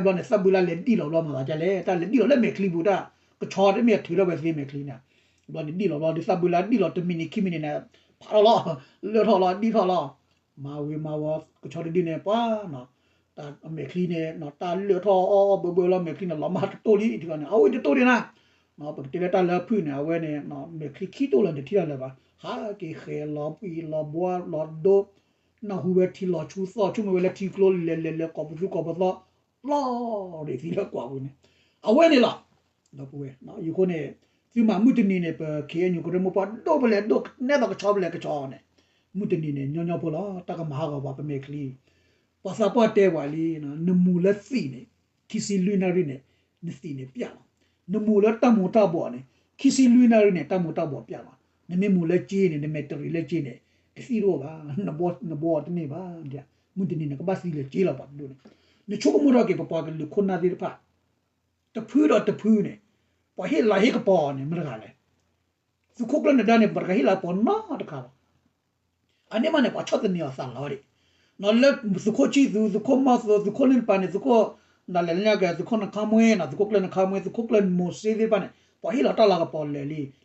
ဘျီန့ၣ် သၣ်ဘုလါလဲၤဒံၣ်လီၤဘျီမၤသးဒ်လဲၣ် တၢ်လဲၤဒံၣ်လီၤလၢမဲာ်ချံပူၤ တၢ်ကဆီတမ့ၢ်ထုးထီၣ်ဝဲသ့မဲာ်ချံန့ၣ်, ဘျီန့ၣ်ဒံၣ်လီၤဘျီဒီး သၣ်ဘုလါဒံၣ်လီၤတမံးနံးခံမံးနံးန့ၣ်, ဖးထီၣ်လီၤ, လၢထီၣ်လီၤ ဒံၣ်ထီၣ်လီၤ, မၤဝံၤမၤဝီၤ ကဆီတဒုန့ၣ် ပှၤ တၢ်မဲာ်ချံန့ၣ် တၢ်လၢထီၣ်အီၣ်အီၣ်ဘၢဘၢလီၤ မဲာ်ချံန့ၣ် လီၤမၢ်တတိၢ်လံ ထံကီန့ၣ် အဝဲတတိၢ်ဒံးနၤ, ပကတဲလၢတၢ်လၢဖုၣ်န့ၣ် အဝဲန့ၣ် မဲာ်ချံခံတိၢ်လၢၤ တထံၣ်တၢ်လၢၤဘၣ်, ဟးက့ၤဃဲၤလီၤပှံၤလီၤဘှါလီၤဒိ, နၢ်ဟူဝဲထံလီၤဆူသီၣ် ဆိကမိၣ်ဝဲလၢထံကျိလဲၤလဲၤလဲၤ ကိးပသူကိးပသီ, လီၤရ့းသံလၢကွၢ်ပူၤန့ၣ်, အဝဲန့ၣ်လီၤ ဒီပုၢ်ဝဲၢ်, ယဃိန့ၣ် သုမၤမုၢ်တနံၤန့ၣ် ပ ခ့ၣ်အဲၣ်ယူၣ် ကရၢမိၢ်ပှၢ်ဒိၣ်ဖဲလဲၣ်ဒိၣ် နဲသိးကဆီဖဲလဲၣ်ကဆီန့ၣ်, မုၢ်တနံၤန့ၣ် ညီညီဖိလီၤ တၢ်ကမၤဟးဂီၤပှၤပမဲာ်ချံ, ပှၤသးပှၢ်တဲပှၤလံ, နမူၤလၢသံးန့ၣ် ခံဆံလွံၢ်နၣ်ရံၣ်န့ၣ် နသံးန့ၣ်ပျၢ်လီၤ, နမူၤလၢတၢ်မူၤတၢ်ဘှီးန့ၣ် ခံဆံလွံၢ်နၣ်ရံၣ်န့ၣ် တၢ်မူၤတၢ်ဘှီးပျၢ်လီၤ, နမ့ၢ်မူၤလၢကၠ့န့ၣ် နမဲာ်တရံးလၢကၠ့န့ၣ် ကသံၣ်တအိၣ်ဘၣ်, နဘှီတန့ၢ်ဘၣ်, မုၢ်တနံၤန့ၣ် ကဘၣ်သံလၢၤကၠ့လီၤပှၤတဒိၣ်န့ၣ်, နဆိကမိၣ်ထီၣ်က့ၤ ပပှၤကလုာ်ခိၣ်နၢ်သ့ၣ်တဖၣ် တဖုဒီးတဖုန့ၣ် ပှၤဟ့ၣ်လၤဟ့ၣ်ကပီၤန့ၣ် မတၤတဂၤလဲၣ်, သုးခိၣ်ကျၢၢ်နဒါန့ၣ် ပှၤတဂၤဟ့ၣ်လၤကပီၤနီတခါဘၣ်, အန့ၣ်မးန့ၣ် ပှၤဆီၣ်သနံးအီၤသးလီၤဒံး, လၢသုးခိၣ်ဆံၣ်သူ သုးခိၣ်မီၢ်သိ သုးခိၣ်လ့ၣ်တပၤန့ၣ် သုးခိၣ် ဒၣ်လဲာ်လၢညါကဲ သုးခိၣ်နခါမွ့နီၤ သုးခိၣ်ကျၢၢ်နခါမွ့ သုးခိၣ်ကျၢၢ်မိၤစ့သ့ၣ်တဖၣ်န့ၣ် ပှၤဟ့ၣ်လီၤတၢ်လၤကပီၤလၢာ်လံ,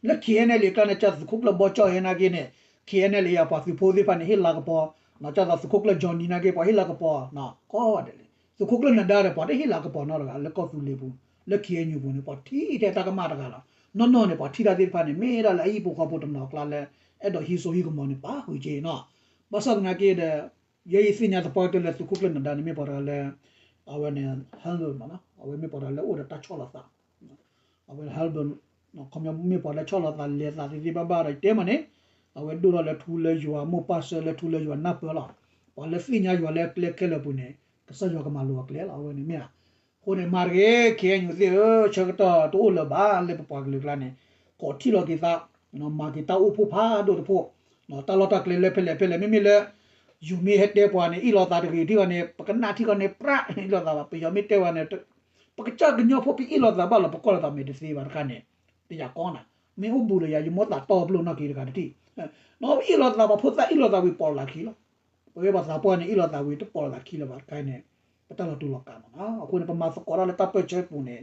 လၢ ခ့ၣ်အဲၣ်အဲၣ်လ့ၣ် အကျါန့ၣ် ကၢ်သုးခိၣ်ကျၢၢ်ဘီကၠီၣ်ဟဲနာ်က့န့ၣ် ခ့ၣ်အဲၣ်အဲၣ်လ့ၣ် အပှၤသုးဖိသ့ၣ်တဖၣ်န့ၣ် ဟ့ၣ်လၤကပီၤ, ကၢ်သိးသုးခိၣ်ကျၢၢ် Johnny နာ်က့ ပှၤဟ့ၣ်လၤကပီၤ ကိးဂၤဒဲးလံ, သုးခိၣ်ကျၢၢ်နဒါဒီး ပှၤတဟ့ၣ်လၤကပီၤနီတဂၤ လၢကီၢ်သူလ့ၤပူၤ, လၢ ခ့ၣ်အဲၣ်ယူၣ် ပူၤန့ၣ် ပှၤထံၣ်ထဲတၢ်ကမၣ်တဂၤလီၤ, နီၢ်နီၢ်န့ၣ် ပှၤထံၣ်တၢ်သ့ၣ်တဖၣ်န့ၣ် မ့ၢ်ဒၣ်လၢအဟံၣ်ဖိဃီဖိတနီၤအကျါလၢ အဲၣ်ဒိးဟံးစိဟံးကမီၤန့ၣ် ပာ်ဃုာ်က့ၤနီၤ, ဘၣ်ဆၣ်သနာ်က့ဒီး ယဲယသ့ၣ်ညါသပှၢ်ကတၢၢ်လၢသုးခိၣ်ကျၢၢ်နဒါန့ၣ် မ့ၢ်ပှၤတဂၤလၢ အဝဲန့ၣ် humble မးနီၤ အဝဲမ့ၢ်ပှၤတဂၤလၢအိၣ်ဒီးတၢ်ဆီၣ်လီၤသး, အဝဲ humble ခီပညီမ့ၢ်ပှၤလၢဆီၣ်လီၤသးလဲၤသးသ့သ့ဘၣ်ဘၣ်ဒီး ယတဲမးန့ၣ်, အဝဲဒိၣ်ထီၣ်လၢထူလၢယွၤ မိၢ်ပၢ်ဆၢလၢထူလၢယွၤနၢ်ပၢၢ်လီၤ, ပှၤလၢသ့ၣ်ညါယွၤလၢကျဲခဲလၢာ်ပူၤန့ၣ် ကစၢ်ယွၤကမၤလိၤအကျဲလီၤ အဝဲန့ၣ်မ့ၢ်ဧါ, အဃိန့ၣ် မၤတဂ့ၤ ခ့ၣ်အဲၣ်ယူၣ်သ့ၣ်ဧၢ ဆၢကတီၢ်တအိၣ်လၢၤဘၣ် လၢပပှၤကလုာ်ကျါန့ၣ်, ကိးထံၣ်လီၤက့ၤသး, မၤက့ၤတၢ်အိၣ်ဖှိၣ်ဖးဒိၣ်တဖှိၣ်, တၢ်လီၢ်တၢ်ကျဲလၢဖဲလဲၣ်ဖဲလဲၣ် မ့မ့ၢ်လၢ ယိၤမ့ၢ်ဟဲတဲပှၤန့ၣ် အ့ၣ်လိာ်သးတဂ့ၤထံၣ်ဂီၤန့ၣ် ပကနၣ်ထံၣ်ဂီၤန့ၣ် ပြးအ့ၣ်လိာ်သးဘၣ် ပယီၤမ့ၢ်တဲပှၤန့ၣ် ပကစၢ်ကညီဖိ ပအ့ၣ်လိာ်သးဘၣ်လီၤ ပကွၢ်လိာ်သးမဲာ်တသ့ဘၣ်တခါန့ၣ်, တယာ်ကီနၤ, မ့ၢ်အိၣ်ဘူးလၢယၤ ယမိၣ်သးတီပလိာ်နီၢ်က့တဂၤတထံၣ်, နအ့ၣ်လိာ်သး ပှၤဖိသၣ်အ့ၣ်လိာ်သးဝံၤ ပိာ်လိာ်သးခံလီၤ, ပဝဲပှၤသးပှၢ်န့ၣ် အ့ၣ်လိာ်သးဝံၤ တပိာ်လိာ်သးခံလၢၤဘၣ်တခါန့ၣ်, ပတၢ်လီၤတူာ်လီၤကာ်မးနီၤ အဃိန့ၣ် ပမၤသကိးတၢ်လၢတၢ်ပၢၢ်ဆၢပူၤန့ၣ်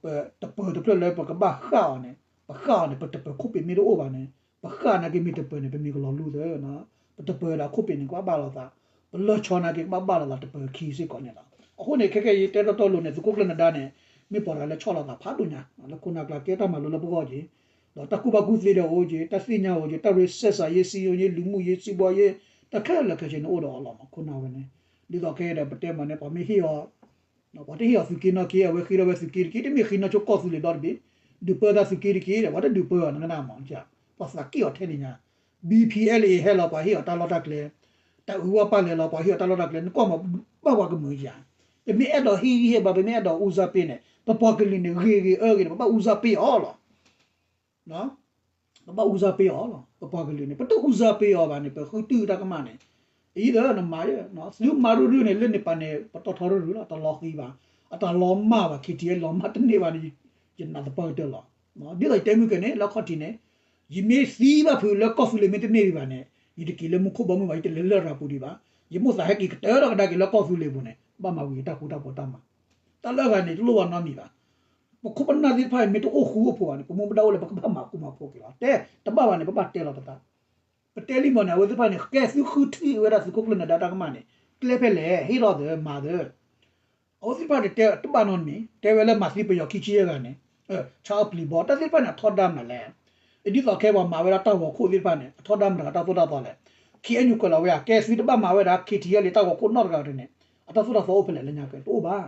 ပတပၢၤတဖျၢၣ်လၢပကဘၣ်ဃၣ်အီၤန့ၣ် ပဃၣ်အီၤန့ၣ် ပတပၢၤခိၣ်ပ့ၤမ့ၢ်တအိၣ်ဘၣ်န့ၣ် ပဃၣ်နာ်က့မ့ၢ်တပၢၤန့ၣ် ပမ့ၢ်ကလီၤလူသၢ, ပတပၢၤဒီးခိၣ်ပ့ၤန့ၣ် ကဘၣ်ဘၣ်လိာ်သး, ပလီၢ်ဆီနာ်က့ ကဘၣ်ဘၣ်လိာ်သးတပၢၤခံစ့ၢ်ကီးန့ၣ်လီၤ. အဃိန့ၣ် ခဲကဲယတဲတီတီလိၤန့ၣ် သုးခိၣ်ကျၢၢ်နဒါန့ၣ် မ့ၢ်ပှၤတဂၤလၢဆီၣ်လီၤသးဖးဒိၣ်ညါ လၢခိၣ်နၢ်ကျါ ကဲတၢ်မၤလိလၢပဂီၢ်က့ၤ, ဒီးတၢ်ကူၣ်ဘၣ်ကူၣ်သ့ဒီးအိၣ်က့ၤ, တၢ်သ့ၣ်ညါအိၣ်က့ၤ, တၢ်ရ့စဲးစးယ့ စံယိယ့ လူမှုရေး စီးပွားရေး တၢ်ခဲလၢာ်ခဲဆ့န့ၣ်အိၣ်ဒီးအီၤလီၤမး ခိၣ်နၢ်ဝဲန့ၣ်, ဒ်သိးခဲအံၤဒီးပတဲမးန့ၣ် ပှၤမ့ၢ်ဟ့ၣ်အီၤ ပှၤတဟ့ၣ်အီၤသုးက့နီၢ်က့ အဝဲဃ့ထီၣ်ဝဲသုးက့တက့ၢ်, တမ့ၢ်ဃ့နီၢ်ဆိကီၢ်သူလ့ၤဒီတဘ့ၣ်, ဒုးပၢသးသုးက့တက့ၢ်ဒီး ပှၤတဒုးပၢအီၤနကနၣ်မး, ပှၤသးက့ၣ်အီၤထဲန့ၣ်ညါ, B P L A ဟဲလီၤ ပှၤဟ့ၣ်အီၤတၢ်လီၢ်တၢ်ကျဲ, တၢ်အုးဝါပာ်လဲၤလီၤ ပှၤဟ့ၣ်အီၤတၢ်လီၢ်တၢ်ကျဲ, နကွၢ်မးဘၣ်ပှၤကမုာ်ဧါ, ပမ့ၢ်အဲၣ်ဒိးဟ့ၣ်ဂံၢ်ဟ့ၣ်ဘါ ပမ့ၢ်အဲၣ်ဒိးအူစၢ်ပ့န့ၣ် ပပှၤကလုာ်န့ၣ် ဂ့ၤဂ့ၤအၢဂ့ၤန့ၣ် ပဘၣ်အူစၢ်ပ့အီၤလီၤ. ပဘၣ်အူစၢ်ပ့အီၤလီၤ. ပပှၤကလုာ်န့ၣ် ပတအူစၢ်ပ့အီၤဘၣ်န့ၣ် ပဃုတုၢ်တၢ်ကမၣ်န့ၣ် အံၤဒီးနမၤ သုမၤရုၢ်ရုၢ်န့ၣ် လၢန့ၣ်ပၤန့ၣ် ပတီၢ်ထီရုၢ်ရုၢ်လီၤ. တလီၤဃံၤဘၣ်, အတၢ်လီၤမၢ်ဘၣ်, ခံထံၣ်လီၤမၢ်တန့ၢ်ဘၣ်န့ၣ် ယနာ်သပှၢ်ကတၢၢ်လီၤ. ဒ်သိးယတဲမုၢ်ကဲန့ၣ် လၢခီၣ်ထံးန့ၣ် ယမ့ၢ်သံဘၣ်ဖုးလၢကီၢ်သူလ့ၤမ့ၢ်တန့ၢ်ဒံးဘၣ်န့ၣ် ယတက့ၤလၢမူခိၣ်ဘီမုၢ်ဘၣ်, ယတလဲၤလၢလရာ်ပူၤဒံးဘၣ်. ယမိၣ်သးဟဲက့ၤကတၢၢ်ထီၣ်ကဒါက့ၤလၢကီၢ်သူလ့ၤပူၤန့ၣ် ဘၣ်မၤဝံၤတၢ်ဃူတၢ်ဖိးတၢ်မၤ တၢ်လၢအဂၤန့ၣ် တလိၣ်ဘၣ်နီတမံၤဘၣ်. ပခိၣ်ပနၢ်သ့ၣ်တဖၣ်အံၤ မ့ၢ်တအိၣ်ဃူအိၣ်ဖိးဘၣ်န့ၣ် ပမူပဒါအိၣ်လၢပကဘၣ်မၤကူမၤဖိးက့ၤလီၤ. တဲတဘၣ်ဘၣ်န့ၣ် ပဘၣ်တဲလီၤပသး. ပတဲလံမီၢ်န့ၣ် အဝဲသ့ၣ်တဖၣ်န့ၣ် ကဲသုဃုထံၣ်ဝဲဒၣ်သုးခိၣ်ကျၢၢ်နၢၤဒါတၢ်ကမၣ်န့ၣ် ကျဲဖဲလဲၣ်, ဟ့ၣ်လီၤသၢ, မၤသၢ. အဝဲသ့ၣ်တဖၣ်န့ၣ် တဲတဘၣ်နီတမံၤ, တဲဝဲလၢမၤသံပယီၤခံဆံယဲၢ်ဂၤန့ၣ် ဆါအီၣ်ပျံၤဘီ, တၢ်သ့ၣ်တဖၣ်န့ၣ် အထီဒါမနုၤလဲၣ်. ဒ်သိးခဲပှၤမၤဝဲဒၣ်တၢ်ဂီၤခိၣ်သ့ၣ်တဖၣ်န့ၣ် အထီဒါမတၤတၢ်သိၣ်တၢ်သီလဲၣ်. ခ့အဲညူကွဲးလီၤဝဲ ကဲသုတဘၣ်မၤဝဲဒၣ် ခ့ထံယဲၢ်လံ တၢ်ဂီၤခိၣ်နီတဂၤန့ၣ် အတၢ်သိၣ်တၢ်သီအိၣ်ဖဲလဲၣ်လၢညါကဲ တအိၣ်ဘၣ်.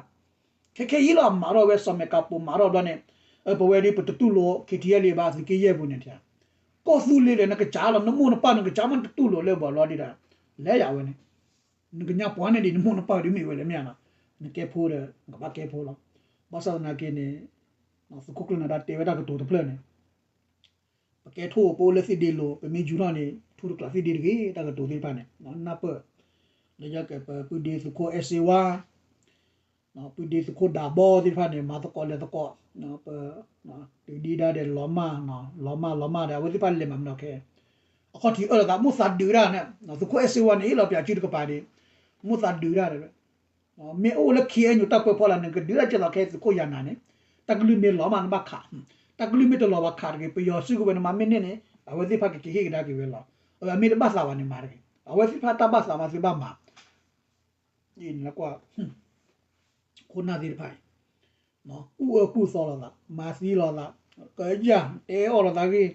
ခဲခဲအံၤလီၤ မၤထီၣ်ဝဲစီၤမဲာ်ကးပိာ် မၤထီၣ်ဘျီန့ၣ် ပဝဲဒၣ်ပတတူၢ်လိာ် ခ့ထံယဲၢ်လံဘၣ် သုးက့ယဲၢ်ပူၤန့ၣ် ကီၢ်သူလ့ၤဒီး နကစၢ်လီၤ နမိၢ်နပၢ်နကစၢ်မး နတတူၢ်လိာ်လၢပှၤဘျီဒံးဒၣ် လဲၤယၤဝဲန့ၣ် နကညါပှၤန့ၣ်ဒံး နမိၢ်နပၢ်ဒ်မ့ၢ်ဝဲလဲၣ်မ့ၢ်ဧါနီၤ, နကဲဖိဒီး နကဘၣ်ကဲဖိလီၤ. ဘၣ်ဆၣ်သနာ်က့န့ၣ် သုးခိၣ်ကျၢၢ်နၢၤဒါတဲဝဲတၢ်ကတိၤတဖျၢၣ်န့ၣ် ပကဲထိၣ် ပအိၣ်လၢသ့ၣ်ဒ့လိၤ ပမ့ၢ်ယူၤထီၣ်န့ၣ် ထူတကျးသ့ၣ်ဒ့တဂ့ၤ တၢ်ကတိၤသ့ၣ်တဖၣ်န့ၣ် နၢ်ပၢၢ် လၢယကပပုၢ်ဒ့သုးခိၣ်အဲၣ်စ့ဝါ ပုၢ်ဒ့သုးခိၣ်ဒးဘီသ့ၣ်တဖၣ်န့ၣ် မၤသကိးလဲၤသကိး ပ တုၤဒံးဒါဒီးလီၤမၢ် လီၤမၢ်လီၤမၢ်ဒီး အဝဲသ့ၣ်တဖၣ်လဲၤမၤမနီၤခဲ အခီၣ်ထံးအၢၣ်လီၤသး မိၢ်သးဒုးဒၣ်န့ၣ် သုးခိၣ်အဲၣ်စ့ဝါန့ၣ် ဟ့ၣ်လီၤပၠးစုတကပၤဒံး မိၢ်သးဒုးဒၣ် မ့ၢ်အိၣ်လၢ ခ့အဲညူ တၢ်ပၢဖီလာ် နကဒုးဒၣ်ကဲသိးခဲသုးခိၣ်ယၤနၤန့ၣ် တၢ်ကလုၢ်မ့ၢ်လီၤမၢ်နဘၣ်ခး တၢ်ကလုၢ်မ့ၢ်တလီၤဘၣ်ခးတဂ့ၤ ပယီၤစုကဝဲၤနမၤမ့ၢ်န့ၢ်န့ၣ် အဝဲသ့ၣ်တဖၣ်ကက့ၤဟ့ၣ်ကဒါက့ၤဝဲလီၤ. အမ့ၢ်တဘၣ်သးဘၣ်န့ၣ်မၤတဂ့ၤ အဝဲသ့ၣ်တဖၣ်တၢ်ဘၣ်သးမၤသုဘၣ်မၤ ကွၢ် ခိၣ်နၢ်သ့ၣ်တဖၣ်အံၤ ကူၣ်အၢကူၣ်သီလိာ်သး မၤသံလိာ်သး ကယၢ် တဲအီၣ်လိာ်သးဂ့ၢ်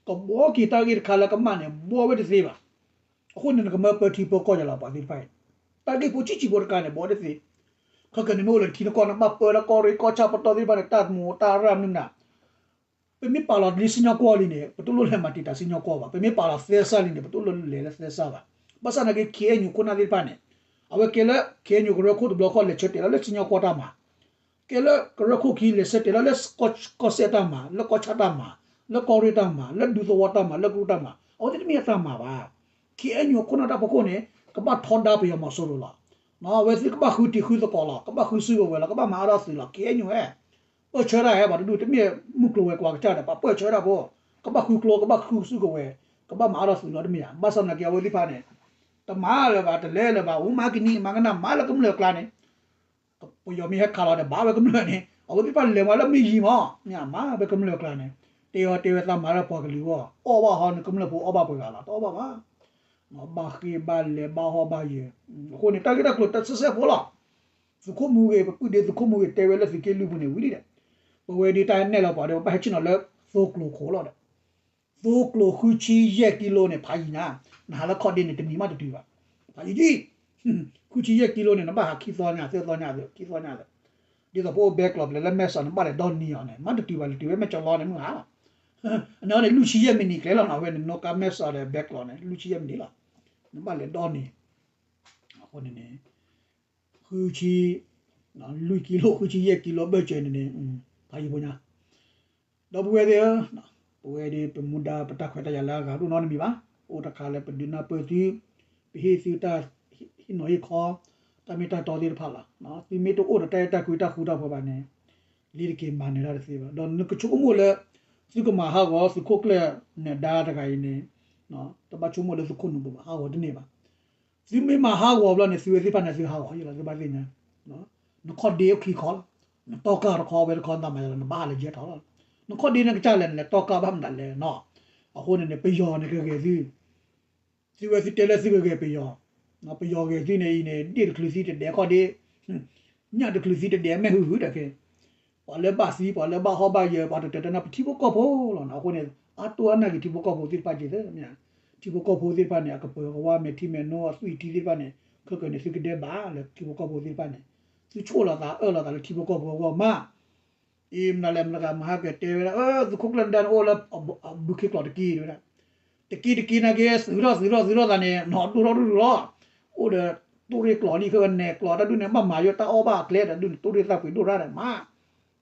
ကဘှီက့ၤတၢ်ဂ့ၢ်တခါလၢကမၣ်န့ၣ် ဘှီဝဲတသ့ဘၣ်. အဃိန့ၣ် နကမၢပၢထံပၢကီၢ်ယၤလီၤ ပှၤသ့ၣ်တဖၣ်အံၤ တၢ်ဂ့ၢ်ဖိဆံးဆံးဖိတခါန့ၣ် ဘှီတသ့ ခဲကနံၣ်မ့ၢ်အိၣ်လၢထံနကီၢ် နဘၣ်ပၢလၢကီၢ်ရ့ၣ်ကီၢ်ဆၣ်ပတီၢ်သ့ၣ်တဖၣ်န့ၣ် တၢ်မူးတၢ်ရၢ်မနုၤမနုၤ ပမ့ၢ်ပာ်လီၤလံစံၣ်ညီၣ်ကွီၢ်လံန့ၣ် ပတလိၣ်လဲၤမၤတံာ်တာ်စံၣ်ညီၣ်ကွီၢ်ဘၣ်. ပမ့ၢ်ပာ်လီၤသဲစးလံန့ၣ် ပတလိၣ်လဲၤလၢသဲစးဘၣ်. ဘၣ်ဆၣ်သနာ်က့ ခ့အဲညူခိၣ်နၢ်သ့ၣ်တဖၣ်န့ၣ် အဝဲကဲလၢ ခ့အဲညူကရၢခိၣ်တဘျီဃီ လဲၤဆၢတဲာ်လီၤလၢစံၣ်ညီၣ်ကွီၢ်တၢ်မၤ ကဲလၢကရၢခိၣ်ခံ လဲၤဆၢတဲာ်လီၤလၢကီၢ်စဲၣ်တၢ်မၤ လၢကီၢ်ဆၣ်တၢ်မၤ လၢကီၢ်ရ့ၣ်တၢ်မၤ လၢဒူသဝီတၢ်မၤ လၢကရူၢ်တၢ်မၤ အဝဲသ့ၣ်တမ့ၢ်အတၢ်မၤဘၣ်. ခ့အဲညူခိၣ်နၢ်တၢ်ဖီခိၣ်န့ၣ် ကဘၣ်ထီဒါပယီၤမီၤစိရိၤလီၤ. အဝဲသ့ၣ်ကဘၣ်ဃုတံၤဃုသကိးလီၤ ကဘၣ်ဃုစုကဝဲၤလီၤ ကဘၣ်မၤအါထီၣ်သုးလီၤ ခ့အဲညူဧၢ ပၢၢ်ဆၢတၢ်ဧၢ ပှၤတဒူၣ် တမ့ၢ်မုၢ်ကျိၤဝဲၤကွာ်ကစၢ်ဒီး ပှၤပၢၢ်ဆၢတၢ်ဖိ ကဘၣ်ဃုကျိ ကဘၣ်ဃုစုကဝဲၤ ကဘၣ်မၤအါထီၣ်သုးလီၤ တမ့ၢ်ဧါ. ဘၣ်ဆၣ်သနာ်က့ အဝဲသ့ၣ်တဖၣ်န့ၣ် တမၤလၢၤဘၣ် တလဲၤလၢၤဘၣ် အိၣ်မၤကနံၤမၤကနၣ် မၤလၢကမျၢၢ်အကျါန့ၣ် ပယီၤမ့ၢ်ဟဲခးလီၤဒီး ဘၣ်ဝဲကမျၢၢ်န့ၣ် အဝဲသ့ၣ်တဖၣ်လဲၤမၤလၢမ့ၢ်ယံၤမး မ့ၢ်မၤဝဲကမျၢၢ်အကျါန့ၣ် တဲအီၤတဲဝဲသးမၤလၢပှၤကလုာ်အဂီၢ် အီၣ်ဘၣ်ဟီန့ၣ် ကမျၢၢ်ဖိအီၣ်ဘၣ်ပှဲၤဂၤလီၤ တအီၣ်ဘၣ်ဘၣ် ဘၣ်ဃ့ဘၣ်လဲၤဘၣ်ဟီၣ်ဘၣ်ယၢၤ အဃိန့ၣ် တၢ်ဂ့ၢ်တၢ်ကျိၤတၢ်စဲးစဲးဖိလီၤ. သုးခိၣ်မူဂ့ၤ ပပုၢ်ဒ့သုးခိၣ်မူဂ့ၤ တဲဝဲလၢသုးက့လွံၢ်ပူၤန့ၣ်ဝံၤလံဒီး ပဝဲဒၣ်တၢ်နဲၣ်လီၤပှၤဒီး ပဘၣ်ဟဲဆ့ၣ်နီၤလၢသိကျိၤခိၣ်လီၤဒီး သိကျိၤဃုဆံယဲၢ်ကံလိန့ၣ် ဖးယံၤညါ နဟးလၢခီၣ်ဒ့န့ၣ် တနံၤမးတတုၤဘၣ် ဖးယံၤယံၤ ဃုဆံယဲၢ်ကံလိန့ၣ် နဘၣ်ဟးခံသီညါ သၢသီညါ ခံသီညါ ဒ်သိးပအိၣ်ဘဲကျိးဖဲလဲၣ် လၢမဲၢ်စီၤန့ၣ် ဘၣ်လဲၤဒီနံၤအီၤန့ၣ် မးတတုၤဘၣ် လဲၤတုၤဝဲမဲၢ်ကၠီလီန့ၣ် မုၢ်ဟါလီၤ အန့ၣ်န့ၣ် လွံၢ်ဆံယဲၢ်မံးနံးကျဲလီၤနီၤ အဝဲန့ၣ် နီၣ်ကါမဲၢ်စီၤဒီးဘဲကျိးန့ၣ် လွံၢ်ဆံယဲၢ်မံးနံးလီၤ နဘၣ်လဲၤဒီနံၤ အဃိန့ၣ်န့ၣ် ဃုဆံ လွံၢ်ကံလိ ဃုဆံယဲၢ်ကံလိ ဘၢၣ်စၢၤန့ၣ်န့ၣ် ဖးယံၤဖိညါ ဒီပုၢ်ဝဲၢ်သ့ၣ်ဧၢ, ပဝဲဒၣ်ပမူဒါပတၢ်ခွဲးတၢ်ယာ်လၢအဂၤဒိၣ်နီတမံၤဘၣ်. အိၣ်တခါလၢပဒုးနၢ်ပၢၢ်သု, ပဟ့ၣ်သုတၢ်ဟ့ၣ်နီၤဟ့ၣ်ခီ, တၢ်မ့ၢ်တၢ်တီသ့ၣ်တဖၣ်လီၤ. သုမ့ၢ်တအိၣ်ဒီးတၢ်အဲၣ်တၢ်ကွံတၢ်ဃူတၢ်ဖိးဘၣ်န့ၣ်, လ့ၤတက့ၤမၤနၢၤတၢ်တသ့ဘၣ်. ဒီးနကဆိကမိၣ်လၢ သုကမၤဟးဂီၤသုးခိၣ်ကျၢၢ်နၢၤဒါတဂၤအံၤန့ၣ်, တဘၣ်ဆိကမိၣ်လၢသုခိၣ်နူာ်ပူၤဘၣ်, ဟးဂီၤတန့ၢ်ဘၣ်. သုမ့ၢ်မၤဟးဂီၤဘျီန့ၣ် သုဝဲသ့ၣ်တဖၣ်န့ၣ် သုဟးဂီၤယလီၤ သုဘၣ်သ့ၣ်ညါ, နခီၣ်ဒ့အိၣ်ခံခီလီၤ, နတီၢ်ကၢ်တခီဝဲတခီ နတၢ်မၤယလီၤ နဘၣ်ဟးလၢယဲၢ်ထီၣ်လီၤ. နခီၣ်ဒ့န့ၣ်ကစၢ်လဲၣ် နလဲၤတီၢ်ကၢ်ဘၣ်မနုၤလဲၣ်နီၤ. အဃိန့ၣ်န့ၣ် ပယီၤန့ၣ်ကဂဲၤသု, သုဝဲသုတဲလၢသုကဂဲၤပယီၤ, ပယီၤဂဲၤသုန့ၣ်အံၤန့ၣ် ဒ့ၣ်တချုးသံတဒဲးခီၣ်ဒ့, ညၣ်တချုးသံတဒဲးမဲာ်ဟုၣ်ဟုၣ်ဒီးကဲ ပှၤလၢဘၣ်သံ ပှၤလၢဘၣ်ဟီၣ်ဘၣ်ယၢၤ ပှၤတတၢတနၢ်ပထံဖိကီၢ်ဖိလီၤနီၤ. အဃိန့ၣ် အါတိၢ်အါနာ်က့ၤထံဖိကီၢ်ဖိသ့ၣ်တဖၣ်က့ၤသ့ၣ်, ထံဖိကီၢ်ဖိသ့ၣ်တဖၣ်န့ၣ် အကပၢၤကဝါမဲာ်ထံမဲာ်နိ အသွံၣ်ထံသ့ၣ်တဖၣ်န့ၣ် ခဲကနံၣ်န့ၣ် သုကဒဲးဘၣ်လၢထံဖိကီၢ်ဖိသ့ၣ်တဖၣ်န့ၣ်, သုဆိၣ်လီၤသးအၢၣ်လီၤသးလၢထံဖိကီၢ်ဖိအဂီၢ်မး အံၤမနုၤလဲၣ် မတၤဂၤမဟါကတဲဝဲဒၣ် သုးခိၣ်ကျၢၢ်နၢၤဒါန့ၣ်အိၣ်လၢအဘုခ့ကျိးတက့ၢ်ဝဲဒၣ်, တက့ၢ်တက့ၢ်နာ်က့ သုးထီၣ်သုးထီၣ်သုးထီၣ်သးန့ၣ် နီၢ်ဒိၣ်ထီၣ်ဒိၣ်ထီၣ်လီၤ. အိၣ်ဒီးတိၢ်ရ့ၣ်ကျိးလံ ခဲဝဲနဲၣ်ကျိးတၢ်ဒုးန့ၣ် ဘၣ်မၤယိၣ်တၢ်အီၣ်ဘၣ်အကျဲဒီးဒုးန့ၣ် တိၢ်ရ့ၣ်သၣ်ပှ့ၤဒိၣ်ရၣ်ဒီးမး,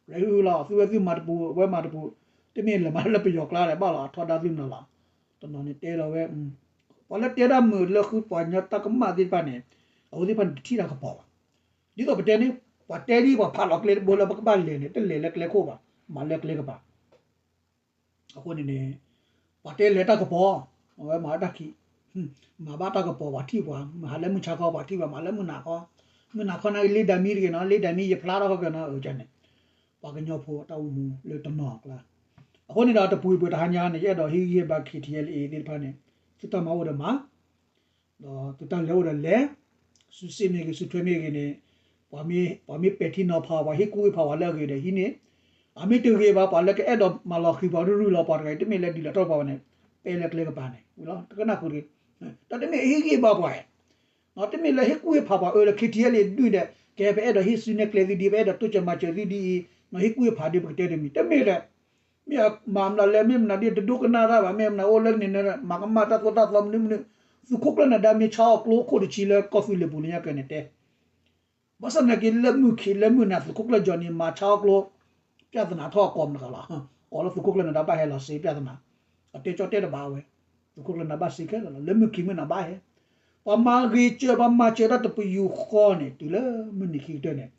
ရဲအုၣ်လီၤ သုဝဲသုမၤတပူၤ ဝဲမၤတပူၤ, တမ့ၢ်လဲၤမၤလၢပယီၤကျါဒီး ဘၣ်လီၤအထီဒါသုနီၤလီၤ. တနီၤန့ၣ်တဲလီၤဝဲ ပှၤလၢတဲတၢ်မုာ်လၢဃုပှၤကညီတၢ်ကမၣ်သ့ၣ်တဖၣ်န့ၣ် အဝဲသ့ၣ်တဖၣ်န့ၣ် တထံၣ်တၢ်ကပီၤဘၣ်. ဒ်သိးပတဲန့ၣ် ပှၤတဲဒ်ပှၤဖးလီၤကျဲတဘိလၢပကဘၣ်လဲၤန့ၣ် တလဲၤလၢကျဲခိၣ်ဘၣ်, မၤလၢကျဲကပၤ အဃိန့ၣ်န့ၣ် ပှၤတဲလဲၤတၢ်ကပီၤ, အဝဲမၤတၢ်ခံး, မၤဘၣ်တၢ်ကပီၤပှၤထံၣ်ပှၤ, မၤလၢမုၢ်ဆါခီပှၤထံၣ်ပှၤ, မၤလၢမုၢ်နၤခီ, မုၢ်နၤခီန့ၣ်လ့ဒၤမံတဂ့ၤနီၤ, လ့ဒၤမံယဖျါထီၣ်ခီကနီၤ အၢကန့ၣ်, ပှၤကညီဖိတၢ်အိၣ်မူလၢတနီၤအကျါ, အဃိန့ၣ်ဒီးတပူၤပူၤတဟါညါန့ၣ် ယအဲၣ်ဒိးဟ့ၣ်ဂံၢ်ဟ့ၣ်ဘါ ခ့ထံအဲလ်အ့ သ့ၣ်တဖၣ်န့ၣ် သုတၢ်မၤအိၣ်ဒီးမၤ ဒီးသုတၢ်လဲၤအိၣ်ဒီးလဲၤ, စုစ့ၣ်မ့ၢ်ဂ့ၤ စုထွဲမ့ၢ်ဂ့ၤန့ၣ်, ပှၤမ့ၢ်ပဲာ်ထံနီၤဖး ပှၤဟ့ၣ်ကူၣ်ဟ့ၣ်ဖးပှၤလၢအဂ့ၤဒီးဟံးန့ၢ်, အမ့ၢ်တဂ့ၤဘၣ် ပှၤလၢကအဲၣ်ဒိးမၤလီၤဃံၤပှၤ ရူၢ်ရူၢ်လီၤပှၤတဂၤအံၤ တမ့ၢ်လၢဒုးလီၤထီၣ်ပှၤဘၣ်န့ၣ် ပဲလၢကျဲကပၤန့ၣ် ဝံၤလီၤ တကနၣ်ဃုာ်တဂ့ၤ. ဒီးတမ့ၢ်ဟ့ၣ်ဂံၢ်ဘါပှၤဧါ, တမ့ၢ်လၢဟ့ၣ်ကူၣ်ဟ့ၣ်ဖးပှၤအၢလၢ ခ့ထံအဲလ်အ့ ဒုးဒီး ကဲပအဲၣ်ဒိးဟ့ၣ်စုနဲၣ်ကျဲသုဒ် ပအဲၣ်ဒိးတိစၢၤမၤစၢၤသုဒ်အံၤ ဟ့ၣ်ကူၣ်ဟ့ၣ်ဖးဒ်ပကတဲတမံၤ တမ့ၢ်လၢ မ့ၢ်မၤမနုၤလဲၣ် မ့ၢ်မနုၤဒ်တဒိကနၣ်တၢ်ဘၣ် မ့ၢ်မနုၤအိၣ်လၢန့ၣ် မၤကမၣ်တၢ်သိၣ်တၢ်သီမနုၤမနုၤ, သုးခိၣ်ကျၢၢ်နဒါမ့ၢ်ဆါအီၣ်ကျိခိၣ်တဆံလၢကီၢ်သူလ့ၤပူၤလၢညါကဲန့ၣ်တဲ, ဘၣ်ဆၣ်သနာ်က့လၢမုၢ်ခံးလၢမုၢ်နၤ သုးခိၣ်ကျၢၢ်ကၠီနံၤ မၤဆါအီၣ်ကျိ ပြဿနာထီၣ်အကိးမတၤတဂၤလီၤ, ကိးလၢသုးခိၣ်ကျၢၢ်နဒါဘၣ်ဟဲလီၤစ့ပြဿနာ, အတဲကၠီတဲတဘၣ်ဝဲ, သုးခိၣ်ကျၢၢ်နဒါဘၣ်စ့ခဲလၢာ်လီၤ လၢမုၢ်ခံးမုၢ်နၤဘၣ်ဟဲ, ပှၤမၤဂ့ၤစၢၤ ပှၤမၤစၢၤတၢ်တပယူာ်ဃီန့ၣ် တုၤလၢမုၢ်နံၤခံကတၢၢ်န့ၣ်,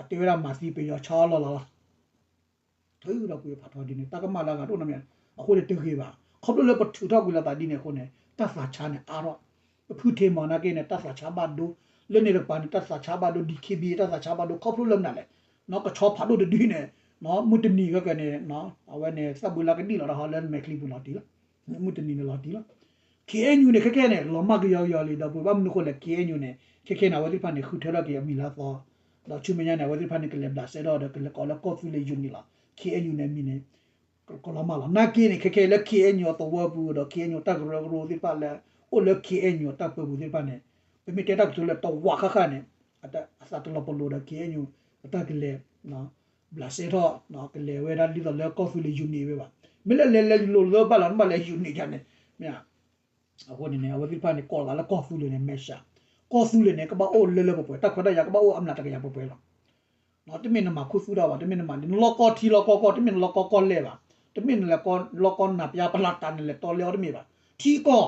အတဲဝဲဒၣ်မၤသံပယီၤဆါအီၣ်လီၢ်လီၤလီၤ ထုးဒီးကွံာ်ဖးထီဒ်န့ၣ် တၢ်ကမၣ်လၢအဂၤတအိၣ်နီတမံၤ, အဃိန့ၣ်တဂ့ၤဘၣ်, ခီဖျိလၢပထုးထီၣ်ကွံာ်လိာ်သးဒ်န့ၣ်အဃိန့ၣ် တၢ်သးဆါန့ၣ်အါထီၣ်, ပဖုထံမၤနာ်က့န့ၣ် တၢ်သးဆါဘၣ်ဒိ, လၢန့ၣ်တကပၤန့ၣ် တၢ်သးဆါဘၣ်ဒိ ဒံးခံဘံ တၢ်သးဆါဘၣ်ဒိ ခီဖျိလၢမနုၤလဲၣ်, နီၢ်ကဆီဖးဒိၣ်တဒုန့ၣ်, နီၢ်မုၢ်တနံၤကကဲန့ၣ်, အဝဲန့ၣ် သၣ်ဘုလါကဒံၣ်လီၤတဟီလၢမဲာ်ချံပူၤလီၤတံၢ်လီၤ, မုၢ်တနံၤန့ၣ်လီၤတံၢ်လီၤ ခ့ၣ်အဲၣ်ယူၣ်န့ၣ် ခဲခဲန့ၣ် လီၤမၢ်ကယီကယီလံ ဒီပုၢ်ဝဲၢ် ဘၣ်မနုၤဃိလဲၣ် ခ့ၣ်အဲၣ်ယူၣ်န့ၣ် ခဲခဲန့ၣ် အဝဲသ့ၣ်တဖၣ်န့ၣ် ဃုထၢထီၣ်က့ၤအမံၤလၢအသီ, ဒီးဆူမဲာ်ညါန့ၣ် အဝဲသ့ၣ်တဖၣ်န့ၣ် ကလဲၤဘျးစဲထီၣ်ဒီး ကလဲၤကိးလၢကီၢ်သူလ့ၤယူနံၣ်လီၤ. ခ့ၣ်အဲၣ်ယူၣ်န့ၣ် အမံၤန့ၣ် ကလီၤမၢ်လီၤ. နာ်က့န့ၣ် ခဲခဲလၢ ခ့ၣ်အဲၣ်ယူၣ်အသဝီပူၤဒီး ခ့ၣ်အဲၣ်ယူၣ်တၢ်ကရၢကရိသ့ၣ်တဖၣ်လၢ အိၣ်လၢ ခ့ၣ်အဲၣ်ယူၣ်အတၢ်ပၢပူၤသ့ၣ်တဖၣ်န့ၣ် ပမ့ၢ်တဲတၢ်ကတိၤလၢတဝးဃၣ်ဃၣ်န့ၣ် အသးတလီၤပလိာ်ဒီး ခ့ၣ်အဲၣ်ယူၣ်အတၢ်ကလဲၤ ဘျးစဲထီၣ် ကလဲၤဝဲဒၣ်ဒ်သိးလၢကီၢ်သူလ့ၤယူနံၣ်ဝဲဘၣ်. မ့ၢ်လၢလဲၤလဲၤလိၤလၢဘၣ်လီၤ နဘၣ်လဲၤယူနံၣ်ယါန့ၣ် မ့ၢ် အဃိန့ၣ်န့ၣ် အဝဲသ့ၣ်တဖၣ်န့ၣ် ကိးလီၤသးလၢကီၢ်သူလ့ၤန့ၣ် မဲာ်ဆှး, ကီၢ်သူလ့ၤန့ၣ် ကဘၣ်အိၣ်လၢလၢပှဲၤပှဲၤ တၢ်ခွဲးတၢ်ယာ်ကဘၣ်အိၣ်အမျးတကယၤပှဲၤပှဲၤလီၤ. တမ့ၢ်နမၤခူသူၣ်တၢ်ဘၣ် တမ့ၢ်နမၤ နလီၢ်ကီၢ်ထံလီၢ်ကီၢ်ကီၢ် တမ့ၢ်နလီၢ်ကီၢ်ကီၢ်လဲၢ်ဘၣ်, တမ့ၢ်နလီၢ်ကီၢ်နၢ်ပျါပလၢ်တၢ်နလဲၤတီလဲအီၤတမ့ၢ်ဘၣ်. ထံကီၢ်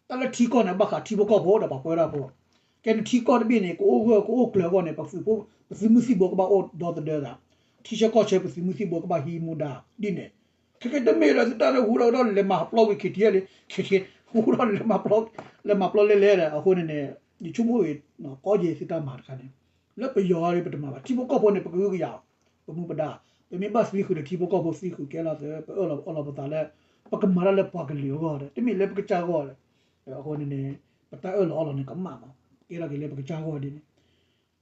တၢ်လၢထံကီၢ်န့ၣ် ဘၣ်ဃးထံဖိကီၢ်ဖိဒီးပှၤပၢတၢ်ဖိ, ကဲန့ၣ်ထံကီၢ်တဘ့ၣ်န့ၣ် ကအိၣ်ဂၢၢ်ကအိၣ်ကျၢၤအဂီၢ်န့ၣ် ပသုးမုၢ်သံၣ်ဘိကဘၣ်အိၣ်ဒီသဒၢသး, ထံဆၢကီၢ်ဆၢပသုးမုၢ်သံၣ်ဘိကဘၣ်ဟံးမူဒါဒ်န့ၣ်, ခဲကဲတမ့ၢ်လၢသုတၢ်လၢဟူထီၣ်ဝဲဒၣ်လဲၤမၤပျီဝံၤ ခ့ၣ်ထံၣ်လံ ခ့ၣ်ထံၣ် ဟူထီၣ်လဲၤမၤပျီ လဲၤမၤပျီလဲၤလဲၤဒီး အဃိန့ၣ်န့ၣ် ယဆိကမိၣ်ဂ့ၤ ကီၢ်ယဲၢ်သုတၢ်မၤတခါန့ၣ် လၢပယီၤဒီးပတမၤဘၣ် ထံဖိကီၢ်ဖိန့ၣ် ပကဟုကယာ် ပမူပဒါ, ပမ့ၢ်ဘၣ်သံဃုာ်ဒီးထံဖိကီၢ်ဖိသံဃုာ်ကဲလီၤသး ပအၢၣ်လီၤအီလီၤပသးလၢ ပကမၤတၢ်လၢပှၤကလုာ်အဂီၢ်ဒီး တမ့ၢ်လၢပကစၢ်ဂီၢ်ဒီး အဃိန့ၣ်န့ၣ် ပတၢ်အၢၣ်လီၤအီလီၤန့ၣ် ကမၣ်မး ကဲထီၣ်က့ၤလၢပကစၢ်ဂီၢ်ဒ်န့ၣ်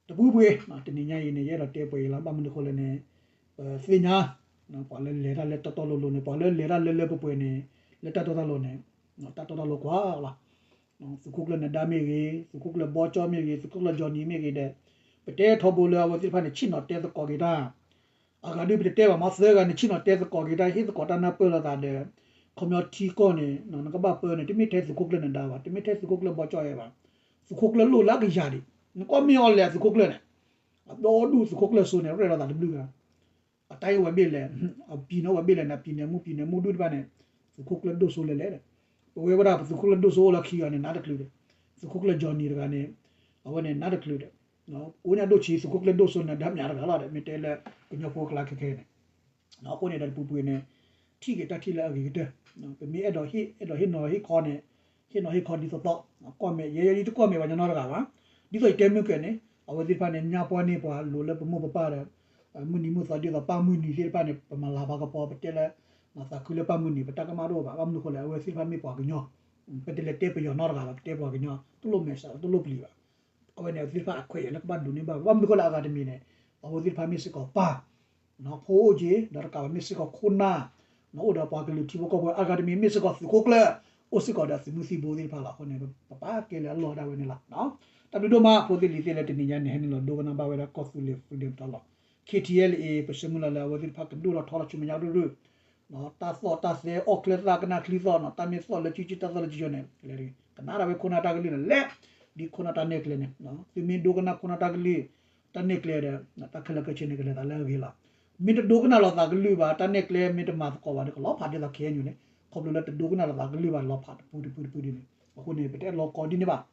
တပူၤပှ့ၤ တနံၤညါအံၤန့ၣ် ယအဲၣ်ဒိးတဲပှဲၤအံၤလီၤ ဘၣ်မနုၤဃိလဲၣ်န့ၣ် ပသ့ၣ်ညါ ပှၤလၢလဲၤတၢ်လၢတီတီလိၤလိၤန့ၣ် ပှၤလၢလဲၤတၢ်လၢလၢပှဲၤပှဲၤန့ၣ် လၢတၢ်တီတၢ်လိၤန့ၣ် တၢ်တီတၢ်လိၤကွၢ်လီၤ. သုးခိၣ်ကျၢၢ်နဒါမ့ၢ်ဂ့ၤ, သုးခိၣ်ကျၢၢ်ဘီကၠီမ့ၢ်ဂ့ၤ, သုးခိၣ်ကျၢၢ်ကၠီနံၤမ့ၢ်ဂ့ၤဒီး ပတဲထီဘိလၢအဝဲသ့ၣ်တဖၣ်န့ၣ် ဆ့ၣ်နီၤတဲသကိးက့ၤတၢ် အဂၤဒုးပတတဲဘၣ်မ့ၢ်သၢဂၤန့ၣ် ဆ့ၣ်နီၤတဲသကိးက့ၤတၢ် ဟ့ၣ်သကိးတၢ်နၢ်ပၢၢ်လိာ်သးဒီး ခီပညီထံကီၢ်န့ၣ် နကဘၣ်ပၢန့ၣ် တမ့ၢ်ထဲသုးခိၣ်ကျၢၢ်နဒါဘၣ်, တမ့ၢ်ထဲသုးခိၣ်ကျၢၢ်ဘီကၠီအဲၣ်ဘၣ်, သုးခိၣ်ကျၢၢ်လိၣ်လၢအကယၤဒံး, နကွၢ်မ့ၢ်အီၤလဲၤသုးခိၣ်ကျၢၢ်န့ၣ် အဒီဒူၣ်သုးခိၣ်ကျၢၢ်စိန့ၣ် ရဲၣ်လိာ်သးတဘျုးဂၤ အတၢ်အံၤဝဲဘ့ၣ်လဲၣ်, အပံၤန့ၣ်အိၣ်ဝဲဘ့ၣ်လဲၣ်န့ၣ် ပံၤန့ၣ်မူပံၤန့ၣ်မူဒူၣ်တဖၣ်န့ၣ် သုးခိၣ်ကျၢၢ်ဒိၣ်စိလဲၤလဲၣ်ဒီး ပဝဲဝဲဒၣ်ပသုးခိၣ်ကျၢၢ်ဒိၣ်စိအိၣ်လၢခံဂၤန့ၣ် နးတချုးဒီး သုးခိၣ်ကျၢၢ်ကၠီနံၤတဂၤန့ၣ် အဝဲန့ၣ်နးတချုးဒီး ကိးညါဒိၣ်ဆံး သုးခိၣ်ကျၢၢ်ဒိၣ်စိန့ၣ် ဒၣ်မၠးတဂၤလီၤဒီး မ့ၢ်တဲလၢကညီဖိကျါခဲခဲန့ၣ် အဃိန့ၣ်ဒီး တပူၤပူၤန့ၣ် ထံၣ်က့ၤတၢ်ထံၣ်လၢအဂ့ၤကတၢၢ်, ပမ့ၢ်အဲၣ်ဒိးဟ့ၣ် အဲၣ်ဒိးဟ့ၣ်နီၤဟ့ၣ်ခီန့ၣ် ဟ့ၣ်နီၤဟ့ၣ်ခီဒ်သိးသိး ကွၢ်မဲာ် ယဲယဲယတကွၢ်မဲာ်ပှၤညီနီတဂၤဘၣ်, ဒ်သိးယတဲမုၢ်ကၢၤန့ၣ် အဝဲသ့ၣ်တဖၣ်န့ၣ် ညါပှၢ်န့ၢ်ပှၤလိၤလၢပမိၢ်ပပၢ်ဒီး မုၢ်နံၤမုၢ်သီဒ်သိးပၢ်မုၢ်နံၤသ့ၣ်တဖၣ်န့ၣ် ပမၤလၤပှၤကပီၤ ပတဲလၢ သးခုလၢပၢ်မုၢ်နံၤ ပတၢ်ကမၣ်တအိၣ်ဘၣ်, ဘၣ်မနုၤဃိလဲၣ် အဝဲသ့ၣ်တဖၣ်မ့ၢ်ပှၤကညီ ပတလဲၤတဲပယီၤနီတဂၤဘၣ်, ပတဲပှၤကညီ တလိၣ်မဲာ်ဆှး တလိၣ်ပျံၤဘၣ်. အဝဲန့ၣ် အဝဲသ့ၣ်တဖၣ်အခွဲးယာ်လၢကဘၣ်ဒိးန့ၢ်ဘၣ်, ဘၣ်မနုၤဃိလဲၣ် အဂၤတမံၤန့ၣ် အဝဲသ့ၣ်တဖၣ်မ့ၢ်စ့ၢ်ကီးပၢ် ဖိအိၣ်က့ၤ ဒီးတကးဘၣ်မ့ၢ်စ့ၢ်ကီးခိၣ်နၢ် အိၣ်ဒီးပှၤကလုာ်ထံဖိကီၢ်ဖိ အဂၤတမံၤမ့ၢ်စ့ၢ်ကီးသုးခိၣ်ကျၢၢ် အိၣ်စ့ၢ်ကီးဒီးသုးမုၢ်သံၣ်ဘိသ့ၣ်တဖၣ်လီၤ. အဃိန့ၣ် ပပာ်ကဲလၢအလီၢ်ဒၣ်ဝဲန့ၣ်လီၤ. တၢ်ဘျုးဒိၣ်မး ဖိသ့ၣ်လံၤသ့ၣ်လၢတနံၤညါန့ၣ် ဟဲနုာ်လီၤဒိကနၣ်ဘၣ်ဝဲဒၣ်ကီၢ်သူလ့ၤ Freedom Talk လီၤ. ခ့ၣ်ထံၣ်အဲလ်အ့ ပဆၢမုၢ်လၢ်လၢအဝဲသ့ၣ်တဖၣ်ကဒိၣ်ထီၣ်ထီထီၣ်ဆူမဲာ်ညါရုၢ်ရုၢ် တၢ်သီၣ်တၢ်သဲအီၣ်ကျဲသၣ်ကနၣ်ချံသီၣ်နီၤ, တၢ်မ့ၢ်သီၣ်လၢကံကံ တၢ်သီၣ်လၢကံကံန့ၣ် ကနၣ်ဒၣ်ဝဲခိၣ်နၢ်တၢ်ကလုၢ်န့ၣ်လဲၣ်, ဒ်ခိၣ်နၢ်တၢ်နဲၣ်ကျဲန့ၣ် သုမ့ၢ်ဒိကနၣ်ခိၣ်နၢ်တၢ်ကလုၢ် တၢ်နဲၣ်ကျဲဒီး တၢ်ခဲလၢာ်ခဲဆ့န့ၣ် ကလဲၤသးလၢအဂ့ၤလီၤ. မ့ၢ်တဒိကနၣ်လိာ်သးကလုၢ်ဘၣ် တၢ်နဲၣ်ကျဲမ့ၢ်တမၤသကိးဘၣ်ဒီး ကလီၤဖးဒ်သိး ခ့ၣ်အဲၣ်ယူၣ် န့ၣ် ခီဖျိလၢတဒိကနၣ်လိာ်သးကလုၢ်ဘၣ် လီၤဖးတပူၤတပူၤတပူၤဒ်န့ၣ်. အဃိန့ၣ် ပတအဲၣ်လီၤကီဒ်န့ၣ်ဘၣ်.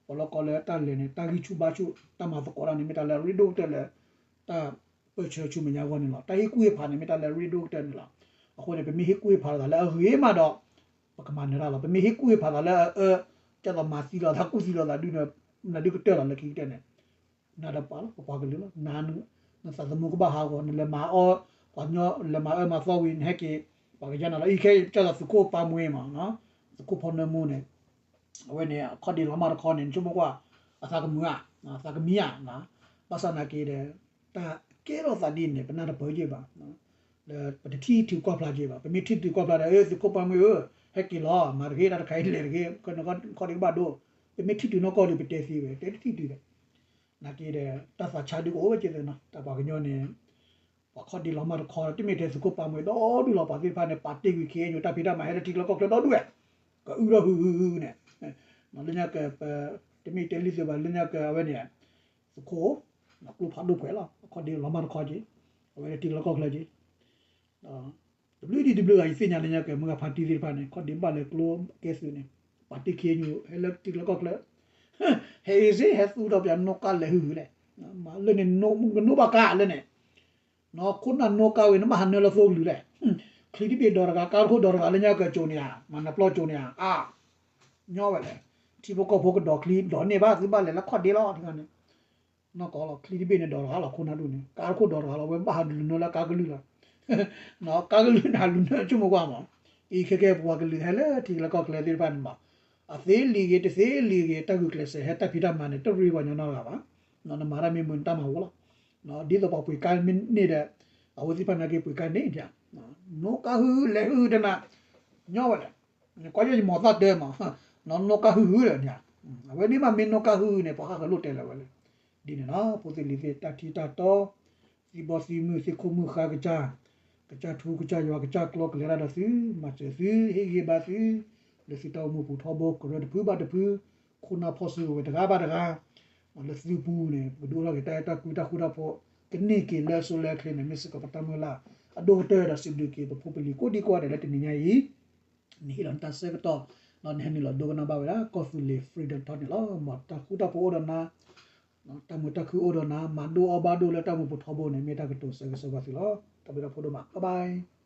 ပလီၤကီလၢတၢ်လဲၤန့ၣ် တၢ်ဂံၢ်ဆူၣ်ဘါဆူၣ် တၢ်မၤသကိးတၢ်န့ၣ် မ့ၢ်တၢ်လၢအရ့ဒိၣ်ကတၢၢ်လၢ တၢ်ပၢၢ်ဆၢဆူမဲာ်ညါအဂီၢ်န့ၣ်လီၤ. တၢ်ဟ့ၣ်ကူၣ်ဟ့ၣ်ဖးန့ၣ် မ့ၢ်တၢ်လၢအရ့ဒိၣ်ကတၢၢ်န့ၣ်လီၤ. အဃိန့ၣ် ပမ့ၢ်ဟ့ၣ်ကူၣ်ဟ့ၣ်ဖးလိာ်သးလၢအဂ့ၤမးဒီး ပကမၤနၢၤတၢ်လီၤ. ပမ့ၢ်ဟ့ၣ်ကူၣ်ဟ့ၣ်ဖးသးလၢအအၢ ကဲသိးမၤသံလိာ်သး ကူၣ်သံလိာ်သးဒုး နဒုးကတၢၢ်လီၤလၢခံကတၢၢ်န့ၣ် နၤဒီးပှၤလီၤ ပပှၤကလုာ်လီၤ. နသးသမူကဘၣ်ဟးဂီၤ နလဲၤမၤအီ ပှၤကညီ လဲၤမၤအၢမၤသီဝံၤ နဟဲက့ၤ ပှၤကယါနၤလီၤ. အံၤခဲအံၤ ကဲသိးသုးခိၣ်ပၢ်မှဲမး သုးခိၣ်ဖီနၢမူန့ၣ် အဝဲန့ၣ် အခီၣ်ဒ့လီၤမၢ်တခီန့ၣ် နဆိကမိၣ်ကွၢ် အသးကမုာ်ဧါ အသးကမံဧါ. ဘၣ်ဆၣ်နာ်က့ဒီး တၢ်ကဲထီၣ်သးဒ်န့ၣ် ပနၢ်တပၢၢ်က့ၤဘၣ် လၢပတထံၣ်တုၤကွၢ်ဖျါက့ၤဘၣ်. ပမ့ၢ်ထံၣ်တုၤကွၢ်ဖျါဒီး သုးခိၣ်ပၢ်မှဲဧၢ ဟဲက့ၤလီၤ မၤတဂ့ၤ တၢ်တခါအံၤလဲၤတဂ့ၤ ခီၣ်ဒ့ကဘၣ်ဒိ. ပမ့ၢ်ထံၣ်တုၤနီၢ်ကီၢ်ဒီး ပတဲသ့ဝဲ တဲတထံၣ်တုၤဒီး နာ်က့ဒီး တၢ်သးဆါဒုးကအိၣ်ဝဲက့ၤသ့ၣ်နီၤ တၢ်ပှၤကညီန့ၣ် ပှၤခီၣ်ဒ့လီၤမၢ်တခီ တမ့ၢ်ထဲသုးခိၣ်ပၢ်မှဲဒီဒူၣ်လီၤ ပှၤသ့ၣ်တဖၣ်န့ၣ် ပာ်တ့ၢ်ကွံာ် ခ့ၣ်အဲၣ်ယူၣ် တၢ်ဖံးတၢ်မၤဟဲလၢထံလီၢ်ကီၢ်ချၢဒီဒူၣ်ဝဲ ကအုဒီးဟုဟုဟုန့ၣ် လၢညါက ပ တမ့ၢ်တဲလံသုးဘၣ် လၢညါက အဝဲန့ၣ် သုးခိၣ် ကျိဖးဒိၣ်ပှဲၤလီၤ အခီၣ်ဒ့လီၤမၢ်တခီက့ၤ အဝဲလၢထံလီၢ်ကီၢ်ချၢက့ၤ တဘျုးဒံးတဘျုးဂၤ ယသ့ၣ်ညါလၢညါက မုၢ်ဂၤဖါတံၢ်သ့ၣ်တဖၣ်န့ၣ် ခီၣ်ဒ့ဘၣ်လဲၤကျိကဲသုးန့ၣ် ပာ်တ့ၢ်ခ့ၣ်အဲၣ်ယူၣ် ဟဲလၢထံလီၢ်ကီၢ်ချၢ ဟဲအ့ၣ်စ့ ဟဲသူဒီးပျးနီၣ်ကါလဲၤဟုဟုလဲၣ် မၤလၢန့ၣ် ကနိးဘၣ်ကါလၢန့ၣ် နီၢ်ခိၣ်နၢ်နီၣ်ကါဝဲ နဘၣ်ဟးနၢလၢသိကလုာ်လဲၣ် ချံတဘ့ၣ်ဒိးတဂၤ ကါတခိၣ်ဒိးတဂၤ လၢညါကကိၤန့ၣ်ဧါ မၤနၢပျီကိၤန့ၣ်ဧါ အါ ညီဝဲလဲၣ် ထံဖိကီၢ်ဖိကဒိးချံဒိးန့ၢ်ဘၣ် သုဘၣ်လဲၤလၢခီၣ်ဒ့လီၤ ထံဂၤန့ၣ် နီၢ်ကီၢ်လီၤ ချံတဘ့ၣ်န့ၣ်ဒိးတဂၤလီၤ ခိၣ်နၢ်ဒူၣ်န့ၣ် ကါတခိၣ်ဒိးတဂၤလီၤ ဝဲဘၣ်ဟးလူၤနၢလၢကါကလုၢ်လီၤ ကါကလုၢ်န့ၣ် ဟးလူၤနၢဆိကမိၣ်ကွၢ်မး အံၤခဲကဲ ပှၤကလုာ်ဟဲလၢထံလီၢ်ကီၢ်ချၢသ့ၣ်တဖၣ်န့ၣ်မး အသ့လံၤဂ့ၤ တသ့လံၤဂ့ၤ တၢ်ဂုာ်ကျဲးစၢးဟဲ တၢ်ဖံးတၢ်မၤန့ၣ် တရ့ပှၤညီနီတဂၤဘၣ် နမၤတၢ်မ့ၢ်မုာ်နတၢ်မၤဝိလီၤ ဒ်သိးပှၤပှ့ၤကါမ့ၢ်န့ၢ်ဒီး အဝဲသ့ၣ်တဖၣ်နာ်က့ပှ့ၤကါန့ၢ် နီၣ်ကါဟုလဲၤဟုတနၤ ညီဝဲလဲၣ် ကွၢ်ယဲၢ်ယမီၤသၣ်တၢမး နီၣ်ကါဟုဟုလၢာ်န့ၣ် အဝဲန့ၣ်မးမ့ၢ်နီၣ်ကါဟုဟုန့ၣ် ပှၤဃၣ်ဃၢၤလိာ်တဲလၢၤဝဲလၢ ဒ်န့ၣ်လီၤ ဖိသ့ၣ်လံၤသ့ၣ် တၢ်ထံတၢ်တီ သံဘီသံမုၢ် သ့ၣ်ခိၣ်မုၢ်ဃါကစၢ် ကစၢ်ထူကစၢ်ယွၤကစၢ်ကျီကလဲၤတၢ်ဒီးသု မၤစၢၤသု ဟ့ၣ်ဂံၢ်ဘါသု လၢသုတၢ်အိၣ်မူပူၤထီဘိ ကရၢတဖုဘၣ်တဖု ခိၣ်နၢ်ဖီၣ်စုကဝဲၤတဂၤဘၣ်တဂၤ လၢသုပူၤန့ၣ် ပကဒုးအိၣ်ထီၣ်က့ၤတၢ်အဲၣ်တၢ်ကွံတၢ်ဃူတၢ်ဖိး ကန့ၢ်က့ၤလၢအဆိလၢအချ့န့ၣ် မ့ၢ်စ့ၢ်ကီးပတၢ်မုၢ်လၢ်အဒိၣ်ကတၢၢ်ဒီးစံးဘျုးက့ၤပဖိပလံၤကိးဒံကိးဂၤဒဲးလၢတနံၤညါအံၤ နဟ့ၣ်လီၤနတၢ်ဆၢကတီၢ် ဒီးနဟဲနုာ်လီၤဒိကနၣ်ဘၣ်ဝဲဒၣ် ကီၢ်သူလ့ၤ Freedom Talk န့ၣ်လီၤ. မ်တၢ်ဃူတၢ်ဖိးအိၣ်ဒီးနၤ တၢ်မုာ်တၢ်ခုအိၣ်ဒီးနၤ မၤဒိၣ်အီၣ်ဘၣ်ဒိၣ်လၢတၢ်မူပူၤထီဘိန့ၣ် မ့ၢ်တၢ်ကတိၤဆၢဂ့ၤဆၢဝါသုလီၤ. တၢ်ဘျုးတၢ်ဖှိၣ်ဒိၣ်မး bye bye.